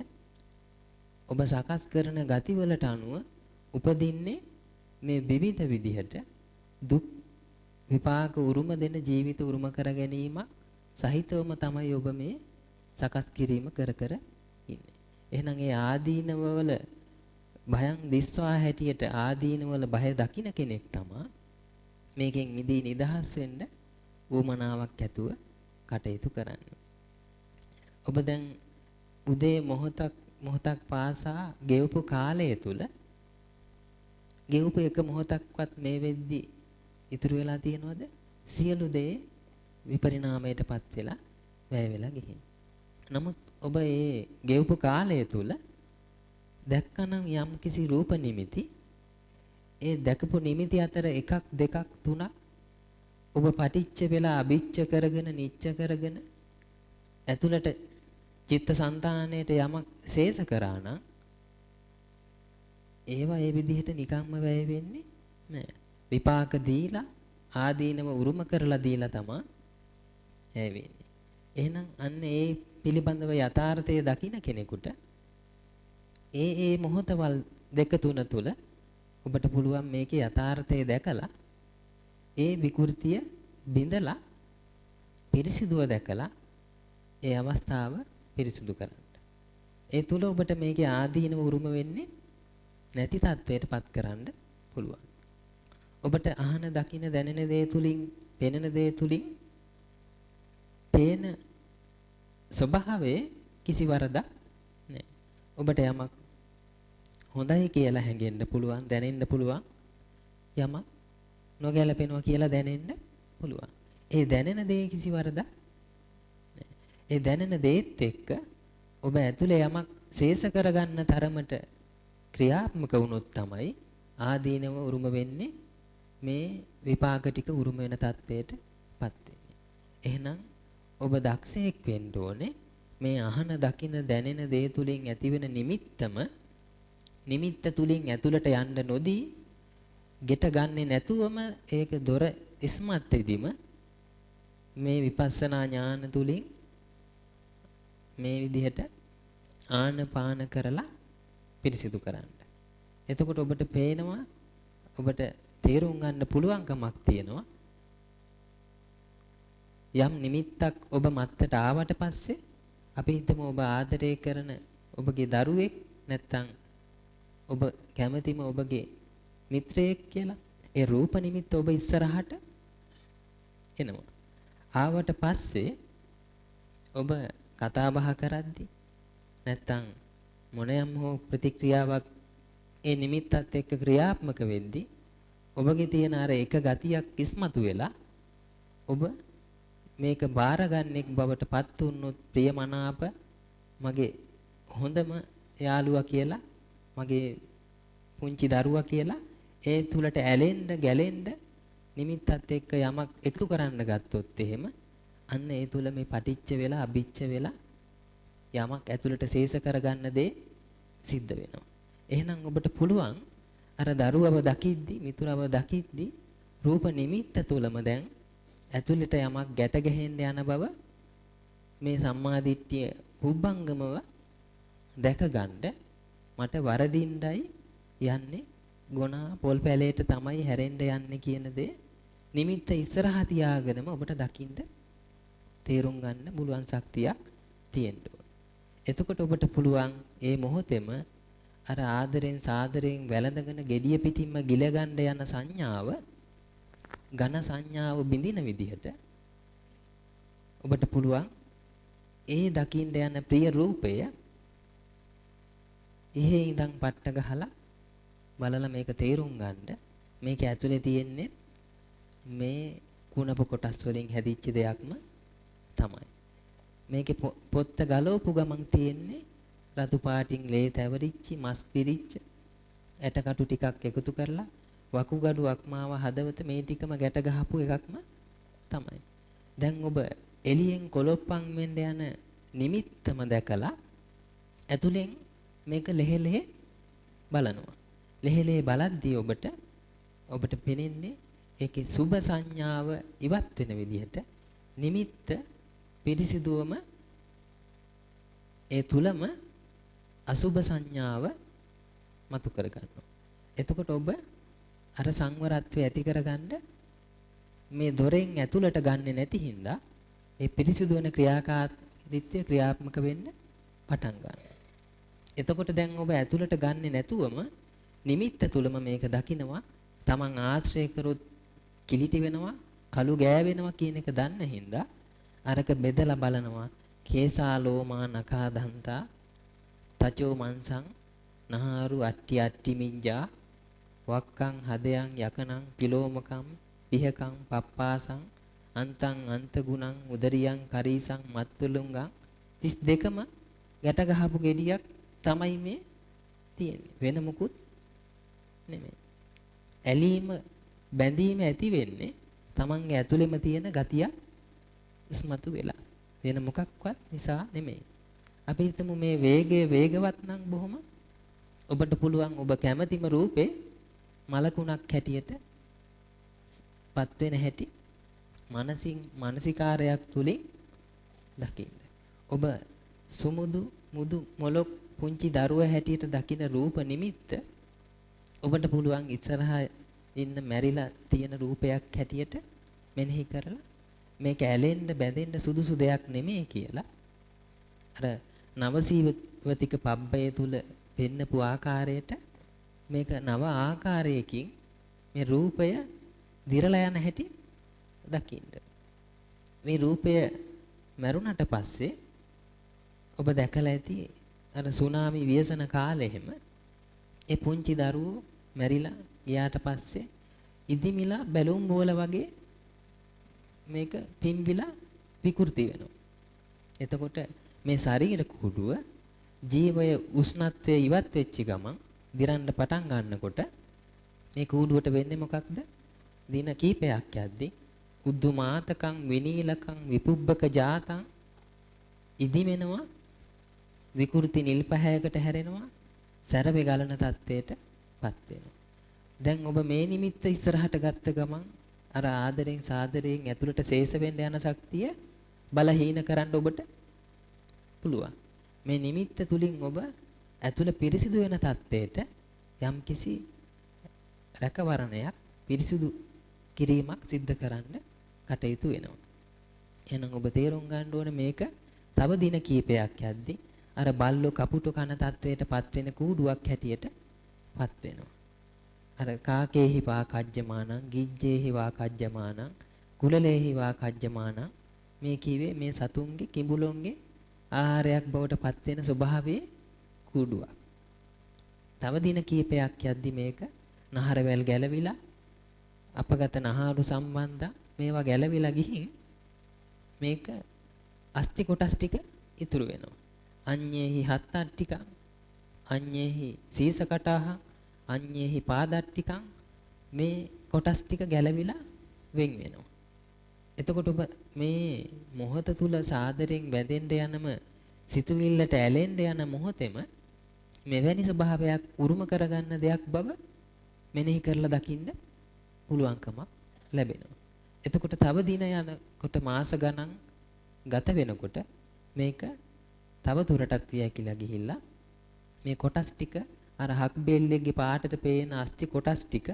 ඔබ සකස් කරන ගතිවලට අනුව උපදින්නේ මේ විවිධ විදිහට දුක් විපාක උරුම දෙන ජීවිත උරුම කර ගැනීමක් සහිතවම තමයි ඔබ මේ සකස් කිරීම කර කර ඉන්නේ. එහෙනම් ඒ ආදීනවල භයං දිස්වා හැටියට ආදීනවල භය දකින කෙනෙක් තමා මේකෙන් මිදී නිදහස් වෙන්න උවමනාවක් ඇතුව කටයුතු කරන්නේ. ඔබ දැන් උදේ මොහොතක් මොහොතක් පාසා ගෙවපු කාලය තුල ගෙවපු එක මොහොතක්වත් මේ වෙද්දි ඉතුරු වෙලා තියෙනවද? සියලු දේ විපරිණාමයටපත් වෙලා වැය වෙලා ගිහින්. නමුත් ඔබ ඒ ගෙවපු කාලය තුල දැක්කනම් යම් කිසි රූප නිමිති, ඒ දැකපු නිමිති අතර එකක් දෙකක් තුනක් ඔබ පටිච්ච වෙලා අභිච්ච කරගෙන නිච්ච කරගෙන ඇතුළට චිත්ත සංතානයට යමක් ශේෂ කරා නම් ඒවා ඒ විදිහට නිකම්ම වැය වෙන්නේ නෑ. විපාක දීලා ආදීනව උරුම කරලා දීලා තමා වැය වෙන්නේ. එහෙනම් අන්න ඒ පිළිබඳව යථාර්ථය දකින කෙනෙකුට ඒ ඒ මොහොතවල් දෙක තුන තුල ඔබට පුළුවන් මේකේ යථාර්ථය දැකලා ඒ විකෘතිය බිඳලා පිරිසිදුව දැකලා ඒ අවස්ථාව පිරිසිදු කරන්න. ඒ තුල ඔබට මේකේ ආදීනව උරුම වෙන්නේ නැති තත්වයට පත් කරන්න පුළුවන්. ඔබට අහන දකින දැනෙන දේ තුලින් පෙනෙන දේ තුලින් පේන ස්වභාවයේ කිසි වරදක් නෑ. ඔබට යමක් හොඳයි කියලා හැඟෙන්න පුළුවන්, දැනෙන්න පුළුවන්. යමක් නොගැලපෙනවා කියලා දැනෙන්න පුළුවන්. ඒ දැනෙන දේ කිසි වරදක් නෑ. ඒ දැනෙන දේත් එක්ක ඔබ ඇතුලේ යමක් ශේෂ කරගන්න තරමට ක්‍රියාත්මක වුණොත් තමයි ආදීනව උරුම වෙන්නේ, මේ විපාක ටික උරුම වෙන තත්වයට පත් වෙන්නේ. එහෙනම් ඔබ දක්ෂයෙක් වෙන්න ඕනේ මේ අහන දකින දැනෙන දේ තුලින් ඇතිවෙන නිමිත්තම නිමිත්ත තුලින් ඇතුළට යන්න නොදී ගෙට ගන්නෙ නැතුවම ඒක දොර ඉස්මත් වෙදිම මේ විපස්සනා ඥාන තුලින් මේ විදිහට ආන පාන කරලා පිරිසිදු කරන්න. එතකොට ඔබට පේනවා, ඔබට තේරුම් ගන්න පුළුවන්කමක් තියෙනවා. යම් නිමිත්තක් ඔබ මත්තට ආවට පස්සේ අපි හිතමු ඔබ ආදරය කරන ඔබගේ දරුවෙක් නැත්තම් ඔබ කැමතිම ඔබගේ මිත්‍රයෙක් කියලා. ඒ රූප නිමිත්ත ඔබ ඉස්සරහට එනවා. ආවට පස්සේ ඔබ කතා බහ කරද්දි නැත්තම් මොනයම් හෝ ප්‍රතික්‍රියාවක් ඒ නිමිත්තත් එක්ක ක්‍රියාත්මක වෙද්දි ඔබගේ තියෙන අර එක ගතියක් ඉස්මතු වෙලා ඔබ මේක බාරගන්නෙක් බවට පත් වුනොත් ප්‍රියමනාප මගේ හොඳම යාළුවා කියලා, මගේ පුංචි දරුවා කියලා ඒ තුලට ඇලෙන්න ගැලෙන්න නිමිත්තත් එක්ක යමක් එකතු කරන්න ගත්තොත් එහෙම අන්න ඒ තුල මේ පටිච්ච වෙලා අභිච්ච වෙලා යමක් ඇතුළට ශේෂ කරගන්න දේ සිද්ධ වෙනවා. එහෙනම් ඔබට පුළුවන් අර දරුවව දකිද්දි මිතුරව දකිද්දි රූප නිමිත්ත තුලම දැන් ඇතුළට යමක් ගැට ගැහෙන්න යන බව මේ සම්මාදිට්ඨිය පුබ්බංගමව දැක ගන්න මට වරදින්නයි යන්නේ, ගොනා පොල් පැලේට තමයි හැරෙන්න යන්නේ කියන දේ නිමිත්ත ඉස්සරහා තියාගෙනම ඔබට දකින්න තේරුම් ගන්න පුළුවන් ශක්තියක් තියෙන්න ඕන. එතකොට ඔබට පුළුවන් ඒ මොහොතේම අර ආදරෙන් සාදරෙන් වැළඳගෙන gediya පිටින්ම ගිල ගන්න යන සංඥාව ඝන සංඥාව බිඳින විදිහට ඔබට පුළුවන් ඒ දකින්න යන ප්‍රිය රූපය ඉහේ ඉඳන් පට්ට ගහලා බලලා මේක තේරුම් ගන්න, මේක ඇතුලේ තියෙන්නේ මේ කුණප කොටස් වලින් හැදිච්ච දෙයක්ම තමයි. මේකේ පොත්ත ගලවපු ගමන් තියෙන්නේ රතු පාටින් ලේ තැවරිච්ච මස් පිරිච්ච ඇටකටු ටිකක් එකතු කරලා වකුගඩු අක්මාව හදවත මේ ටිකම ගැට ගහපු එකක්ම තමයි. දැන් ඔබ එළියෙන් කොලොප්පන් වෙන්න යන නිමිත්තම දැකලා ඇතුලෙන් මේක ලෙහෙ ලෙහෙ බලනවා. ලෙහෙ ලෙහෙ බලද්දී ඔබට පෙනෙන්නේ ඒකේ සුභ සංඥාව ඉවත් වෙන විදිහට නිමිත්ත පිරිසිදුවම ඒ තුලම අසුභ සංඥාව මතු කරගන්නවා. එතකොට ඔබ අර සංවරත්වය ඇති කරගන්න මේ දොරෙන් ඇතුළට ගන්නෙ නැති හින්දා ඒ පිරිසිදු වෙන ක්‍රියාකාරීත්වය ක්‍රියාත්මක වෙන්න පටන් ගන්නවා. එතකොට දැන් ඔබ ඇතුළට ගන්නෙ නැතුවම නිමිත්ත තුලම මේක දකිනවා. තමන් ආශ්‍රය කරොත් කිලිටි වෙනවා, කළු ගෑවෙනවා කියන එක දන්න හින්දා අරක බෙදලා බලනවා. කේසා ලෝමා නඛා දන්තා තචෝ මංසං නහාරු අට්ටි අට්ටි මිංජා වක්කං හදයන් යකනං කිලෝමකම් පිහකං පප්පාසං අන්තං අන්තගුණං උදරියං කරීසං මත්තුලුංගං 32ම ගැට ගහපු ගෙඩියක් තමයි මේ තියෙන්නේ. වෙන මොකුත් නෙමෙයි. ඇලීම බැඳීම ඇති වෙන්නේ තමන්ගේ ඇතුළෙම තියෙන ගතිය ඉස්මතු වෙලා. වෙන මොකක්වත් නිසා නෙමෙයි. අපි හිතමු මේ වේගය වේගවත් නම් බොහොම ඔබට පුළුවන් ඔබ කැමතිම රූපේ මලකුණක් හැටියට පත් වෙන හැටි මනසින් මානසිකාරයක් තුලින් දකින්න. ඔබ සුමුදු මුදු මොලොක් පුංචි දරුව හැටියට දකින රූප නිමිත්ත ඔබට පුළුවන් ඉස්සරහා ඉන්න මැරිලා තියෙන රූපයක් හැටියට මෙනෙහි කරලා මේක ඇලෙන්න බැඳෙන්න සුදුසු දෙයක් නෙමෙයි කියලා අර නවසීවතික පබ්බය තුල පෙන්නපු ආකාරයට මේක නව ආකාරයකින් මේ රූපය දිරලා යන හැටි දකින්න. මේ රූපය මැරුණට පස්සේ ඔබ දැකලා ඇති අර සුනාමි ව්‍යසන කාලේ එහෙම ඒ පුංචි දරුවෝ මැරිලා ගියාට පස්සේ ඉදිමිලා බැලුම් බෝල වගේ මේක පිම්බිලා විකෘති වෙනවා. එතකොට මේ ශරීර කුඩුව ජීවය උෂ්ණත්වය ඉවත් වෙච්ච ගමන් දිරන්න පටන් ගන්නකොට මේ කූඩුවට වෙන්නේ මොකක්ද? දින කීපයක් යද්දී උද්දුමාතකං විනීලකං විපුබ්බක ජාතං ඉදිමෙනවා, විකෘති නිල් පහයකට හැරෙනවා, සැරවේ ගලන තත්ත්වයටපත් වෙනවා. දැන් ඔබ මේ නිමිත්ත ඉස්සරහට ගත්ත ගමන් අර ආදරෙන් සාදරයෙන් ඇතුළට ශේෂ වෙන්න යන ශක්තිය බලහීන කරන්න ඔබට පුළුවන්. මේ නිමිත්ත තුලින් ඔබ ඇතුළ පිරිසිදු වෙන තත්ත්වයට යම්කිසි රැකවරණයක් පිරිසිදු කිරීමක් සිද්ධ කරන්න කටයුතු වෙනවා. එහෙනම් ඔබ තේරුම් ගන්න ඕනේ මේක තව දින කීපයක් යද්දී අර බල්ලෝ කපුටු කන තත්ත්වයට පත් වෙන කූඩුවක් හැටියට පත් වෙනවා. අර කාකේහි වා කජ්ජමානං, ගිජ්ජේහි වා කජ්ජමානං, කුලලේහි වා කජ්ජමානං මේ කිව්වේ මේ සතුන්ගේ කිඹුලොන්ගේ ආහාරයක් බවට පත් වෙන ස්වභාවයේ කූඩුවක්. තව දින කීපයක් යද්දි මේක නහරවැල් ගැලවිලා අපගත නහාරු සම්බන්ධ මේවා ගැලවිලා ගිහින් මේක අස්ථි කොටස් ටික ඉතුරු වෙනවා. අඤ්ඤේහි හත්තට්ටිකං, අඤ්ඤේහි සීසකටාහ, අඤ්ඤේහි පාදට්ටිකං මේ කොටස් ටික ගැලවිලා වෙන් වෙනවා. එතකොට ඔබ මේ මොහොත තුල සාදරයෙන් බැඳෙන්න යනම සිතුවිල්ලට ඇලෙන්න යන මොහොතෙම මෙවැනි ස්වභාවයක් උරුම කරගන්න දෙයක් බව මෙනෙහි කරලා දකින්න පුළුවන්කමක් ලැබෙනවා. එතකොට තව දින යනකොට මාස ගණන් ගත වෙනකොට මේක තව දුරටත් වියකිලා ගිහිල්ලා මේ කොටස් ටික අර හක් බෙල්ලෙක්ගේ පාටට පේන අස්ථි කොටස් ටික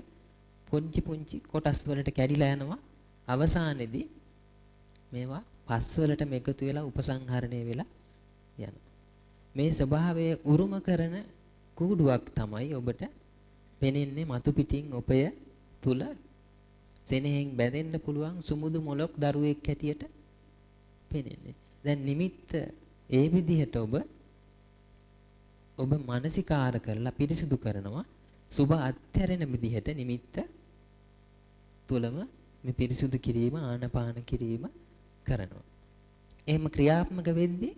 පුංචි පුංචි කොටස් වලට කැඩිලා යනවා. අවසානයේදී මේවා පස් වලටම එකතු වෙලා උපසංහරණය වෙලා යනවා. මේ ස්වභාවය උරුම කරන කූඩුවක් තමයි ඔබට පෙනෙන්නේ මතු පිටින් ඔපය තුල සෙනෙහෙන් බැඳෙන්න පුළුවන් සුමුදු මොලොක් දරුවෙක් හැටියට පෙනෙන්නේ. දැන් නිමිත්ත ඒ විදිහට ඔබ ඔබ මානසිකාර කරලා පිරිසිදු කරනවා. සුභ අත්හැරෙන විදිහට නිමිත්ත තුලම මේ පිරිසිදු කිරීම ආනපාන කිරීම කරනවා. එහෙම ක්‍රියාත්මක වෙද්දී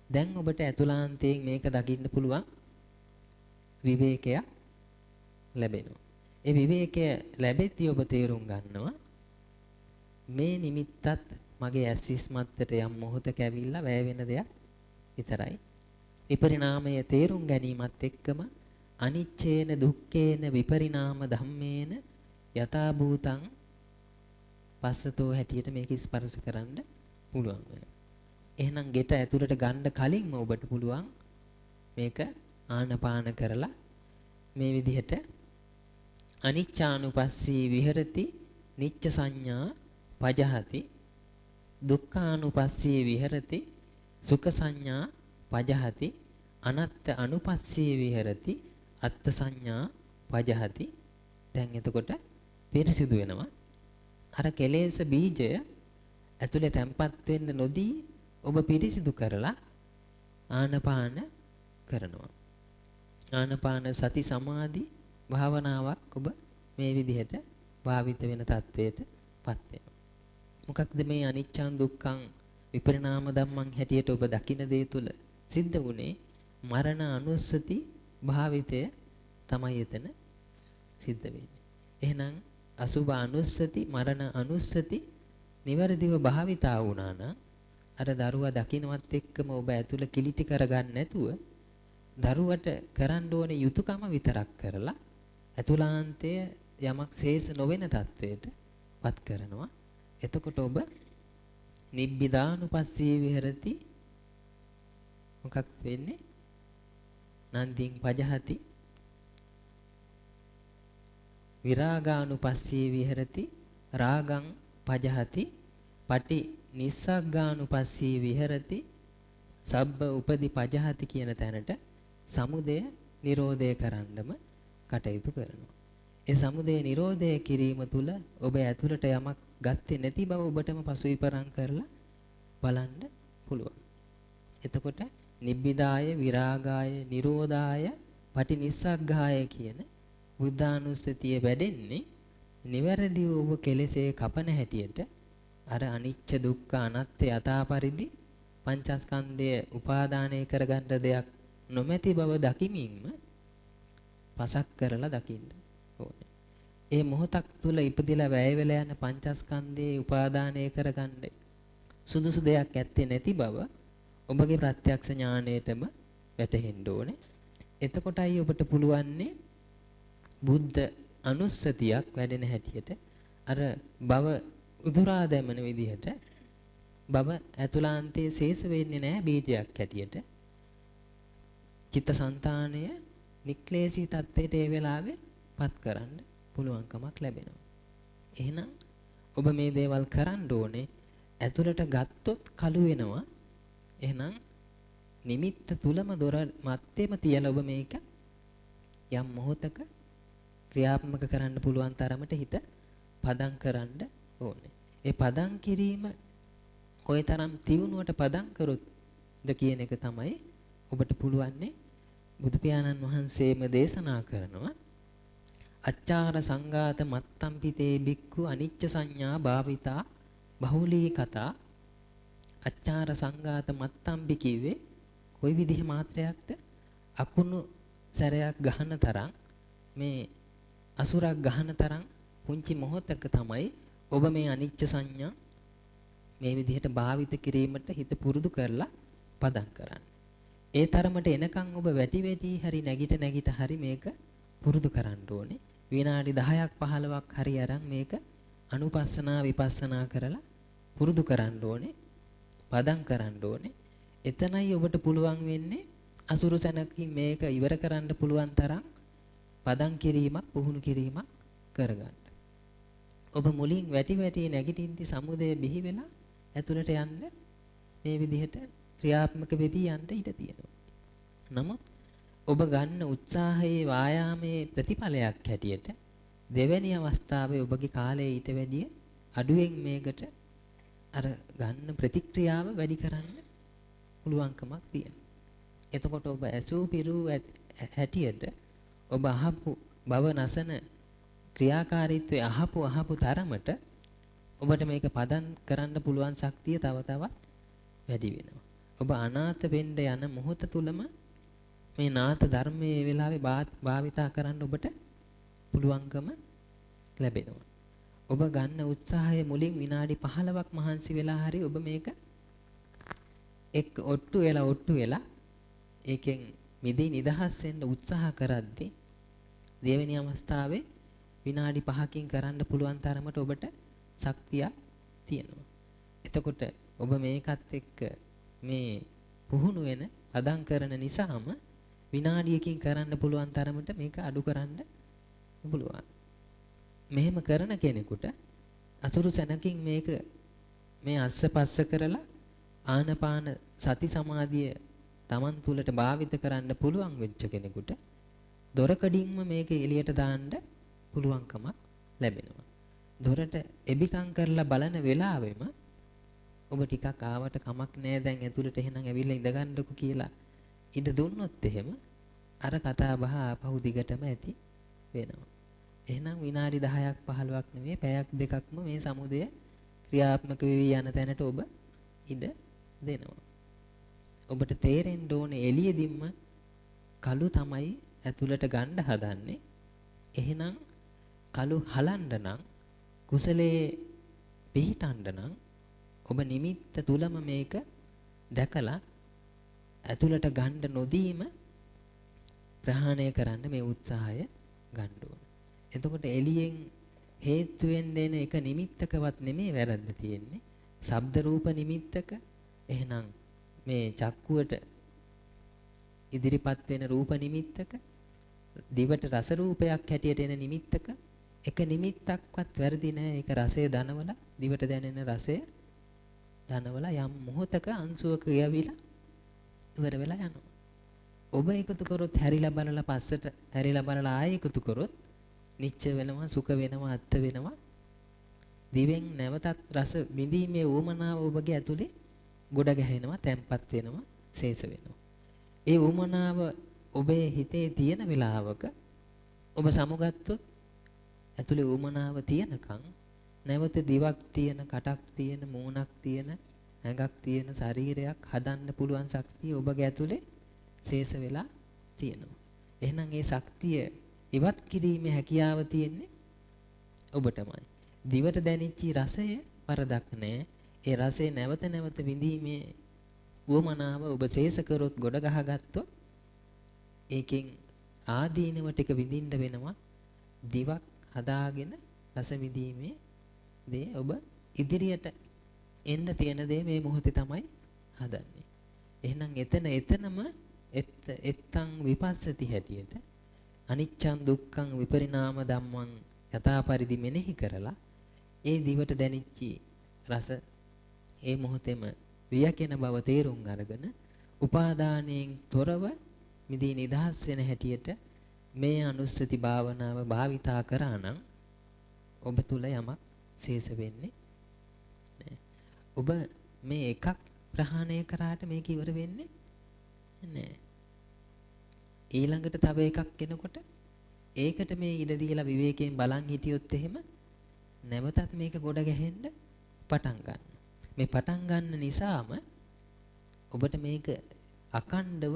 දැන් ඔබට ඇතුළාන්තයෙන් මේක දකින්න පුළුවන් විවේකයක් ලැබෙනවා. ඒ විවේකය ලැබෙද්දී ඔබ තේරුම් ගන්නවා මේ නිමිත්තත් මගේ ඇස් ඉස්මත්තට යම් මොහොතක ඇවිල්ලා වැය වෙන දෙයක් විතරයි. විපරිණාමය තේරුම් ගැනීමත් එක්කම අනිච්චේන දුක්ඛේන විපරිණාම ධම්මේන යථා භූතං පස්සතෝ හැටියට මේක ස්පර්ශ කරන්න පුළුවන් වෙනවා. එහෙනම් ගෙට ඇතුළට ගන්න කලින්ම ඔබට පුළුවන් මේක ආනපාන කරලා මේ විදිහට අනිච්චානුපස්සී විහෙරති නිච්ච සංඥා පජහති, දුක්ඛානුපස්සී විහෙරති සුඛ සංඥා පජහති, අනත්ත අනුපස්සී විහෙරති අත්ත් සංඥා පජහති. දැන් එතකොට පිරිසිදු වෙනවා. අර කෙලෙස් බීජය ඇතුලේ තැම්පත් වෙන්න නොදී ඔබ පිරිසිදු කරලා ආනපාන කරනවා. ආනපාන සති සමාධි භාවනාවක් ඔබ මේ විදිහට භාවිත වෙන තත්වයට පත් වෙනවා. මොකක්ද මේ අනිච්චං දුක්ඛං විපරිණාම ධම්මං හැටියට ඔබ දකින දේ තුල සිද්ධ වුණේ මරණ අනුස්සති භාවිතය තමයි එතන සිද්ධ වෙන්නේ. එහෙනම් අසුභ අනුස්සති මරණ අනුස්සති නිවැරදිව භාවිතා වුණා නම් අර දරුවා දකින්නවත් එක්කම ඔබ ඇතුළ කිලිටි කරගන්න නැතුව දරුවට කරන්න ඕනේ යුතුයකම විතරක් කරලා ඇතුළාන්තය යමක් ශේෂ නොවන තත්වයට පත් කරනවා. එතකොට ඔබ නිබ්බිදානුපස්සී විහෙරති. මොකක් වෙන්නේ? නන්දින් පජහති. විරාගානුපස්සී විහෙරති රාගං පජහති. පටි නිස්සග්ගානුපස්සී විහෙරති සබ්බ උපදි පජහති කියන තැනට සමුදය නිරෝධය කරන්නම කටයුතු කරනවා. ඒ සමුදය නිරෝධය කිරීම තුළ ඔබ ඇතුළට යමක් ගත්තේ නැති බව ඔබටම පසු විපරම් කරලා බලන්න පුළුවන්. එතකොට නිබ්බිදාය විරාගාය නිරෝධාය පටිනිස්සග්ගාය කියන බුද්ධානුස්සතිය වැඩෙන්නේ නිවැරදිව ඔබ කෙලෙසේ කපන හැටියට අර අනිච්ච දුක්ඛ අනාත්ම යථා පරිදි පංචස්කන්ධය උපාදානය කරගන්න දෙයක් නොමැති බව දකිමින්ම පසක් කරලා දකින්න ඕනේ. ඒ මොහොතක් තුල ඉපදිලා වැය වෙලා යන පංචස්කන්ධයේ උපාදානය කරගන්න සුදුසු දෙයක් ඇත්තේ නැති බව ඔබගේ ප්‍රත්‍යක්ෂ ඥාණයටම වැටහෙන්න ඕනේ. එතකොටයි ඔබට පුළුවන්නේ බුද්ධ අනුස්සතියක් වැඩෙන හැටියට අර භව උදුරා දැමන විදිහට භව ඇතුළාන්තයේ ශේෂ වෙන්නේ නැහැ බීජයක් හැටියට. චිත්තසංතානය නික්ලේශී තත්ත්වයට ඒ වෙලාවේ පත් කරන්න පුළුවන්කමක් ලැබෙනවා. එහෙනම් ඔබ මේ දේවල් කරන්න ඕනේ. ඇතුළට ගත්තොත් කළු වෙනවා. එහෙනම් නිමිත්ත තුලම දොර මැත්තේම තියලා ඔබ මේක යම් මොහොතක ක්‍රියාත්මක කරන්න පුළුවන් තරමට හිත පදම් කරන්න ඕනේ. ඒ පදම් කිරීම කොයිතරම් තියුණුවට පදම් කරොත්ද කියන එක තමයි ඔබට පුළුවන්නේ. බුදු පියාණන් වහන්සේම දේශනා කරනවා අච්චාර සංඝාත මත්තම්පිතේ බික්ඛු අනිච්ච සංඥා භාවිතා බහුලී කතා. අච්චාර සංඝාත මත්තම්පි කිව්වේ කොයි විදිහ මාත්‍රයක්ද? අකුණු සැරයක් ගහන තරම්, මේ අසුරක් ගහන තරම් පුංචි මොහොතක තමයි ඔබ මේ අනිච්ච සංඥා මේ විදිහට භාවිත කිරීමට හිත පුරුදු කරලා පදම් කරන්නේ. ඒ තරමට එනකන් ඔබ වැටි වැටි හරි නැගිට නැගිට හරි මේක පුරුදු කරන්න ඕනේ. විනාඩි 10ක් 15ක් හරි අරන් මේක අනුපස්සනා විපස්සනා කරලා පුරුදු කරන්න ඕනේ. පදම් කරන්න ඕනේ. එතනයි ඔබට පුළුවන් වෙන්නේ අසුරු සැනකින් මේක ඉවර කරන්න පුළුවන් තරම් පදම් කිරීමක් පුහුණු කිරීමක් කරගන්න. ඔබ මුලින් වැටි වැටි නැගිටින්දි සමුදය බිහි වෙලා ඇතුළට යන්න මේ විදිහට ක්‍රියාත්මක වෙවි යන්න ඉඩ තියෙනවා. නමුත් ඔබ ගන්න උත්සාහයේ වායාමයේ ප්‍රතිඵලයක් හැටියට දෙවැනි අවස්ථාවේ ඔබගේ කාලය ඊට වැඩිය අඩුවෙන් මේකට අර ගන්න ප්‍රතික්‍රියාව වැඩි කරන්න පුළුවන්කමක් තියෙනවා. එතකොට ඔබ ඇසූ පිරූ හැටියට ඔබ අහපු භව නසන ක්‍රියාකාරීත්වයේ අහපු අහපු තරමට ඔබට මේක පදම් කරන්න පුළුවන් ශක්තිය තව තවත් වැඩි වෙනවා. ඔබ අනාථ වෙන්න යන මොහොත තුලම මේ නාථ ධර්මයේ වෙලාවේ භාවිතා කරන්න ඔබට පුළුවන්කම ලැබෙනවා. ඔබ ගන්න උත්සාහය මුලින් විනාඩි 15ක් මහන්සි වෙලා හරි ඔබ මේක එක් ඔට්ටු වෙලා ඒකෙන් මිදී නිදහස් වෙන්න උත්සාහ කරද්දී දෙවෙනි අවස්ථාවේ විනාඩි 5කින් කරන්න පුළුවන් තරමට ඔබට ශක්තියක් තියෙනවා. එතකොට ඔබ මේකත් එක්ක මේ පුහුණු වෙන පදම් කරන නිසාම විනාඩියකින් කරන්න පුළුවන් තරමට මේක අඩු කරන්න පුළුවන්. මෙහෙම කරන කෙනෙකුට අතුරු සැනකින් මේක මේ අස්ස පස්ස කරලා ආනපාන සති සමාධිය Taman තුලට භාවිත කරන්න පුළුවන් වෙච්ච කෙනෙකුට දොරකඩින්ම මේක එළියට දාන්න පුළුවන්කමක් ලැබෙනවා. දොරට එබිකම් කරලා බලන වෙලාවෙම ඔබ ටිකක් ආවට කමක් නෑ දැන් ඇතුළට එහෙනම් ඇවිල්ලා ඉඳ ගන්නකො කියලා ඉඳ දුන්නොත් එහෙම අර කතා බහ ආපහු දිගටම ඇති වෙනවා. එහෙනම් විනාඩි 10ක් 15ක් නෙමෙයි පැයක් දෙකක්ම මේ සමුදය ක්‍රියාත්මක වෙවි යන තැනට ඔබ ඉඩ දෙනවා. ඔබට තේරෙන්න ඕනේ එළියෙදින්ම කළු තමයි ඇතුළට ගන්න හදන්නේ. එහෙනම් කළු හලන්න නම් කුසලයේ පිහිටන්න නම් ඔබ නිමිත්ත තුලම මේක දැකලා ඇතුළට ගන්න නොදීම ප්‍රහාණය කරන්න මේ උත්සාහය ගන්න ඕන. එතකොට එළියෙන් හේතු වෙන්න එන එක නිමිත්තකවත් නෙමෙයි වැරද්ද තියෙන්නේ. ශබ්ද රූප නිමිත්තක. එහෙනම් මේ චක්කුවට ඉදිරිපත් වෙන රූප නිමිත්තක, දිවට රස රූපයක් හැටියට එන නිමිත්තක එක නිමිත්තක්වත් වැරදි නෑ. ඒක රසය දනවලා දිවට දැනෙන රසය දනවලා යම් මොහොතක අංශුවක යවිලා ඉවර වෙලා යනවා. ඔබ එකතු කරොත් හැරිලා බලලා පස්සට හැරිලා බලලා ආයෙ එකතු කරොත් නිච්ච වෙනවා, සුඛ වෙනවා, අත්ත වෙනවා. දිවෙන් නැවතත් රස විඳීමේ උවමනාව ඔබගේ ඇතුලේ ගොඩ ගැහෙනවා, තැම්පත් වෙනවා, ශේෂ වෙනවා. ඒ උවමනාව ඔබේ හිතේ තියෙන වෙලාවක ඔබ සමුගත්තොත් ඇතුලේ උවමනාව තියෙනකන් නැවත දිවක් තියෙන, කටක් තියෙන, මූණක් තියෙන, ඇඟක් තියෙන ශරීරයක් හදන්න පුළුවන් ශක්තිය ඔබගේ ඇතුලේ ශේෂ වෙලා තියෙනවා. එහෙනම් ඒ ශක්තිය ඉවත් කිරීමේ හැකියාව තියෙන්නේ ඔබටමයි. දිවට දැනෙච්ච රසය වරදක් නෑ. ඒ රසය නැවත නැවත විඳීමේ උවමනාව ඔබ ශේෂ කරොත් ගොඩ ගහගත්තොත් ඒකෙන් ආදීනව ටික විඳින්න වෙනවා. දිවක් හදාගෙන රස විඳීමේ දේ ඔබ ඉදිරියට එන්න තියෙන දේ මේ මොහොතේ තමයි හදන්නේ. එහෙනම් එතන එතනම එත්තං විපස්සති හැටියට අනිච්ඡං දුක්ඛං විපරිණාම ධම්මං යථාපරිදි මෙනෙහි කරලා ඒ දිවට දැනිච්චි රස ඒ මොහොතේම වියකෙන බව තේරුම් අරගෙන උපාදානයෙන් තොරව මිදී නිදහස් වෙන හැටියට මේ අනුස්සති භාවනාව භාවිතා කරා නම් ඔබ තුල යමක් ශේෂ වෙන්නේ නෑ. ඔබ මේ එකක් ප්‍රහාණය කරාට මේක ඉවර වෙන්නේ නෑ. ඊළඟට තව එකක් එනකොට ඒකට මේ ඉඩ දීලා විවේකයෙන් බලන් හිටියොත් එහෙම නැවතත් මේක ගොඩ ගැහෙන්න පටන් ගන්නවා. මේ පටන් ගන්න නිසාම ඔබට මේක අකණ්ඩව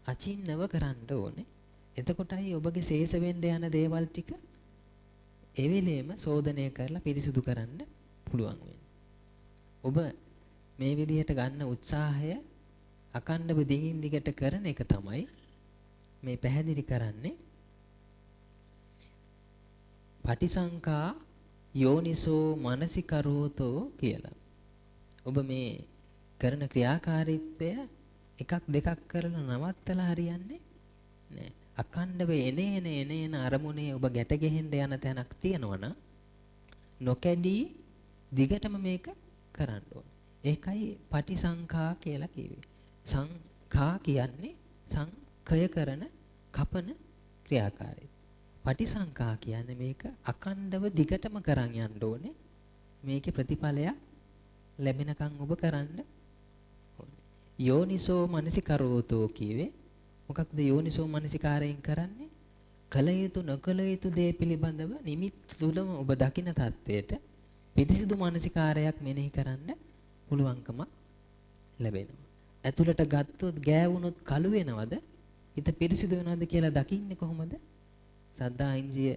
අචින්නව කරන්න ඕනේ. එතකොටයි ඔබගේ ශේෂ වෙන්න යන දේවල් ටික ඒ වෙලේම සෝදනය කරලා පිරිසිදු කරන්න පුළුවන් වෙන්නේ. ඔබ මේ විදිහට ගන්න උත්සාහය අකණ්ඩව දිගින් දිගට කරන එක තමයි මේ පැහැදිලි කරන්නේ. පටිසංකා යෝනිසෝ මනසිකරෝතෝ කියලා. ඔබ මේ කරන ක්‍රියාකාරීත්වය එකක් දෙකක් කරලා නවත්තලා හරියන්නේ නෑ. අකණ්ඩව එන එන එන එන අරමුණේ ඔබ ගැට ගැහෙන්න යන තැනක් තියෙනවා නම් නොකැඩී දිගටම මේක කරන්න ඕන. ඒකයි පටිසංඛා කියලා කිව්වේ. සංඛා කියන්නේ සංඛය කරන කපන ක්‍රියාකාරීත්වය. පටිසංඛා කියන්නේ මේක අකණ්ඩව දිගටම කරන් යන්න ඕනේ. මේකේ ප්‍රතිඵලයක් ලැබෙනකන් ඔබ කරන්න ඕනේ. යෝනිසෝ මනසිකරෝතෝ කිව්වේ මොකක්ද? යෝනිසෝ මනසිකාරයෙන් කරන්නේ කල යුතු නොකල යුතු දේ පිළිබඳව නිමිත් තුලම ඔබ දකින තත්වයට පිරිසිදු මානසිකාරයක් මෙනෙහි කරන්න පුළුවන්කමක් ලැබෙනවා. ඇතුළට ගත්තොත් ගෑවුනොත් කළු වෙනවද? හිත පිරිසිදු වෙනවද කියලා දකින්නේ කොහොමද? සද්ධා ඉන්ද්‍රිය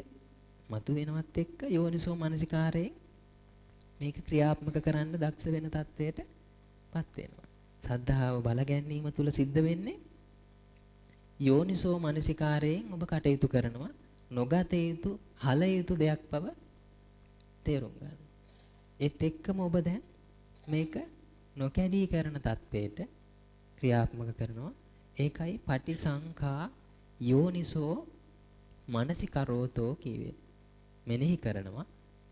මතු වෙනවත් එක්ක යෝනිසෝ මනසිකාරයෙන් මේක ක්‍රියාත්මක කරන්න දක්ෂ වෙන තත්වයට පත් වෙනවා. සද්ධාව බල ගැනීම තුල සිද්ධ වෙන්නේ යෝනිසෝ මනසිකාරයෙන් ඔබ කටයුතු කරනවා. නොගත යුතු හල යුතු දෙයක් බව තේරුම් ගන්න. ඒත් එක්කම ඔබ දැන් මේක නොකැඩී කරන තත්වයට ක්‍රියාත්මක කරනවා. ඒකයි පටිසංඛා යෝනිසෝ මනසිකරෝතෝ කියවේ. මෙනෙහි කරනවා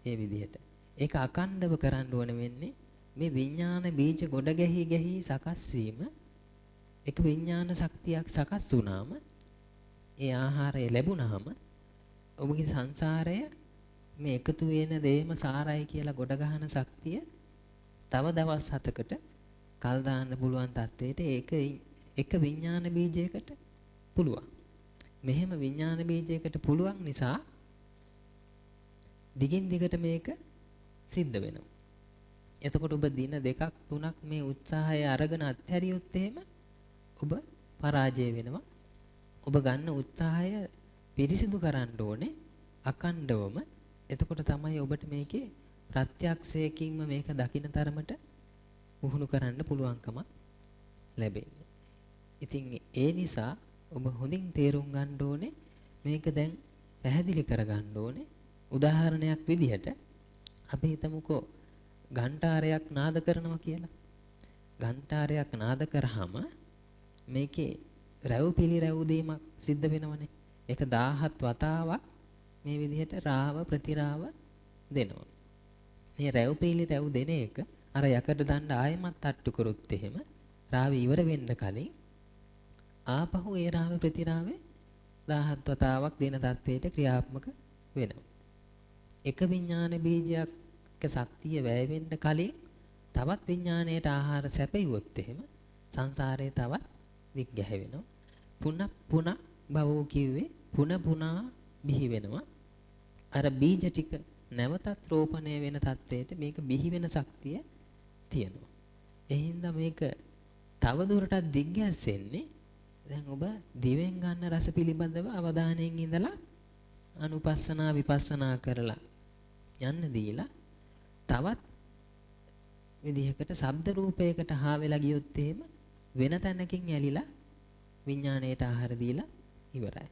ඒ විදිහට. ඒක අකණ්ඩව කරන්න ඕන වෙන්නේ මේ විඥාන බීජ ගොඩ ගැහි ගැහි සකස් වීම. එක විඥාන ශක්තියක් සකස් වුණාම ඒ ආහාරය ලැබුණාම ඔබගේ සංසාරය මේ එකතු වෙන දේම සාරයි කියලා ගොඩ ගහන ශක්තිය තව දවස් 7කට කල් දාන්න පුළුවන් තත්වයට ඒක එක විඥාන බීජයකට පුළුවන්. මෙහෙම විඥාන බීජයකට පුළුවන් නිසා දිගින් දිගට මේක සිද්ධ වෙනවා. එතකොට ඔබ දින දෙකක් තුනක් මේ උත්සාහය අරගෙන අත්හැරියොත් එහෙම ඔබ පරාජය වෙනවා. ඔබ ගන්න උත්සාහය පිරිසිදු කරන්න ඕනේ අකණ්ඩවම. එතකොට තමයි ඔබට මේකේ ප්‍රත්‍යක්ෂයකින්ම මේක දකින්න තරමට පුහුණු කරන්න පුළුවන්කම ලැබෙන්නේ. ඉතින් ඒ නිසා ඔබ හොඳින් තේරුම් ගන්න ඕනේ මේක දැන් පැහැදිලි කරගන්න ඕනේ. උදාහරණයක් විදිහට අපි හිතමුකෝ ඝණ්ටාරයක් නාද කරනවා කියලා. ඝණ්ටාරයක් නාද කරාම මේකේ රැව් පිළිරැව් දීමක් සිද්ධ වෙනවනේ. ඒක 17 වතාවක් මේ විදිහට රාව ප්‍රතිරාව දෙනවා. මේ රැව් පිළිරැව් දෙන එක අර යකඩ දණ්ඩ ආයෙමත් තට්ටු කරොත් එහෙම රාව ඉවර වෙන්න කලින් ආපහු ඒ රාව ප්‍රතිරාවේ 17 වතාවක් දෙන තත්වයට ක්‍රියාත්මක වෙනවා. එක විඥාන බීජයක් ශක්තිය වැය වෙන්න කලින් තවත් විඥාණයට ආහාර සැපයුවොත් එහෙම සංසාරේ තවත් දික් ගැහෙවෙනවා. පුන පුන භවෝ කිව්වේ පුන පුනා බිහි වෙනවා. අර බීජ ටික නැවතත් රෝපණය වෙන තත්වයට මේක බිහි වෙන ශක්තිය තියෙනවා. ඒ හින්දා මේක තව දුරටත් දිග්ගැස්සෙන්නේ දැන් ඔබ දිවෙන් ගන්න රස පිළිබඳව අවධානයෙන් ඉඳලා අනුපස්සනා විපස්සනා කරලා යන්න දීලා තවත් විදිහකට ශබ්ද රූපයකට හා වෙලා ගියොත් එහෙම වෙන තැනකින් ඇලිලා විඥාණයට ආහාර දීලා ඉවරයි.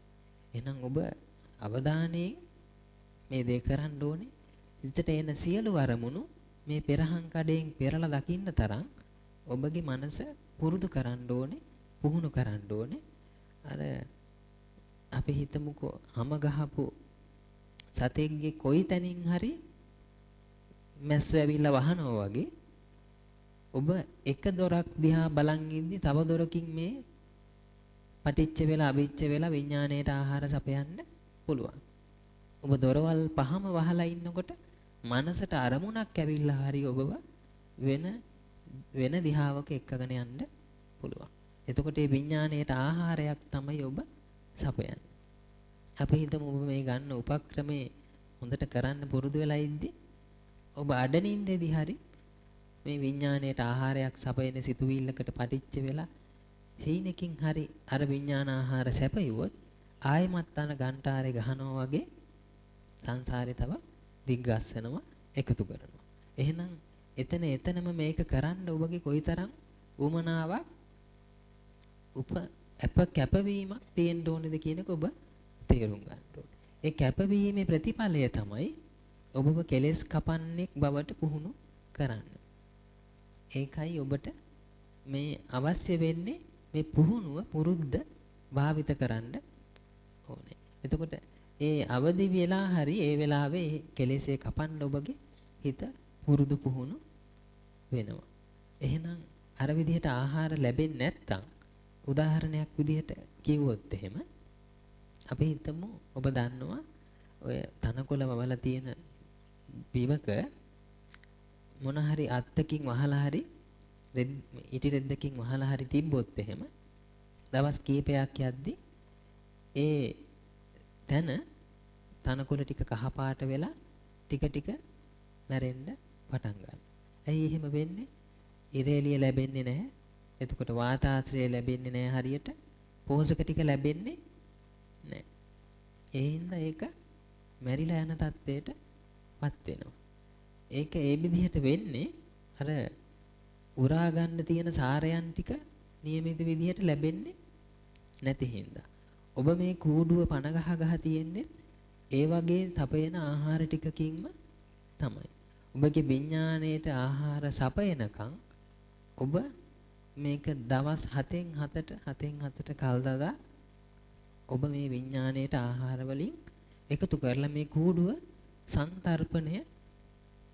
එහෙනම් ඔබ අවධානයෙන් මේ දේ කරන්න ඕනේ. හිතට එන සියලු අරමුණු මේ පෙරහන් කඩයෙන් පෙරලා දකින්න තරම් ඔබගේ මනස පුරුදු කරන්න ඕනේ, පුහුණු කරන්න ඕනේ. අර අපි හිතමුකෝ හැම ගහපු සතෙක්ගේ කොයි තැනින් හරි මැස්ස ඇවිල්ලා වහනවා වගේ ඔබ එක දොරක් දිහා බලන් ඉද්දි තව දොරකින් මේ පටිච්ච වෙලා අවිච්ච වෙලා විඥාණයට ආහාර සපයන්න පුළුවන්. ඔබ දොරවල් පහම වහලා ඉන්නකොට මනසට අරමුණක් ඇවිල්ලා හරි ඔබව වෙන වෙන දිහාවක එක්කගෙන යන්න පුළුවන්. එතකොට මේ විඥාණයට ආහාරයක් තමයි ඔබ සපයන්නේ. අපි හිතමු ඔබ මේ ගන්න උපක්‍රමේ හොඳට කරන්න පුරුදු වෙලා ඉද්දි ඔබ අඩනින්දෙදි හරි මේ විඥාණයට ආහාරයක් සපයන සිතුවිල්ලකට පටිච්ච වෙලා හීනකින් හරි අර විඥාන ආහාර සැපයුවොත් ආයෙමත් අන ඝණ්ටාරේ ගහනවා වගේ සංසාරේ තව දිග්ගස්සනවා, එකතු කරනවා. එහෙනම් එතන එතනම මේක කරන්න ඔබගේ කොයිතරම් උමනාවක් උප අප කැපවීමක් තියෙන්න ඕනේද කියන එක ඔබ තේරුම් ගන්න ඕනේ. ඒ කැපවීමේ ප්‍රතිඵලය තමයි ඔබව කෙලෙස් කපන්නෙක් බවට පුහුණු කරන්නේ. ඒකයි ඔබට මේ අවශ්‍ය වෙන්නේ මේ පුහුණුව පුරුද්ද භාවිත කරන්න ඕනේ. එතකොට ඒ අවදි වෙලා හරි ඒ වෙලාවේ ඒ කෙලෙසේ කපන්න ඔබගේ හිත පුරුදු පුහුණු වෙනවා. එහෙනම් අර විදිහට ආහාර ලැබෙන්නේ නැත්තම් උදාහරණයක් විදිහට කිව්වොත් එහෙම අපි හිතමු ඔබ දන්නවා ඔය තනකොළ වවලා තියෙන බිමක මොන හරි අත්තකින් වහලා හරි ඉටි රෙද්දකින් වහලා හරි තිබ්බොත් එහෙම දවස් කීපයක් යද්දි ඒ තැන තනකොළ ටික කහ පාට වෙලා ටික ටික මැරෙන්න පටන් ගන්නවා. ඇයි එහෙම වෙන්නේ? ඉර එළිය ලැබෙන්නේ නැහැ. එතකොට වාතාශ්‍රය ලැබෙන්නේ නැහැ හරියට. පෝෂක ටික ලැබෙන්නේ නැහැ. ඒ හින්දා ඒක මැරිලා යන තත්ත්වයටපත් වෙනවා. ඒක ඒ විදිහට වෙන්නේ අර උරා ගන්න තියෙන සාරයන් ටික නියමිත විදිහට ලැබෙන්නේ නැති හින්දා. ඔබ මේ කූඩුව පණ ගහ ගහ තියෙන්නේ ඒ වගේ තපයන ආහාර ටිකකින්ම තමයි. ඔබගේ විඥාණයට ආහාර සපයනකම් ඔබ මේක දවස් 7න් 7ට 7න් 7ට කල් දාලා ඔබ මේ විඥාණයට ආහාර වලින් එකතු කරලා මේ කූඩුව සන්තර්පණය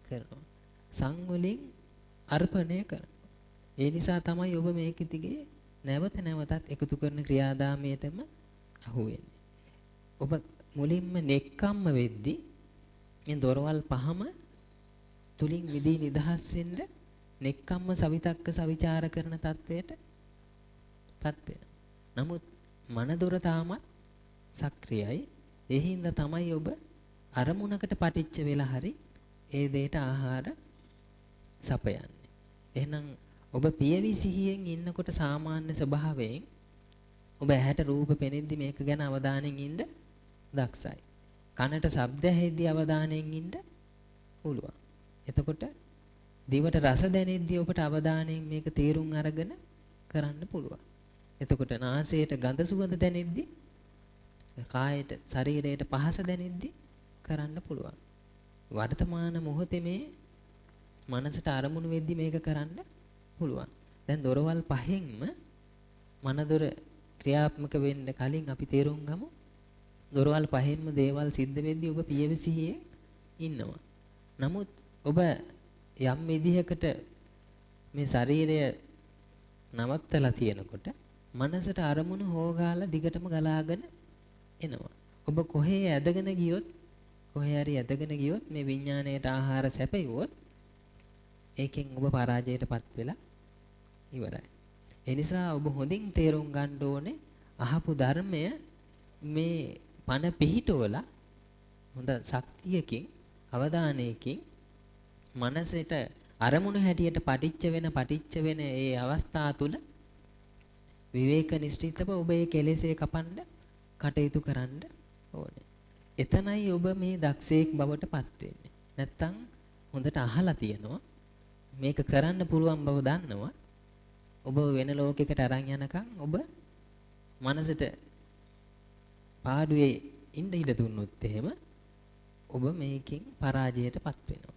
කරනවා. සං වලින් අර්පණය කරනවා. ඒ නිසා තමයි ඔබ මේක දිගේ නැවත නැවතත් එකතු කරන ක්‍රියාදාමයටම අහු වෙන්නේ. ඔබ මුලින්ම නෙක්ඛම්ම වෙද්දී මේ දොරවල් පහම තුලින් මිදී නිදහස් වෙන්න නෙක්ඛම්ම සවිතක්ක සවිචාර කරන තත්වයට පත් වෙනවා. නමුත් මනදොර තාමත් සක්‍රියයි. ඒ හින්දා තමයි ඔබ අරමුණකට පටිච්ච වෙලා හරි ඒ දෙයට ආහාර සපයන්නේ. එහෙනම් ඔබ පියවි සිහියෙන් ඉන්නකොට සාමාන්‍ය ස්වභාවයෙන් ඔබ ඇහැට රූප පෙනෙද්දි මේක ගැන අවධානයෙන් ඉන්න දක්ෂයි. කනට ශබ්ද ඇහෙද්දි අවධානයෙන් ඉන්න පුළුවන්. එතකොට දිවට රස දැනෙද්දි ඔබට අවධානයෙන් මේක තේරුම් අරගෙන කරන්න පුළුවන්. එතකොට නාසයට ගඳ සුවඳ දැනෙද්දි, කායට ශරීරයට පහස දැනෙද්දි කරන්න පුළුවන්. වර්තමාන මොහොතේ මේ මනසට අරමුණු වෙද්දි මේක කරන්න පුළුවන්. දැන් දොරවල් පහෙන්ම මනදොර ක්‍රියාත්මක වෙන්න කලින් අපි තේරුම් ගමු. දොරවල් පහෙන්ම දේවල් සිද්ධ වෙද්දි ඔබ පියවි සිහියෙන් ඉන්නවා. නමුත් ඔබ යම් විදිහකට මේ ශරීරය නවත්තලා තියෙනකොට මනසට අරමුණු හොගාලා දිගටම ගලාගෙන එනවා. ඔබ කොහේ ඇදගෙන ගියොත්, කොහේ හරි ඇදගෙන ගියොත් මේ විඥාණයට ආහාර සැපයුවොත් ඒකෙන් ඔබ පරාජයටපත් වෙලා ඉවරයි. ඒ නිසා ඔබ හොඳින් තේරුම් ගන්න ඕනේ අහපු ධර්මය මේ පණ පිහිටවලා හොඳ ශක්තියකින් අවධානයකින් මනසට අරමුණු හැටියට පටිච්ච වෙන ඒ අවස්ථා තුල විවේක නිශ්චිතව ඔබ ඒ කෙලෙසේ කපන්න කටයුතු කරන්න ඕනේ. එතනයි ඔබ මේ දක්ෂයෙක් බවට පත් වෙන්නේ. නැත්තම් හොඳට අහලා තියෙනවා, මේක කරන්න පුළුවන් බව දන්නවා. ඔබ වෙන ලෝකයකට අරන් යනකම් ඔබ මනසට පාඩුවේ ඉඳ ඉඩ දුන්නොත් එහෙම ඔබ මේකෙන් පරාජයටපත් වෙනවා.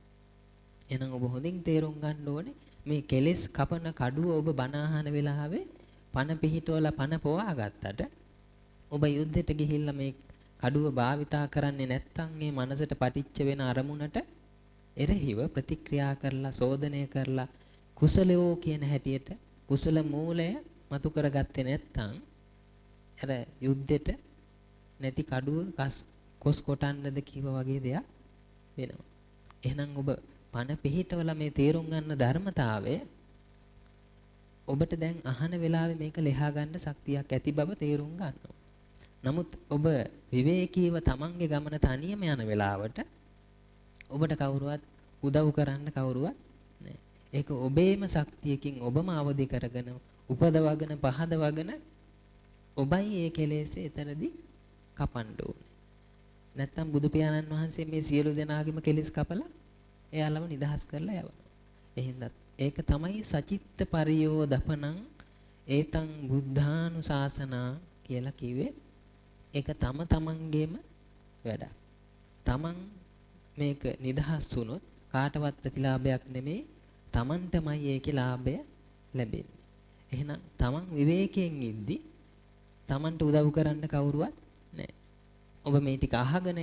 එහෙනම් ඔබ හොඳින් තේරුම් ගන්න ඕනේ මේ කෙලෙස් කපන කඩුව ඔබ බණ අහන වෙලාවේ පණ පිහිටවලා පණ පොවා ගත්තට ඔබ යුද්ධෙට ගිහිල්ලා මේ කඩුව භාවිතා කරන්නේ නැත්නම් මේ මනසට පටිච්ච වෙන අරමුණට එරෙහිව ප්‍රතික්‍රියා කරලා සෝදනය කරලා කුසලයෝ කියන හැටියට කුසල මූලය මතු කරගත්තේ නැත්නම් අර යුද්ධෙට නැති කඩුව කොස් කොටන්නද කිව්ව වගේ දෙයක් වෙනවා. එහෙනම් ඔබ පණ පිහිටවලා මේ තේරුම් ගන්න ධර්මතාවය ඔබට දැන් අහන වෙලාවේ මේක ලෙහා ගන්න ශක්තියක් ඇති බව තේරුම් ගන්නවා. නමුත් ඔබ විවේකීව තමන්ගේ ගමන තනියම යන වෙලාවට ඔබට කවුරුවත් උදව් කරන්න කවුරුවත් නැහැ. ඒක ඔබේම ශක්තියකින් ඔබම අවදි කරගෙන උපදවගෙන පහදවගෙන ඔබයි ඒ කෙලෙස් එතනදී කපන්න ඕනේ. නැත්තම් බුදු පියාණන් වහන්සේ මේ සියලු දෙනාගේම කෙලෙස් කපලා එයාලම නිදහස් කරලා යවනවා. එහෙනම් ඒක තමයි සචිත්ත පරියෝදපනං ඒතං බුද්ධානුශාසනා කියලා කිව්වේ. ඒක තම තමන්ගේම වැඩක්. තමන් මේක නිදහස් වුණොත් කාටවත් ප්‍රතිලාභයක් නෙමෙයි, තමන්ටමයි ඒකේ ලාභය ලැබෙන්නේ. එහෙනම් තමන් විවේකයෙන් ඉද්දි තමන්ට උදව් කරන්න කවුරුවත් නැහැ. ඔබ මේ ටික අහගෙන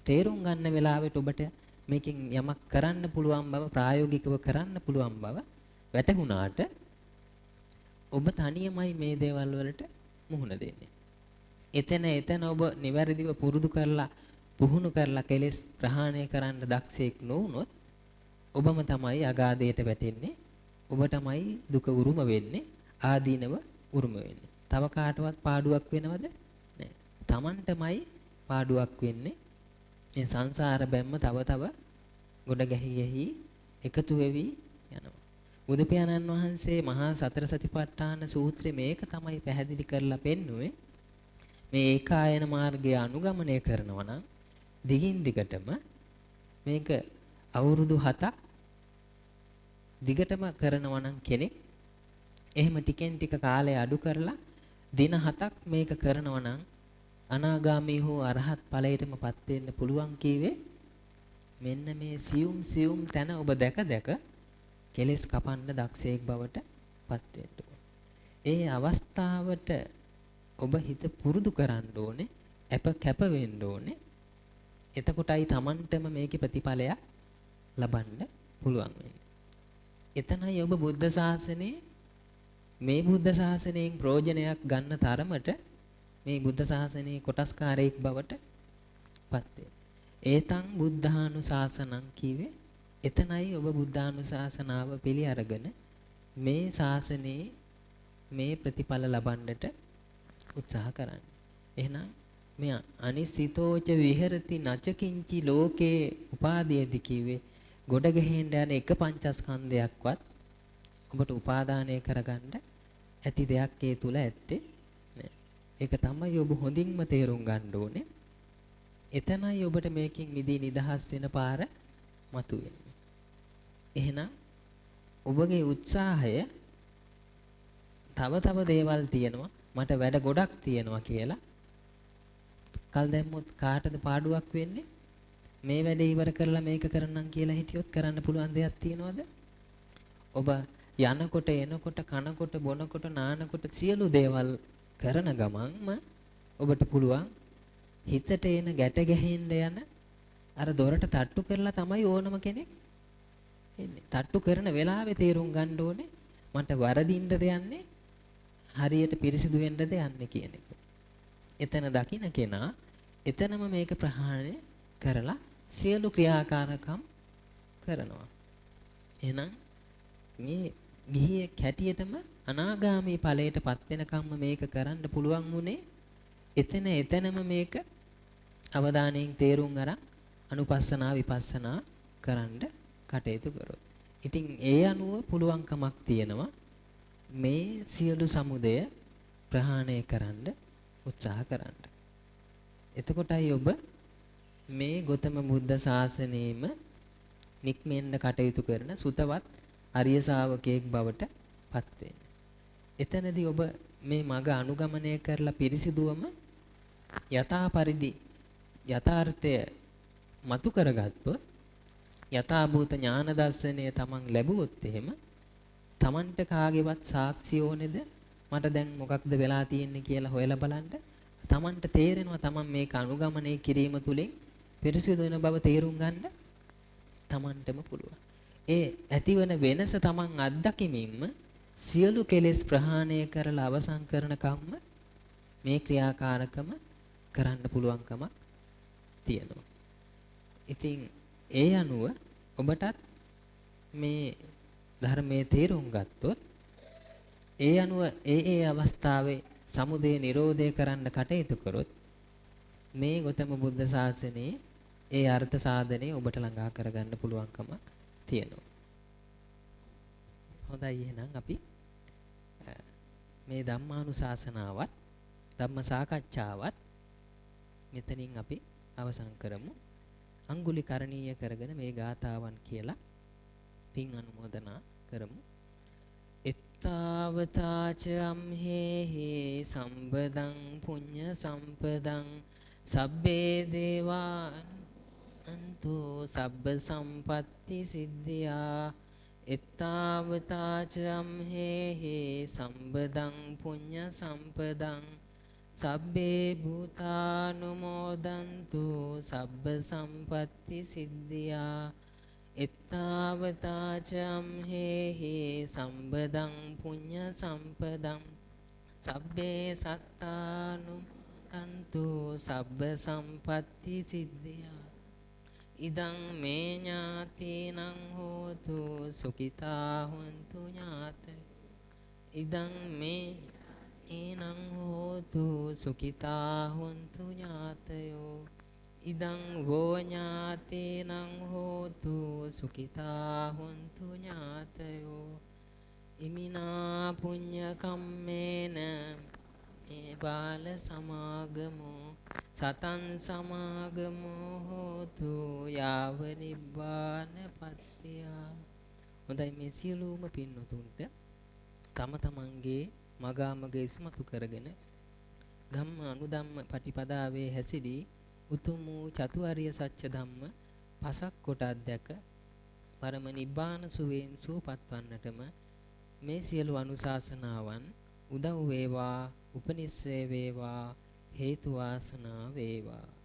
තේරුම් ගන්න වෙලාවට ඔබට මේකෙන් යමක් කරන්න පුළුවන් බව, ප්‍රායෝගිකව කරන්න පුළුවන් බව වැටහුණාට ඔබ තනියමයි මේ දේවල් වලට මුහුණ දෙන්නේ. එතන එතන ඔබ නිවැරදිව පුරුදු කරලා පුහුණු කරලා කෙලෙස් ප්‍රහාණය කරන්න දක්ෂයෙක් නොවුනොත් ඔබම තමයි අගාධයට වැටෙන්නේ. ඔබටමයි දුක උරුම වෙන්නේ, ආදීනව උරුම වෙන්නේ. තව කාටවත් පාඩුවක් වෙනවද? නෑ. තමන්ටමයි පාඩුවක් වෙන්නේ. මේ සංසාර බැම්ම තව තව ගොඩ ගැහි ගැහි එකතු වෙවි යනවා. බුදු පියාණන් වහන්සේ මහා සතර සතිපට්ඨාන සූත්‍රයේ මේක තමයි පැහැදිලි කරලා පෙන්නුවේ. මේ ඒකායන මාර්ගය අනුගමනය කරනවා නම් දිගින් දිගටම මේක අවුරුදු 7ක් දිගටම කරනවා නම් කෙනෙක් එහෙම ටිකෙන් ටික කාලය අඩු කරලා දින 7ක් මේක කරනවා නම් අනාගාමී හෝ අරහත් ඵලයටම පත් වෙන්න පුළුවන් කීවේ මෙන්න මේ සියුම් සියුම් තැන ඔබ දැක දැක කෙලෙස් කපන්න දක්ෂයෙක් බවට පත් වෙන්න ඕනේ. ඒ අවස්ථාවට ඔබ හිත පුරුදු කරන්න ඕනේ, අප කැප වෙන්න ඕනේ. එතකොටයි Tamanටම මේකේ ප්‍රතිඵලයක් ලබන්න පුළුවන් වෙන්නේ. එතනයි ඔබ බුද්ධ ශාසනයේ මේ බුද්ධ ශාසනයෙන් ප්‍රයෝජනයක් ගන්න තරමට මේ බුද්ධ ශාසනයේ කොටස්කාරයෙක් බවට පත් වෙන්නේ. ඒතං බුද්ධානුශාසනං කිව්වේ එතනයි ඔබ බුද්ධානුශාසනාව පිළි අරගෙන මේ ශාසනයේ මේ ප්‍රතිඵල ලබන්නට උත්සාහ කරන්නේ. එහෙනම් මේ අනිසිතෝච විහෙරති නචකින්චි ලෝකේ උපාදීයති කිව්වේ ගොඩ ගැහෙන්න යන එක පංචස්කන්ධයක්වත් ඔබට උපාදානය කරගන්න ඇති දෙයක් ඒ තුල ඇත්තේ නෑ. ඒක තමයි ඔබ හොඳින්ම තේරුම් ගන්න ඕනේ. එතනයි ඔබට මේකෙන් මිදී නිදහස් වෙන පාර මතුවෙන්නේ. එහෙනම් ඔබගේ උත්සාහය තව තව දේවල් තියෙනවා, මට වැඩ ගොඩක් තියෙනවා කියලා කල් දැම්මොත් කාටද පාඩුවක් වෙන්නේ? මේ වැඩේ ඉවර කරලා මේක කරන්නම් කියලා හිටියොත් කරන්න පුළුවන් දෙයක් තියනවද? ඔබ යනකොට එනකොට කනකොට බොනකොට නානකොට සියලු දේවල් කරන ගමන්ම ඔබට පුළුවන් හිතට එන ගැට ගැහෙන්න යන අර දොරට තට්ටු කරලා තමයි ඕනම කෙනෙක් එන්නේ. තට්ටු කරන වෙලාවේ තේරුම් ගන්න ඕනේ මට වරදින්නද යන්නේ හරියට පිරිසිදු වෙන්නද යන්නේ කියන එක. එතන දකින්න කෙනා එතනම මේක ප්‍රහාණය කරලා සියලු ක්‍රියාකාරකම් කරනවා. එහෙනම් මේ ගිහියෙක් හැටියටම අනාගාමී ඵලයට පත් වෙනකම්ම මේක කරන්න පුළුවන් වුණේ එතන එතනම මේක අවධානයෙන් තේරුම් අරන් අනුපස්සනා විපස්සනා කරන්න කටයුතු කරොත්. ඉතින් ඒ අනුව පුළුවන්කමක් තියෙනවා මේ සියලු සමුදය ප්‍රහාණය කරන්න උත්සාහ කරන්න. එතකොටයි ඔබ මේ ගොතම බුද්ධ ශාසනයෙම නික්මෙන්න කටයුතු කරන සුතවත් අරිය ශාවකයෙක් බවට පත් වෙන්නේ. එතනදී ඔබ මේ මඟ අනුගමනය කරලා පිරිසිදුවම යථා පරිදි යථාර්ථය මතු කරගත්තොත් යථාභූත ඥාන දර්ශනය තමන් ලැබුවොත් එහෙම තමන්ට කාගේවත් සාක්ෂි ඕනේද මට දැන් මොකක්ද වෙලා තියෙන්නේ කියලා හොයලා බලන්න තමන්ට තේරෙනවා තමන් මේක අනුගමනය කිරීම තුලින් පිරිසිදු වෙන බව තේරුම් ගන්න තමන්ටම පුළුවන්. ඒ ඇතිවන වෙනස තමන් අත්දකිමින්ම සියලු කෙලෙස් ප්‍රහාණය කරලා අවසන් කරන කම්ම මේ ක්‍රියාකාරකම කරන්න පුළුවන්කමක් තියෙනවා. ඉතින් ඒ අනුව ඔබටත් මේ ධර්මයේ තේරුම් ගත්තොත් ඒ අනුව ඒ ඒ අවස්ථාවේ සමුදය නිරෝධය කරන්න කටයුතු කරොත් මේ ගොතම බුද්ධ ශාසනයේ ඒ අර්ථ සාධනය ඔබට ළඟා කරගන්න පුළුවන්කමක් තියෙනවා. හොඳයි, එහෙනම් අපි මේ ධම්මානුශාසනාවත් ධම්ම සාකච්ඡාවත් මෙතනින් අපි අවසන් කරමු. අඟුලි කරණීය කරගෙන මේ ගාථාවන් කියලා පින් අනුමෝදනා කරමු. එත්තාවතාච අම්හෙහි සම්බදං පුඤ්ඤ සම්පදං සබ්බේ දේවා අන්තු සබ්බ සම්පatti සිද්ධියා. එත්තාවතාච අම්හෙහි සම්බදං පුඤ්ඤ සම්පදං සබ්බේ භූතානුමෝදන්තු සබ්බ සම්පatti සිද්ධියා. එත්තාවතාච අම්හෙහි සම්බදං පුඤ්ඤ සම්පදං සබ්බේ සත්තානුමෝදන්තු සබ්බ සම්පatti සිද්ධියා. ඉදං මේ ඥාතිනං හෝතු සුඛිතා හොන්තු ඥාතයෝ. ඉදං මේ ඥාතිනං හෝතු සුඛිතා හොන්තු ඥාතයෝ. ඉදං වෝ ඥාතිනං හෝතු සුඛිතා හොන්තු ඥාතයෝ. ඉමිනා පුඤ්ඤ කම්මේන මේ බාල සමාගමෝ සතං සමාගමෝ හෝතු යාව නිබ්බාන පත්‍තිය. හොඳයි, මේ සියලුම පින්වතුන්ට තම තමන්ගේ මගාමග ඉස්මතු කරගෙන ධම්ම අනුධම්ම පටිපදාවේ හැසිරී උතුම් වූ චතුාර්ය සත්‍ය ධම්ම පසක් කොට අධ්‍යක පරම නිබ්බාන සුවයෙන් සුවපත් වන්නටම මේ සියලු අනුශාසනාවන් උදව් වේවා, උපනිශ්‍රේ වේවා, හේතු වාසනා වේවා.